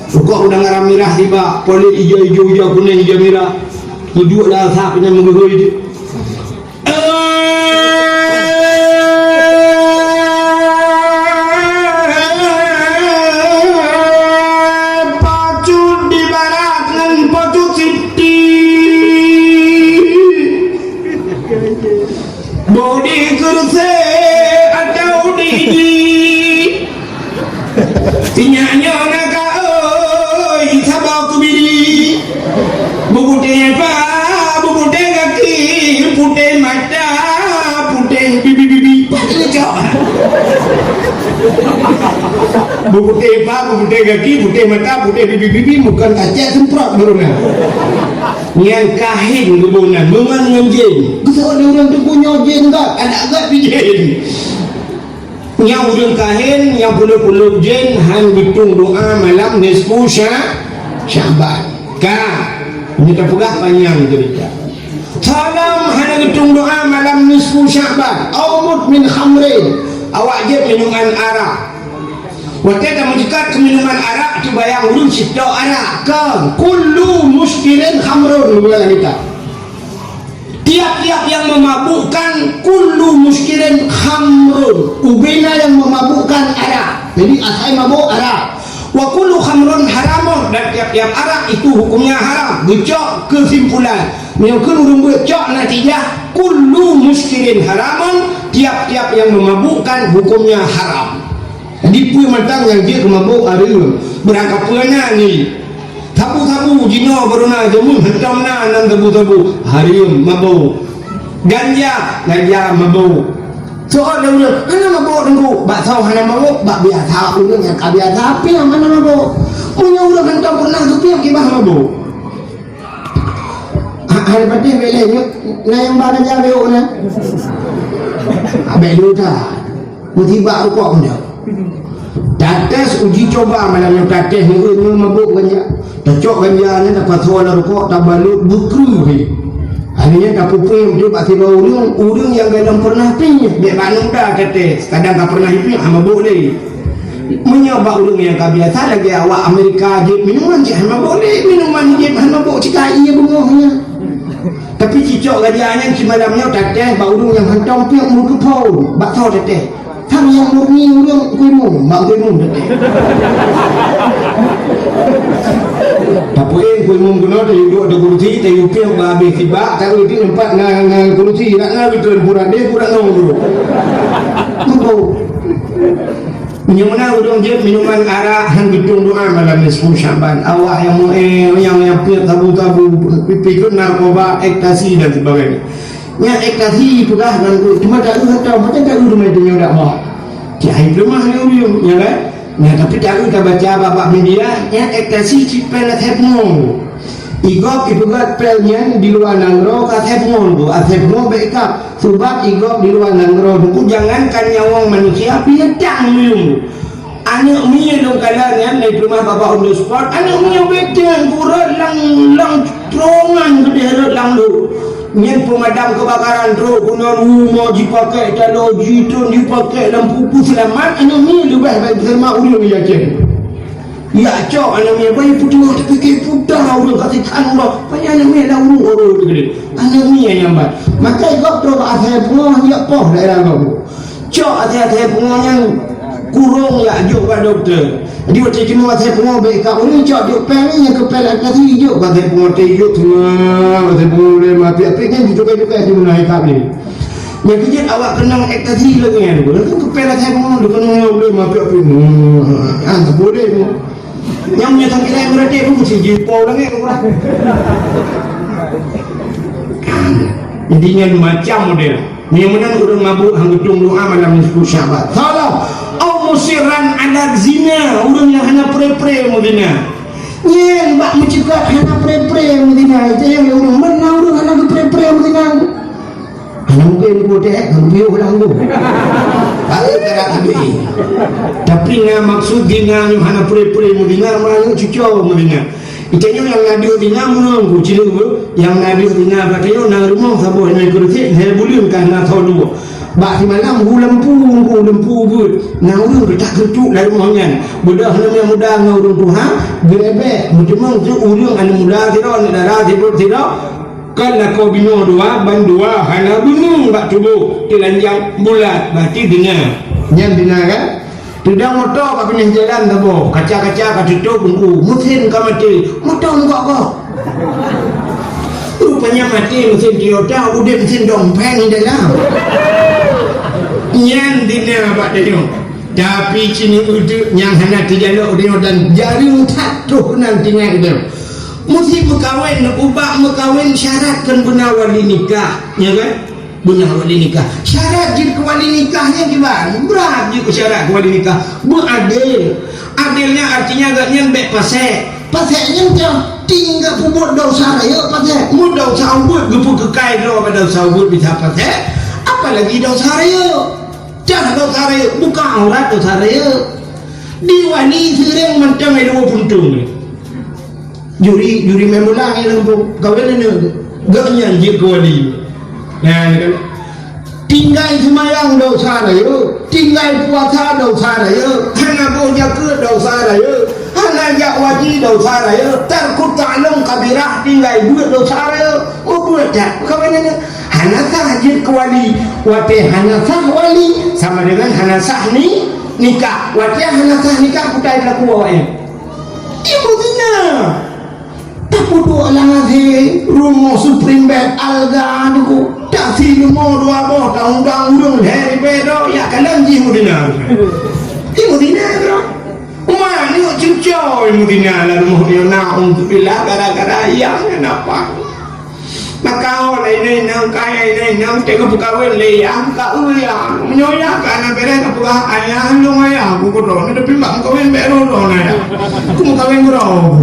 Rukok udang garam mirah tiba, polek ijau-ijau, ijau kuning, ijau mirah. Meuduek lam asap nyan meugeuhôi jih. Pacut di barat ngon pacut siti. Bodi keureuséh atau di idi. Sinyak nyoe na ka oi, saboh keu biri. Beuputéh pa, beuputéh gaki, putéh mata, putéh bibi-bibi. Pat keucok. Beuputéh pa, beuputéh gaki, putéh mata, putéh bibi-bibi, meukan kacek semprot baru na. Nyang kahin geuboh nan, meungon ngon jén. Geuseuôt lé ureueng teungku nyoe jén gét, adak gét di jén. Nyang ureueng kahin, nyang pulôk-pulôk jén, han geutueng doa malam nisfu Sya-, Sya'ban. Ka, nyoe tapeugah panyang ceurita. Salam hana geutueng doa malam nisfu Sya'ban. Au mudmin khamrin. Awak jép minuman arak. Watèe tameujeukat keu minuman arak, teubayang ureueng sitok arak. Kon, kullu muskirin khamrun, geupeugah lam kitab. Tiap-tiap yang memabukkan, kullu muskirin khamrun. Ubena yang memabukkan arak. Jadi, asai mabuk arak. Wa kullu khamrun haramun, dan tiap-tiap arak itu hukumnya haram. Geucok keusimpulan. Meunyoe keu ureueng beuet cok natijah, kullu muskirin haramun, tiap-tiap yang memabukkan hukumnya haram. Jadi, peue mantong nyang jeuet keu mabôk hareuem. Beurangkapeue na ngieng. Sabu-sabu jinoe baru na jameun, hantom na nan sabu-sabu. Hareuem mabôk. Ganja, ganja mabôk. Soe ureueng hana mabôk teungku, bak soe hana mabôk, bak biasa ureueng nyang ka biasa piep hana mabôk. Meunyoe ureueng hantom peureunah geupiep, kiban mabôk. Ha, hai patéh bèk lé nyoe, na nyang ba ganja bèk na. Ha, bèk lé uta. Meutibak rukok ganja. Tates uji coba malam nyoe, tates nyoe, nyoe mabôk ganja. Tacok ganja nyan, tapasoe lam rukok, tabalot, beukreueh. Akhirnya tapeupreh bak sidroe ureueng, ureueng nyang galom peureunah piep, bèk bak aneuk muda tates. Kadang ka peureunah jipiep, ha, mabôk lé. Meunyoe bak ureueng nyang ka biasa lagèe awak Amerika jép minuman, cit hana mabôk lé, minuman jép hana mabôk, cit ka ie beungoh nyan. Tapi cicok ganja nyan simalam nyoe tates bak ureueng nyang hantom piep meukeupon, bak soe tates. Sang nyang murni ureueng Kuimum, bak Kuimum tates. Tapi Kuimum keunoe tayue duek di kurusi, tayue piep bak abéh sibak, taeu di teumpat na, na kurusi, rak na beutôi pura deh, pura nong dulu. Mabôk. Meunyoe meunan ureueng jép minuman arak, han geutueng doa malam nisfu Sya'ban. Awak nyang mu'en, nyang, nyang piep sabu-sabu, pi-, pikun narkoba, ekstasi dan sebagainya. Nyan ekstasi peugah ngon ku, cuma taeu hantom, macam taeu teuma itu nyoe dak bah. Cit hai peuleumah lé ureueng, ya kan? Nyan tapi taeu tabaca bak-bak media, nyan ekstasi cit pèl asèe pungo. Igob ipeugöt pèl nyan di luwa nanggroe ka asèe pungo, asèe pungo bèk ikab. Subat igob di luwa nanggroe, buku jangankan nyawöng manusia, binatang meuyuem. Aneuk mié lôn kalon nyan, di peuleumah babah on the spot, aneuk mié beuteun ku rhot lam, lam terowongan keudeh rhot lam lôn. Nyan peumadam keubakaran trok keunoe rumoh jipakai, taloe jitreun jipakai, lampu pun seulamat, aneuk miet leubeh baik seulamat ureueng di Aceh. Jak cok aneuk miet, bayi putôh teupike puta ureueng ka sikhan uroe. Payah aneuk miet lam ureueng oro teukeudeh. Aneuk miet nyang ban. Makai gob trok bak asai pungoh, jak poh daerah gob. Cok asai-asai pungoh nyan kurong jak jok bak dokto. Jadi watèe jinoe asai pungoh bèk ka ureueng cok jok pèng, nyang keu pèng asai jok bak asai pungoh, teuh jok teuma asai pungoh lé mapi-api nyan jicukai-cukai di meunan ikab lé. Nyang keujeuet awak keunong ekstasi lagèe nyan, lagèe keu pèng asai pungoh, lagèe keunong lé mapi-api. Hmm, ah, boleh tu. Nyang meunyoe sakét meuratéb pun meusti jipo lagèe ureueng. Jadi nyan macam model. Meunyoe meunan ureueng mabök han geutueng doa malam nisfu Sya'ban. Salah. Au musirran ala zina, ureueng nyang hana pré-pré meuzina. Nyan bak meuceukat hana pré-pré meuzina. Itu nyang ureueng meunan ureueng hana geupré-pré meuzina. Hana mungken geuboh teuh, geubiyôh lam geuh. Baru cara habéh. Tapi na maksud zina nyoe hana pré-pré meuzina, malah nyoe cucoe meuzina. Geutanyoe nyang na deuh zina meunyoe ku cileue, nyang na deuh zina geutanyoe na rumoh saboh nyang keureutek lhèe buleuen ka na tho dua. Bak simalam hu lampu, hu lampu beuet. Na ureueng geutak geutuk lam rumoh nyan. Beudôh aneuk muda ngon ureueng tuha, geurebek, meuteumèe ureueng aneuk muda sidroe, aneuk dara sidroe, sidroe. Kon lakoe binoe dua, ban dua hana beuneueng bak tuboh, teulanjang bulat, berarti zina. Nyan zina kan? Teudong moto ka pinéh jalan saboh, kaca-kaca ka tutôp bungkôh, meusén ka maté, moto meugok-gok. Rupanya maté meusén Toyota, udép meusén dong péng di dalam. Nyan zina bak tanyoe. Tapi cineuk udép nyang hana teujalok tanyoe dan jareueng that troh keunan tinggai tanyoe. Musti meukawen, ubak meukawen syarat kon beuna wali nikah, ya kan? Beuna wali nikah. Syarat jeuet keu wali nikah nyan kiban? Brat jeuet keu syarat keu wali nikah. Beuadil. Adil nyan artinya gobnyan bèk pasék. Pasék nyan cah tinggai peubuet desya rayeuk pasék. Mun desya ubit geupeukeukai droe bak desya ubit bisa pasék, apalagi desya rayeuk. Cah desya rayeuk, buka aurat desya rayeuk. Di wali seuréng mantong ilmu puntung. Juri, juri main bola nyan lam peukawen nyan. Gobnyan jeuet keu wali. Nah, kan. Tinggai seumayang desya rayeuk, tinggai puasa desya rayeuk, hana boh jakeuet desya rayeuk, hana jak haji desya rayeuk, tarkut ta'allum kabirah, tinggai beuet desya rayeuk. Oh, beuet that. Peukawen nyan hana sah jeuet keu wali. Watèe hana sah wali sama dengan hana sah ni nikah. Watèe hana sah nikah, kutai teulaku awaknyan. Ibu zina. Tapeuduek lam até rumoh Supreme Bed, alga nyoe, taksi leumo dua boh, taundang ureueng lhèe ribèe droe, ya kalon jih meuzina. Jih meuzina droe. Uma nyoe cucoe meuzina lam rumoh nyoe, naudzubillah, gara-gara ayah nyan apa. Maka oh, laén inong, kaya inong, teuka peukawen lé yah, ka eu yah. Meunyoe yah ka na bèrèh, ka peugah ayah, lôn ayah, ku keudroe. Tapi mak meukawen bèk droe-droe na yah. Ku meukawen keudroe.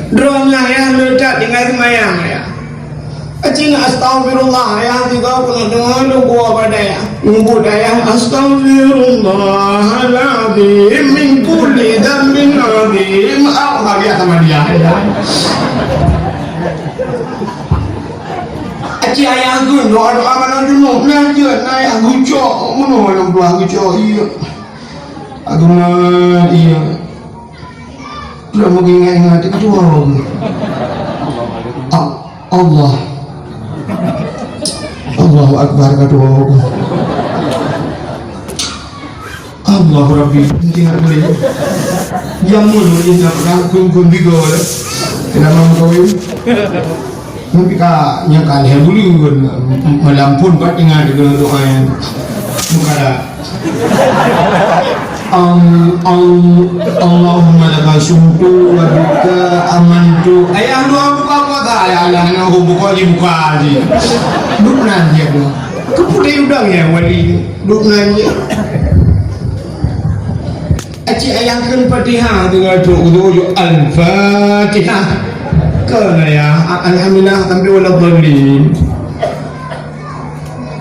Droeneuh ayah le that tinggai seumayang ayah. Acing astaghfirullah ayah, tiga puluh dua lôn buah pada ayah. Nyebut ayah, "Astaghfirullahalazim min kulli dzambin azim." Ah, bahagia sama dia, ayah. Acing ayah gun, doa-doa mana dulu, belajar, ayah gucok, mana orang buah gucok, iya. Agama, iya. Pula mau ingat-ingat, itu Allah. Ah, Allah. Allahu Akbar, kata Allah. Allahu Rabbi, ingat boleh. Yang mulu, yang dapat kun kun bigo, ya. Kenapa mau kawin? Tapi ka nyang ka lhèe buleuen malam phôn pat ingat deungon doa nyan. Muka dah. Al-, al-, Allahumma laka sumtu wa bika amantu. Ayah doa buka puasa, ya Allah, nak buka je, buka je. Duk nan je doa. Keupeue udang ya wali. Duk nan je. Acik ayah kheun Fatihah deungon trok ujoe Al-Fatihah. Kheun ayah, alhamdulillah, sampai wala dhalin.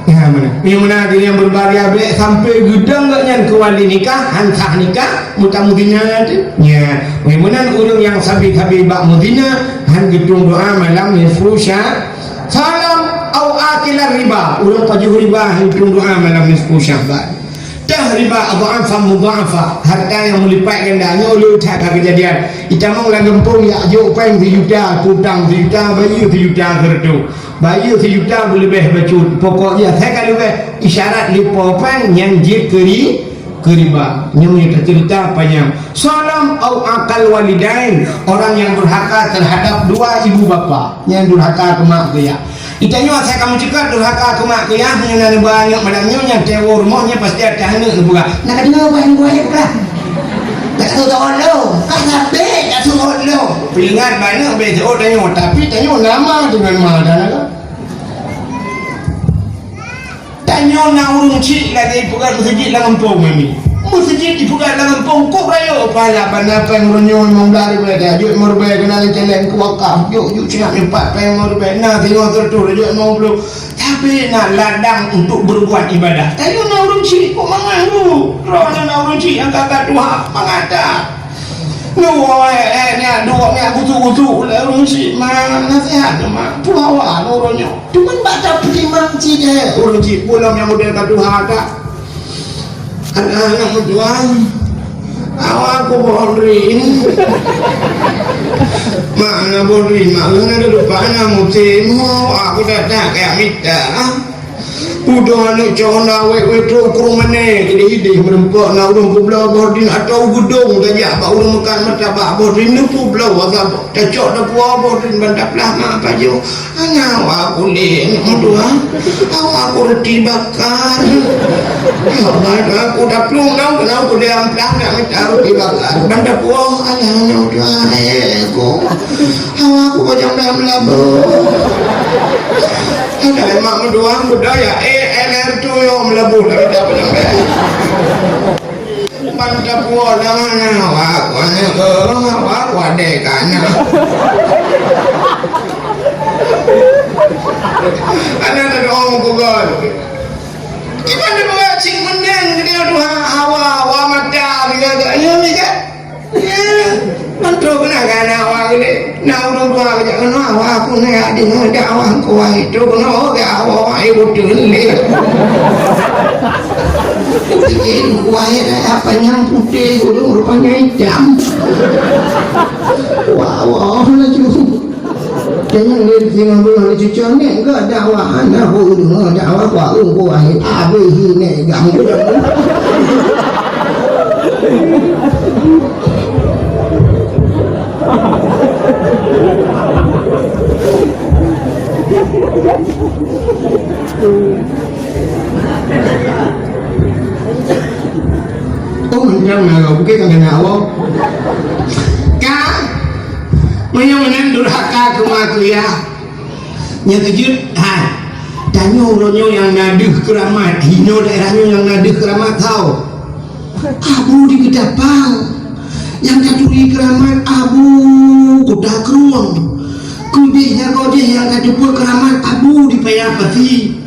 Ha, meunan. Nyang meunan hadirin nyang berbahagia, bèk sampai geudong gobnyan keu wali nikah, han sah nikah, meutamuzina teuh. Nya, nyang meunan ureueng nyang sabe-sabe bak muzina, han geutueng doa malam nisfu Sya-, salam au akilar riba, ureueng pajoh riba han geutueng doa malam nisfu Sya'ban. Tah riba adh'afan mudha'afah, harta nyang meulipat ganda. Nyoe ulôn that ka keujadian. Itamong lam gampông, jak jok péng sijuta, utang sijuta, bayeue sijuta seureutôh. Bayeue sijuta beuleubeh bacut. Pokok jih asai ka leubeh, isyarat lé po péng nyang jeuet keu ri-, keu riba. Nyoe teuceurita panyang. Salam au akal walidain, orang yang durhaka terhadap dua ibu bapa. Nyang durhaka keu mak keu yah. Di tanyoe asai ka meuceukat durhaka keu mak keu yah, meunyoe na neuba aneuk malam nyoe, nyang teuwoe rumoh nyan pasti até aneuk neupeugah, "Na ka deungoe buet, buet, buet." Ka teuka lom, ka sabe ka teuka lom. Peuingat bak aneuk bèk jiôh tanyoe, tapi tanyoe na ma deungon ma dan aneuk. Tanyoe na ureueng chik lagèe ipeugah meuseujid lam gampông nyan. Meuseujid ipeugah lam gampông, kok rayeuk pahala banda péng uroe nyoe limong blaih ribèe, jeuet meuribèe keunan lé céléng keu wakaf, jok, jok singoh nyoe pat péng limong ribèe, na singoh seureutôh, jok limong ploh. Tapi na ladang untuk berbuat ibadah. Tanyoe na ureueng chik, kok mangat tu. Droeneuh na ureueng chik nyang ka, ka tuha, mangat that. Nyoe, eh, eh, nyan, duek nyan, gusuk-gusuk lé ureueng chik, ma, naseuhat, ma. Peue hawa nyoe ureueng nyoe. Cuman bak tapeutimang cit, eh, ureueng chik, bunoe nyang model ka tuha that. Aneuk-aneuk meutuah, awak aku boh drien. Mak, na boh drien, mak, na lupa na musim. Oh, aku dah tak kayak mita. Udah aneuk cok na wek-wek trok krueng mané, jadi hideh meureumpok na ureueng peubloe boh drien atau geudong tajak bak ureueng meukat martabak boh drien neupeubloe, tacok tapuwoe boh drien ban taplah mak pajoh. Hana awak kulét, aneuk meutuah. Awak aku roti bakar. Ya Allah, aku dah plueng dong, kena aku dia amplang nak minta roti bakar. Ban tapuwoe, alah, aneuk meutuah, eh, ko. Awak aku bajang dah meulaboh. Ada mak meutuah, muda ya, eh, eh, tu yo meulaboh dah minta bajang dah. Ban tapuwoe lam aneuk, wah, wah, wah, wah, wadée ka na. Aneuk teudoh meupeugah. Kiban tapeugah cit meunan geutanyoe tuha hawa, hawa mata, bila gak, ya, mega. Ya, mantong keunan ka na hawa geude. Na ureueng dua geujak keunoe, wah, aku nyan deungoe dakwah keuwai tu keunoe, gak awak-awak, eh, beutôi lé. Kupiké keuwai dah panyang putéh, ureueng rupanya itam. Wah, wah, laju. Jangan lé singoh beungoh lé cucong nyan, gak dakwah, hana ureueng deungoe dakwah, wah, ureueng keuwai, abéh hi nyan gam. Oh, mantong na, bukét ka keuneuk awak. Ka, meunyoe meunan durhaka keu ma keu yah. Nyang keujeuet, hai. Tanyoe uroe nyoe nyang na deuh keuramat, hinoe daerah nyoe nyang na deuh keuramat tau. Abu di Keudapang. Nyang taturi keuramat Abu Kuta Krueng. Keudeh jagoe jih nyang tateupeue keuramat Abu di Paya Pasi.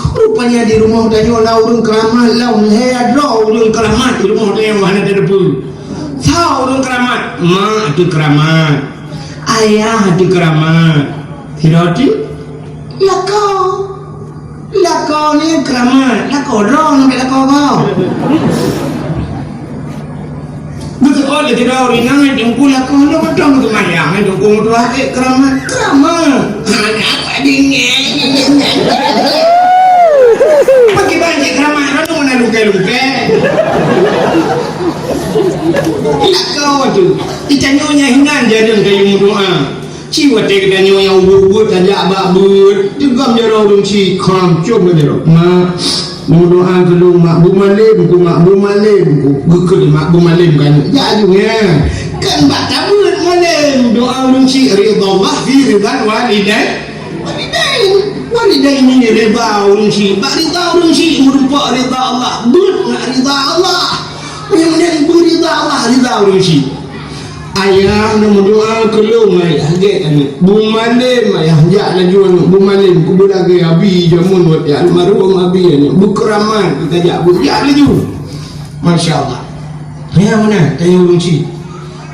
Rupanya di rumoh tanyoe na ureueng keuramat, lom lhèe droe ureueng keuramat di rumoh tanyoe hana tateupeue. Soe ureueng keuramat? Mak teuh keuramat. Ayah teuh keuramat. Sidroe teuh? Lakoe. Lakoe nyan keuramat, lakoe droe nyan lakoe gob. Beutôi lé sidroe ureueng inong nyan teungku lakoe nyan beutôi beutôi mayang nyan teungku meutuah, eh, keuramat, keuramat. Hana apa dingin. Pakiban cit keuramat, radu na lungkée-lungkée. Lakoe teuh, itanyoe nyan hinan jadeueng kayue meudoa. Ci watée geutanyoe nyang ubit-ubit tajak bak beuet, teugam jaroe ureueng chik, kram com jaroe. Mak, meudoa keu lôn, Mak, bu malém ku, Mak, bu malém ku. Geukheun Mak bu malém ka nyoe. Jak ju nyan. Kan bak tabeuet malém, doa ureueng chik, ridhallah fi ridhal walidain. Walidain. Walidain ini ridha ureueng chik. Bak ridha ureueng chik, meurumpok ridha Allah. Beuet ngon ridha Allah. Nyang meunan beuridha Allah, ridha ureueng chik. Ayah na meudoa keu lôn, ayah, gét aneuk. Bu Malem, ayah, jak laju aneuk. Bu Malem, kubu lagèe Abi jameun, watèe almarhum Abi aneuk. Bu Keramat, tajak bu, jak laju. Masya Allah. Ya, meunan, tayue ureueng chik.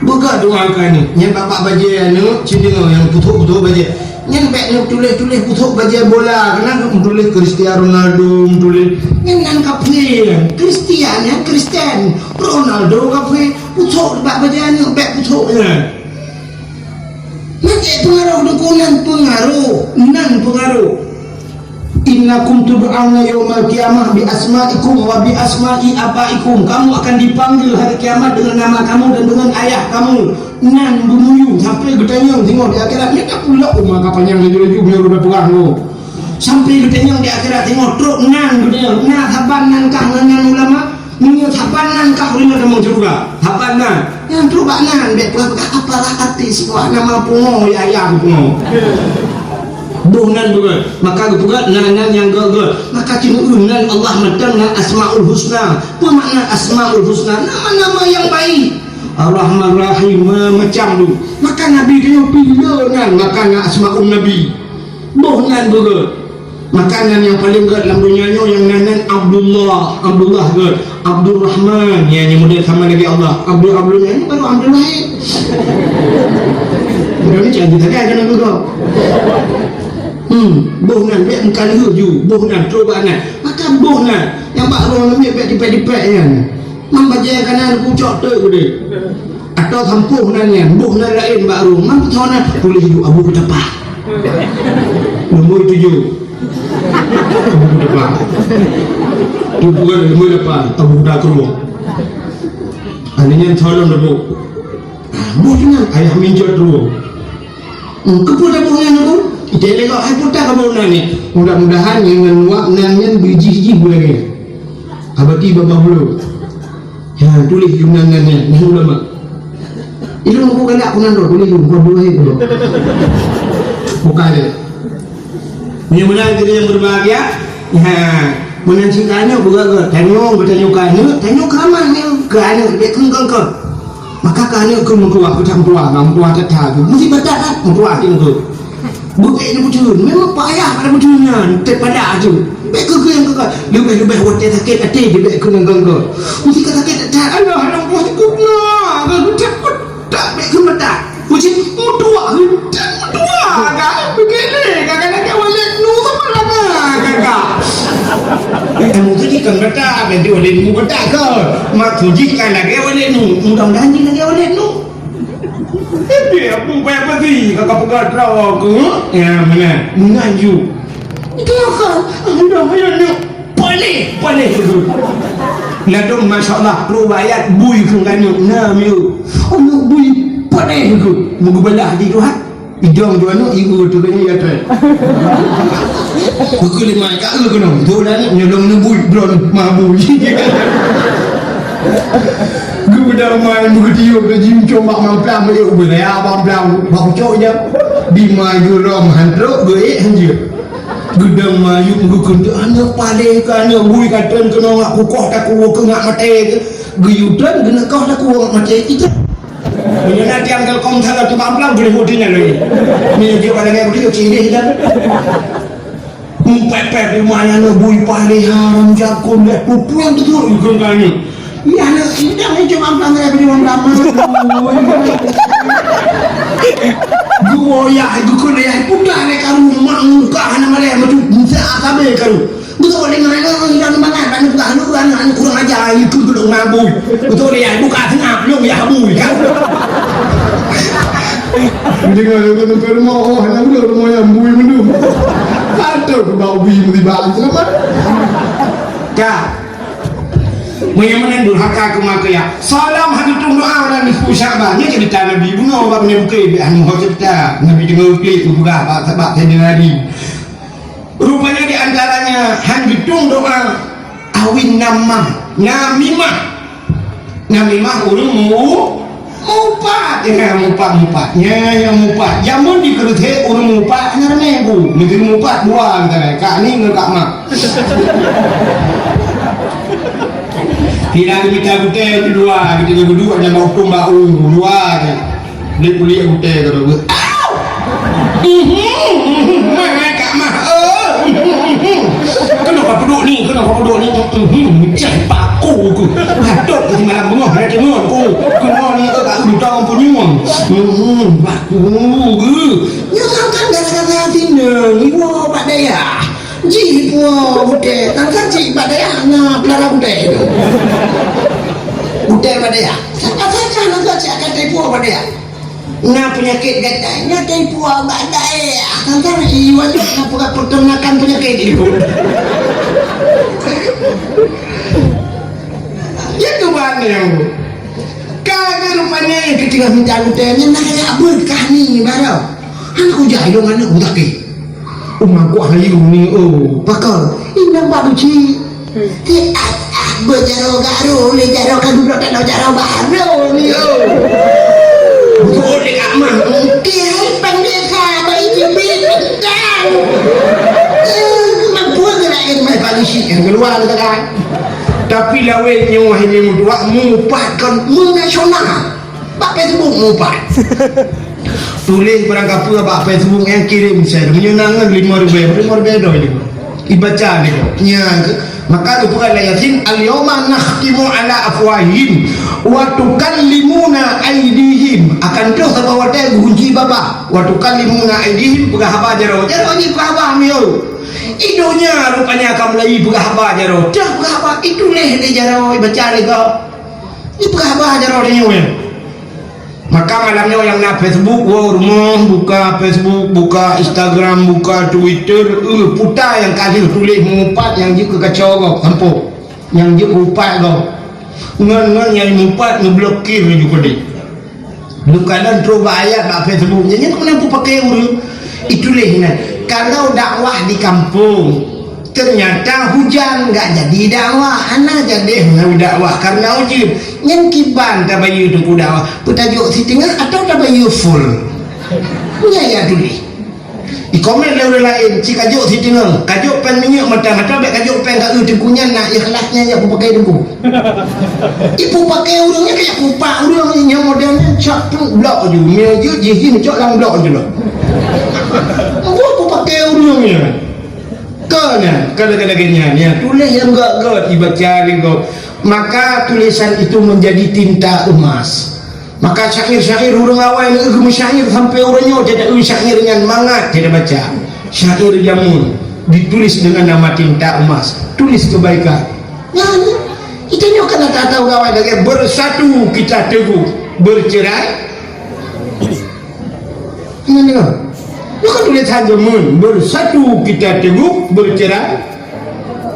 Beuka doa keu aneuk. Nyan bak-bak bajèe aneuk, cit deungoe nyang putôk-putôk bajèe. Nyan bèk neutuléh-tuléh putôk bajèe bola. Keunan neutuléh Cristiano Ronaldo, neutuléh. Nyan nan kaphé. Kristian, nyan Kristen. Ronaldo kaphé. Putôk bak bajèe aneuk, bèk putôk nyan. Nyan cit peungaroh dukun, nan peungaroh, nan peungaroh. Innakum tud'auna yaumal qiyamah bi asma'ikum wa bi asma'i abaikum. Kamu akan dipanggil hari kiamat dengan nama kamu dan dengan ayah kamu. Nan beumuyu sampai geutanyong singoh di akhirat. Nyan ka pulok uma ka panyang laju-laju meunyoe roda peurang tu. Sampai geutanyong di akhirat singoh trok nan geutanyong. Na saban nan kah ngon nan ulama? Meunyoe saban nan ka ureueng tamong syeuruga, saban nan. Nyang trok bak nan, bèk peugah-peugah, apalah arti sibuah nama pungo, ya, ya, pungo. Boh nan beugöt, maka geupeugöt nan, nan nyang göt-göt. Maka ceungeun nan Allah mantong nan Asmaul Husna. Peue makna Asmaul Husna? Nama-nama nyang baik. Ar-Rahman Rahim, macam tu. Maka Nabi tanyoe pileue nan, maka nan Asmaul Nabi. Boh nan beugöt. Maka nan nyang paleng göt lam donya nyoe nyang nan, nan Abdullah, Abdullah göt, Abdurrahman, ya, nyang model sama lagèe Allah. Abdul, Abdul nyan baru Abdul Wahid. Udah ni canggih sangat kan aku tu. Hmm, boh nan bèk muka leuheuh ju, boh nan trok bak nan. Maka boh nan nyang bak ruang leumiek bèk dipèk-dipèk nyan. Mam bajèe ka na pucok teuk geude. Atau sampôh nan nyan, boh nan laén bak ruang. Mam peutoh nan tuléh ju Abu Kutapah. Nomor tujuh. Abu Kutapah. Tu bukan nomor lapan, Abu Kuta Krueng. Ani nyan tolong dulu. Boh nyan ayah minjot dulu. Hmm, keupeue taboh nyan, Abu? Ite lengok hai puta kaboh nan ni. Mudah-mudahan nyang ngon wak nan nyan bijih jih bulan ni. Abati babah bulu. Ya, tuléh ju nan, nan, nan, nan ulama. Ilôn ku galak ku nan droe, tuléh ju, bukan dua ayat dulu. Bukan dia. Meunyoe meunan kita yang berbahagia, ha, meunan cit keu aneuk beugöt-göt, tanyoe, tanyoe keu aneuk, tanyoe keu aman nyoe, keu aneuk, bèk keu engkau-engkau. Maka keu aneuk keu meutuah, keu meutuah, meutuah teuta tu. Mesti batat kan, meutuah tu. Bukét ni beutôi, memang payah pada beutôi nyan, teupada tu. Bèk keu keu nyang keu leubeh-leubeh watèe sakét até, bèk keu nyang gong-gong. Mesti ka sakét that, alah, alah, bos ikut na, ka takut. Tak, bèk keu meutak. Uji meutuah, tak meutuah, ka begini, ka, ka lagèe Walid Nu sama lama, ka, ka. Eh, mungkin ikan meutak, nanti Walid Nu meutak ke? Maksud jih kan lagèe Walid Nu, mudah-mudahan jih lagèe Walid Nu. Tapi aku payah pasti, ka, ka peugah droe aku, ya, mana? Mengaju. Itu kan, aduh, ya, ya. Paléh, paléh tu. Ladôm, masya Allah, peue ayat bui keu ganyut, na mieu. Aneuk bui, paléh tu. Meugeubeulah di Tuhan. Idong dua aneuk, ibu tu kan ya, tu. Buku lima, ka, lu kena. Tu dah ni, nyolong ni bui, blon, ma bui. Geubeudôh mai, meugeutiup, geujium combak mamplam, beu ya, mamplam, bak ucok je. Di ma jurong, hantrok, geuék, hanjeuet. Geudong mayuem geukheun, aneuk paléh keu aneuk bui ka treun keunoe ngon kukoh takuwoe keu ngat maté. Geuyue treun geuneuk koh takuwoe ngat maté. Itu. Meunyoe na tiang Telkom salah tu bang blang boleh hodi nyan lagi. Ni dia pada ngai budi cili dah. Umpet-pet di mana aneuk bui paléh haram jakun deh pupueng tu tu geukheun keu aneuk. Iya, aneuk sidang ni cuma blang ya budi wang ramah. Geuwoe yah, geukeue lé yah, peugah lé karu, mak muka hana malèe, meucue bisa sabe karu. Beutôi lé ngon aneuk, ngon mangat, aneuk peugah aneuk, aneuk, aneuk kurang aja, ikut dulu ngabui. Beutôi lé yah, buka seungab, lôn yah bui, kan? Deungoe lé keuneuk keu rumoh, oh, hana ulôn rumoh nyang bui meundum. Patôt keu bau bui musibah, selamat. Ka. Meunyoe meunan durhaka keu makeuh ya. Salam hana tueng doa pada nisfu Sya'ban. Nyoe ceurita Nabi bunoe bak Nabi bukée bèk hana ho ceurita. Nabi deungoe klik geupeugah bak sabab Saidina Ali. Rupanya di antaranya han geutueng doa awin namah, namimah. Namimah ureueng mu Mupat, ya, mupat, mupat. Ya, ya, mupat. Jameun di Keureuthèe ureueng mupat hana ramé bu. Meuteumé mupat dua geutanyoe. Kak Ni ngon Kak Mak. Pira geumita gutèe di luwa, geutanyoe geuduek nyang bak ukôm bak u, luwa. Lé kulit gutèe ka dua. Au! Mah, Kak Mah. Oh! Keunoe ka peuduek ni, keunoe ka peuduek ni. Cah paku ku. Batok keu malam beungoh na deungon ku. Keunoe ni ka udang punyueng. Paku ku. Nyoe kan gara-gara tineng iwoe bak dayah. Jih ipuwoe gutèe, kan cit bak dayah na peulara gutèe tu. Gutèe bak dayah. Siapa saja nonton cit akan taipuwoe bak dayah. Na peunyakét gatai, na taipuwoe bak dayah. Kan iwoe na peugah peternakan peunyakét itu. Ya tu bang yang. Ka rupanya yang ketika minta gutèe ni na ya beukah ni baru. Hana kujak idong aneuk muzakir. Uma kuah hayu ni, oh. Pakon? Inong bak buci. Ti ah, ah, beujaroe garu, lé jaroe ka dudoe tanoh jaroe baru ni, oh. Betul dek amah. Kiai pandai ka, bak ijibit, bintang. Eh, mampu ke lain mai polisi yang keluar tu kan. Tapi lawét nyoe hanya meuduak meupat kon menasional. Bak Facebook meupat. Tuléh barang kapeue bak Facebook nyang kirém share. Meunyoe na ngon lima ribèe, lima ribèe doh itu. Ibaca dia. Nya, maka geupeugah lam Yasin, "Al-yauma nakhtimu ala afwahihim wa tukallimuna aidihim." Akan troh saboh watèe geukunci babah. "Wa tukallimuna aidihim," peugah haba jaroe. Jaroe jih peugah haba miyueb. Di donya rupanya akan meulayeue peugah haba jaroe. Dah peugah haba, ituléh lé jaroe, ibaca lé gob. Ipeugah haba jaroe tanyoe nyan. Maka malam nyoe nyang na Facebook, woe rumoh, buka Facebook, buka Instagram, buka Twitter, eh, puta nyang ka lheueh tuléh meupat nyang jeuet keu kacau gob, sampôh. Nyang jeuet keu upat gob. Ngon, ngon nyang meupat neublokir laju keudéh. Leukalon trok bak ayat bak Facebook, nyan, nyan keuneuk peupaké ureueng. Ituléh nyan, kalau dakwah di kampung, ternyata hujan enggak jadi dakwah, hana jadi dakwah karena ujeuen. Nyan kiban tabayeue teungku dakwah, peutajok siteungoh atau tabayeue full? Nyan ya tuléh. Di komen lé ureueng laén, ci kajok siteungoh, kajok pèng minyeuk mata-mata, bèk kajok pèng ka eu teungku nyan na ikhlas nyan jak peupaké teungku. Ipeupaké ureueng nyan kajak peupak ureueng nyan model nyan cak pun blok ju. Mie jeuet jih jih cok lam blok ju lah. Buet peupaké ureueng nyan. Ka nyan, ka lagèe-lagèe nyan, nyan tuléh nyang gèt-gèt ibaca lé gob. Maka tulisan itu menjadi tinta emas. Maka syair-syair ureueng awai nyan geumeusyair sampoe uroe nyoe, teuka syair nyan mangat teuka baca. Syair jameun ditulis dengan nama tinta emas, tulis kebaikan. Nyan, kita nyoe kan ata-ata ureueng awai lagèe bersatu kita teguh, bercerai. Nyan nyoe. Nyoe kan tulisan jameun, bersatu kita teguh, bercerai.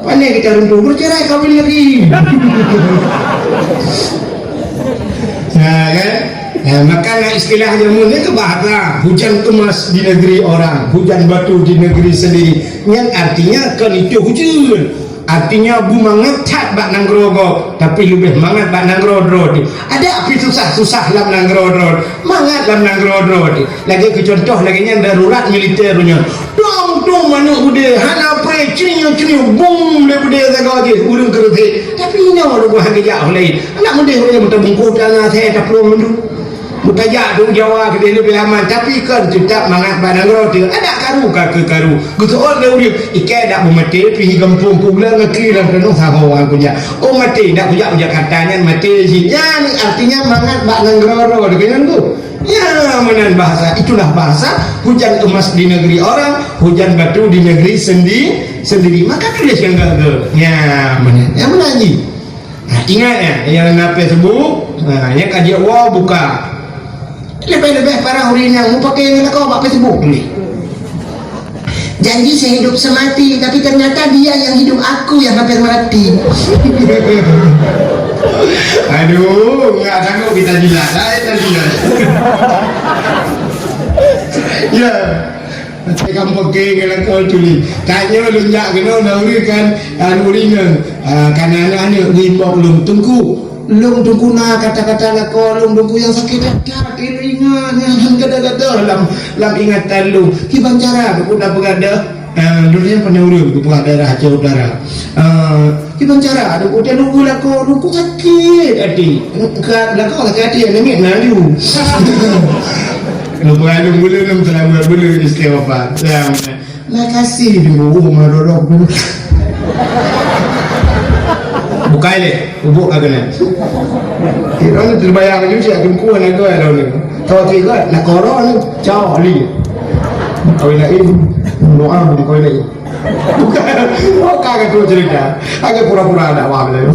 Pandai kita runtuh, bercerai kawin lagi. Nah, kan? Nah, maka na istilah jameun ni ke bahasa hujan emas di negeri orang, hujan batu di negeri sendiri. Nyan artinya kon itu hujan. Artinya bu mangat that bak nanggroe gob, tapi leubeh mangat bak nanggroe droe teuh. Adak pih susah-susah lam nanggroe droe, mangat lam nanggroe droe teuh. Lagèe keu contoh lagèe nyan darurat militer nyoe. Dong dong manok beudé, hana pré, cunyeue-cunyeue, bum lé beudé sagoe jih, ureueng keureusék. Tapi inoe lôn buah geujak ho laén. Adak meudéh ureueng meutabungkôh tanah asai taplueng mandum. Meutajak dong Jawa keudéh leubeh aman, tapi kon teutap mangat bak nanggroe teuh. Adak karu ka keu karu. Geuseuôt lé ureueng, ikai dak beumaté pih gampông pula ngakli lam tanoh saho aku jak. Oh maté, dak kujak u Jakarta nyan maté jih. Nyan artinya mangat bak nanggroe droe teuh kan tu. Ya, meunan bahasa. Itulah bahasa hujan emas di negeri orang, hujan batu di negeri sendi-, sendiri. Maka tulis nyang gèt-gèt. Ya, meunan. Nyang meunan jih. Ha, ingat ya, nyang na Facebook, ha, nyang ka jeuet woe buka. Leubeh-leubeh para ureueng nyang meupaké ngon lakoe bak Facebook ni. Janji sehidup semati, tapi ternyata dia yang hidup aku yang hampir mati. Aduh, enggak sanggup kita jilat. Lain lagi lah. Ya. Saya kan pakai kalau kau tuli. Tanya lu jak kena dah uri kan, anu ringan. Ah, kan anak-anak ni imbok lu tungku. Lôn teungku na kata-kata lakoe lôn teungku nyang sakét that-that, ingat nyan gada-gada lam, lam ingatan lôn. Kiban cara teungku tapeugah deuh, Ah, dulu nyan pandai ureueng geupeugah daerah Aceh Utara. Ah, kiban cara, ada hotel nunggu lakoe, nunggu sakét até. Ka lakoe sakét até, nangis na laju. Lupa ada bulu, nam selamat bulu, istighfar. Ya. Makasih, Ibu, oh, maroro. Bukai lé, ubuk ka keunan. Kira ni terbayang je, cik, aku kuat nak kau, dah ni. Kau tiga, nak korang ni, cawak ni. Kau nak ini, doa ni, kau nak ini. Bukan, bukan kata cerita. Agak pura-pura dakwah beliau.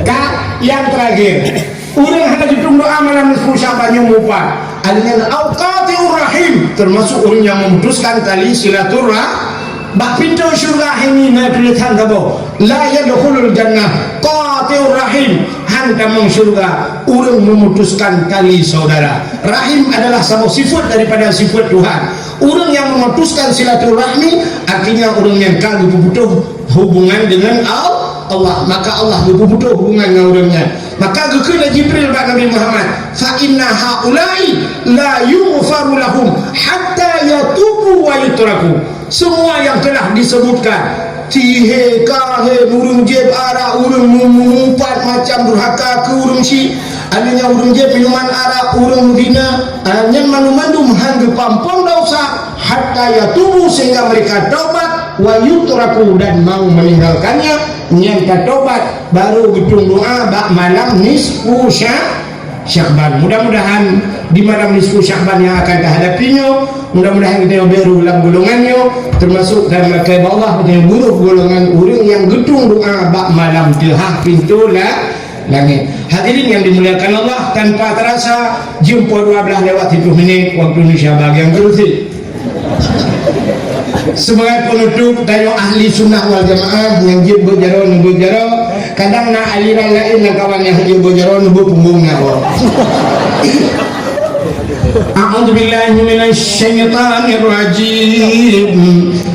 Ka, yang terakhir. Ureueng hana jiteurimong doa malam nisfu Sya'ban nyoe mupat. Alinyan au qati'ur rahim, termasuk ureueng nyang memutuskan tali silaturah-, bak pintoe syeuruga hini na tulisan saboh, "La yadkhulul jannah qati'ur rahim," han tamong syeuruga ureueng memutuskan tali saudara. Rahim adalah saboh sifat daripada sifat Tuhan. Ureueng nyang memutuskan silaturahmi, artinya ureueng nyang ka geupeuputoh hubungan dengan Al-, Allah. Maka Allah geupeuputoh hubungan ngon ureueng nyan. Maka geukheun lé Jibril bak Nabi Muhammad, "Fa inna haula'i la yughfaru lahum hatta yatubu wa yutraku." Semua yang telah disebutkan, tihé, kahé, ureueng jieb arak, ureueng mu-, mu-, mupat macam durhaka keu ureueng syiek, anunya ureueng jieb minuman arak, ureueng zina, ah, nyan mandum-mandum han geupeuampon dosa, hatta yatubu, sehingga mereka taubat, wa yutraku, dan mau meninggalkannya, nyan tatobat, baru geutueng doa bak malam nisfu Sya-, Sya'ban. Mudah-mudahan di malam nisfu Sya'ban yang akan tahadapi nyoe, mudah-mudahan kita beubaru lam golongan nyoe, termasuk dalam rakai Allah, kita buruh golongan ureueng nyang geutueng doa bak malam teuhah pintoe la-, langét. Hadirin yang dimuliakan Allah, tanpa terasa, jeuem poh dua belas lewat tujuh minit waktu Indonesia bagian Gresik. Sebagai penutup, tanyoe ahli sunnah wal jamaah nyang jeuet beujaroe neubeuet jaroe, kadang na aliran laén nyang kawan nyang jeuet beujaroe neubeuet punggong nyan. A'udzubillahi minasyaitonirrajim.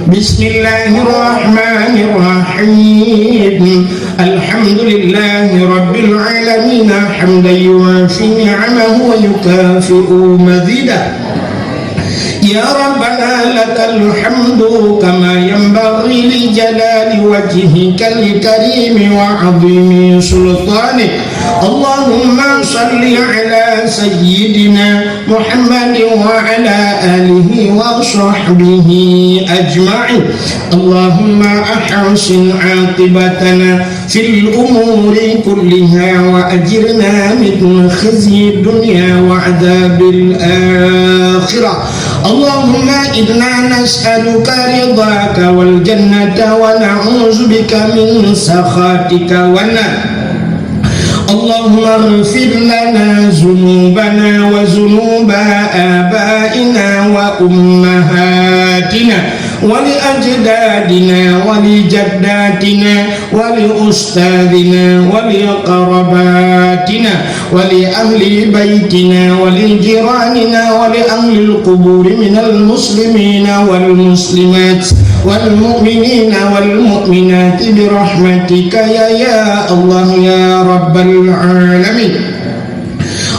Bismillahirrahmanirrahim. Alhamdulillahi rabbil alamin, hamdan yuwafi ni'amahu wa yukafi'u mazidah. Ya Rabbana lakal hamdu kama yanbaghi li jalali wajhikal karimi wa azimi sultanik. Allahumma salli ala sayyidina Muhammadin wa ala alihi wa sahbihi ajma'in. Allahumma ahsin aqibatana fil umuri kulliha wa ajirna min khizyi dunya wa adzabil akhirah. Allahumma inna nas'aluka ridhaka wal jannata wa na'udzubika min sakhatika wan nar. Allahumma ighfir lana dzunubana wa dzunuba abaina wa ummahatina wa li ajdadina wa li jaddatina wa li ustadzina wa li qarabatina wa li ahli baitina wa li jiranina wa li ahli al-quburi minal muslimina wal muslimat wal mu'minina wal mu'minati bi rahmatika ya, ya Allah ya rabbal alamin.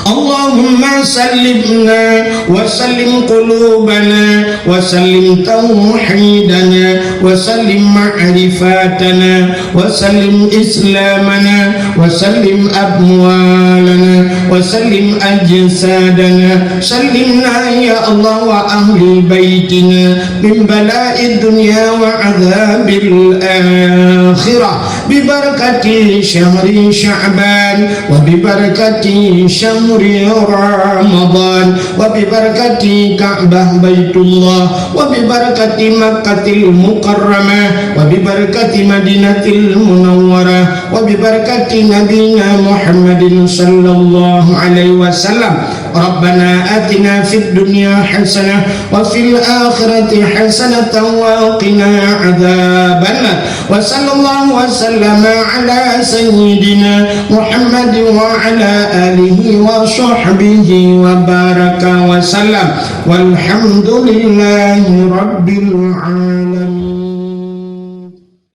Allahumma sallimna wa sallim qulubana wa sallim tauhidana wa sallim ma'rifatana wa sallim islamana wa sallim amwalana wa sallim ajsadana. Sallimna ya Allah wa ahli baitina min bala'id dunya wa adzabil akhirah. Bibarakati syahri Sya'ban, wa bibarakati syahri Ramadan, wa bibarakati Ka'bah Baitullah, wa bibarakati Makkatil Mukarramah, wa bibarakati Madinatil Munawwarah, wa bibarakati Nabina Muhammadin sallallahu alaihi wasallam. Rabbana atina fid dunya hasanah wa fil akhirati hasanatan wa qina adzabannar. Wa sallallahu wa sallama ala sayyidina Muhammadin wa ala alihi wa sahbihi wa baraka wa sallam. Walhamdulillahi rabbil alamin.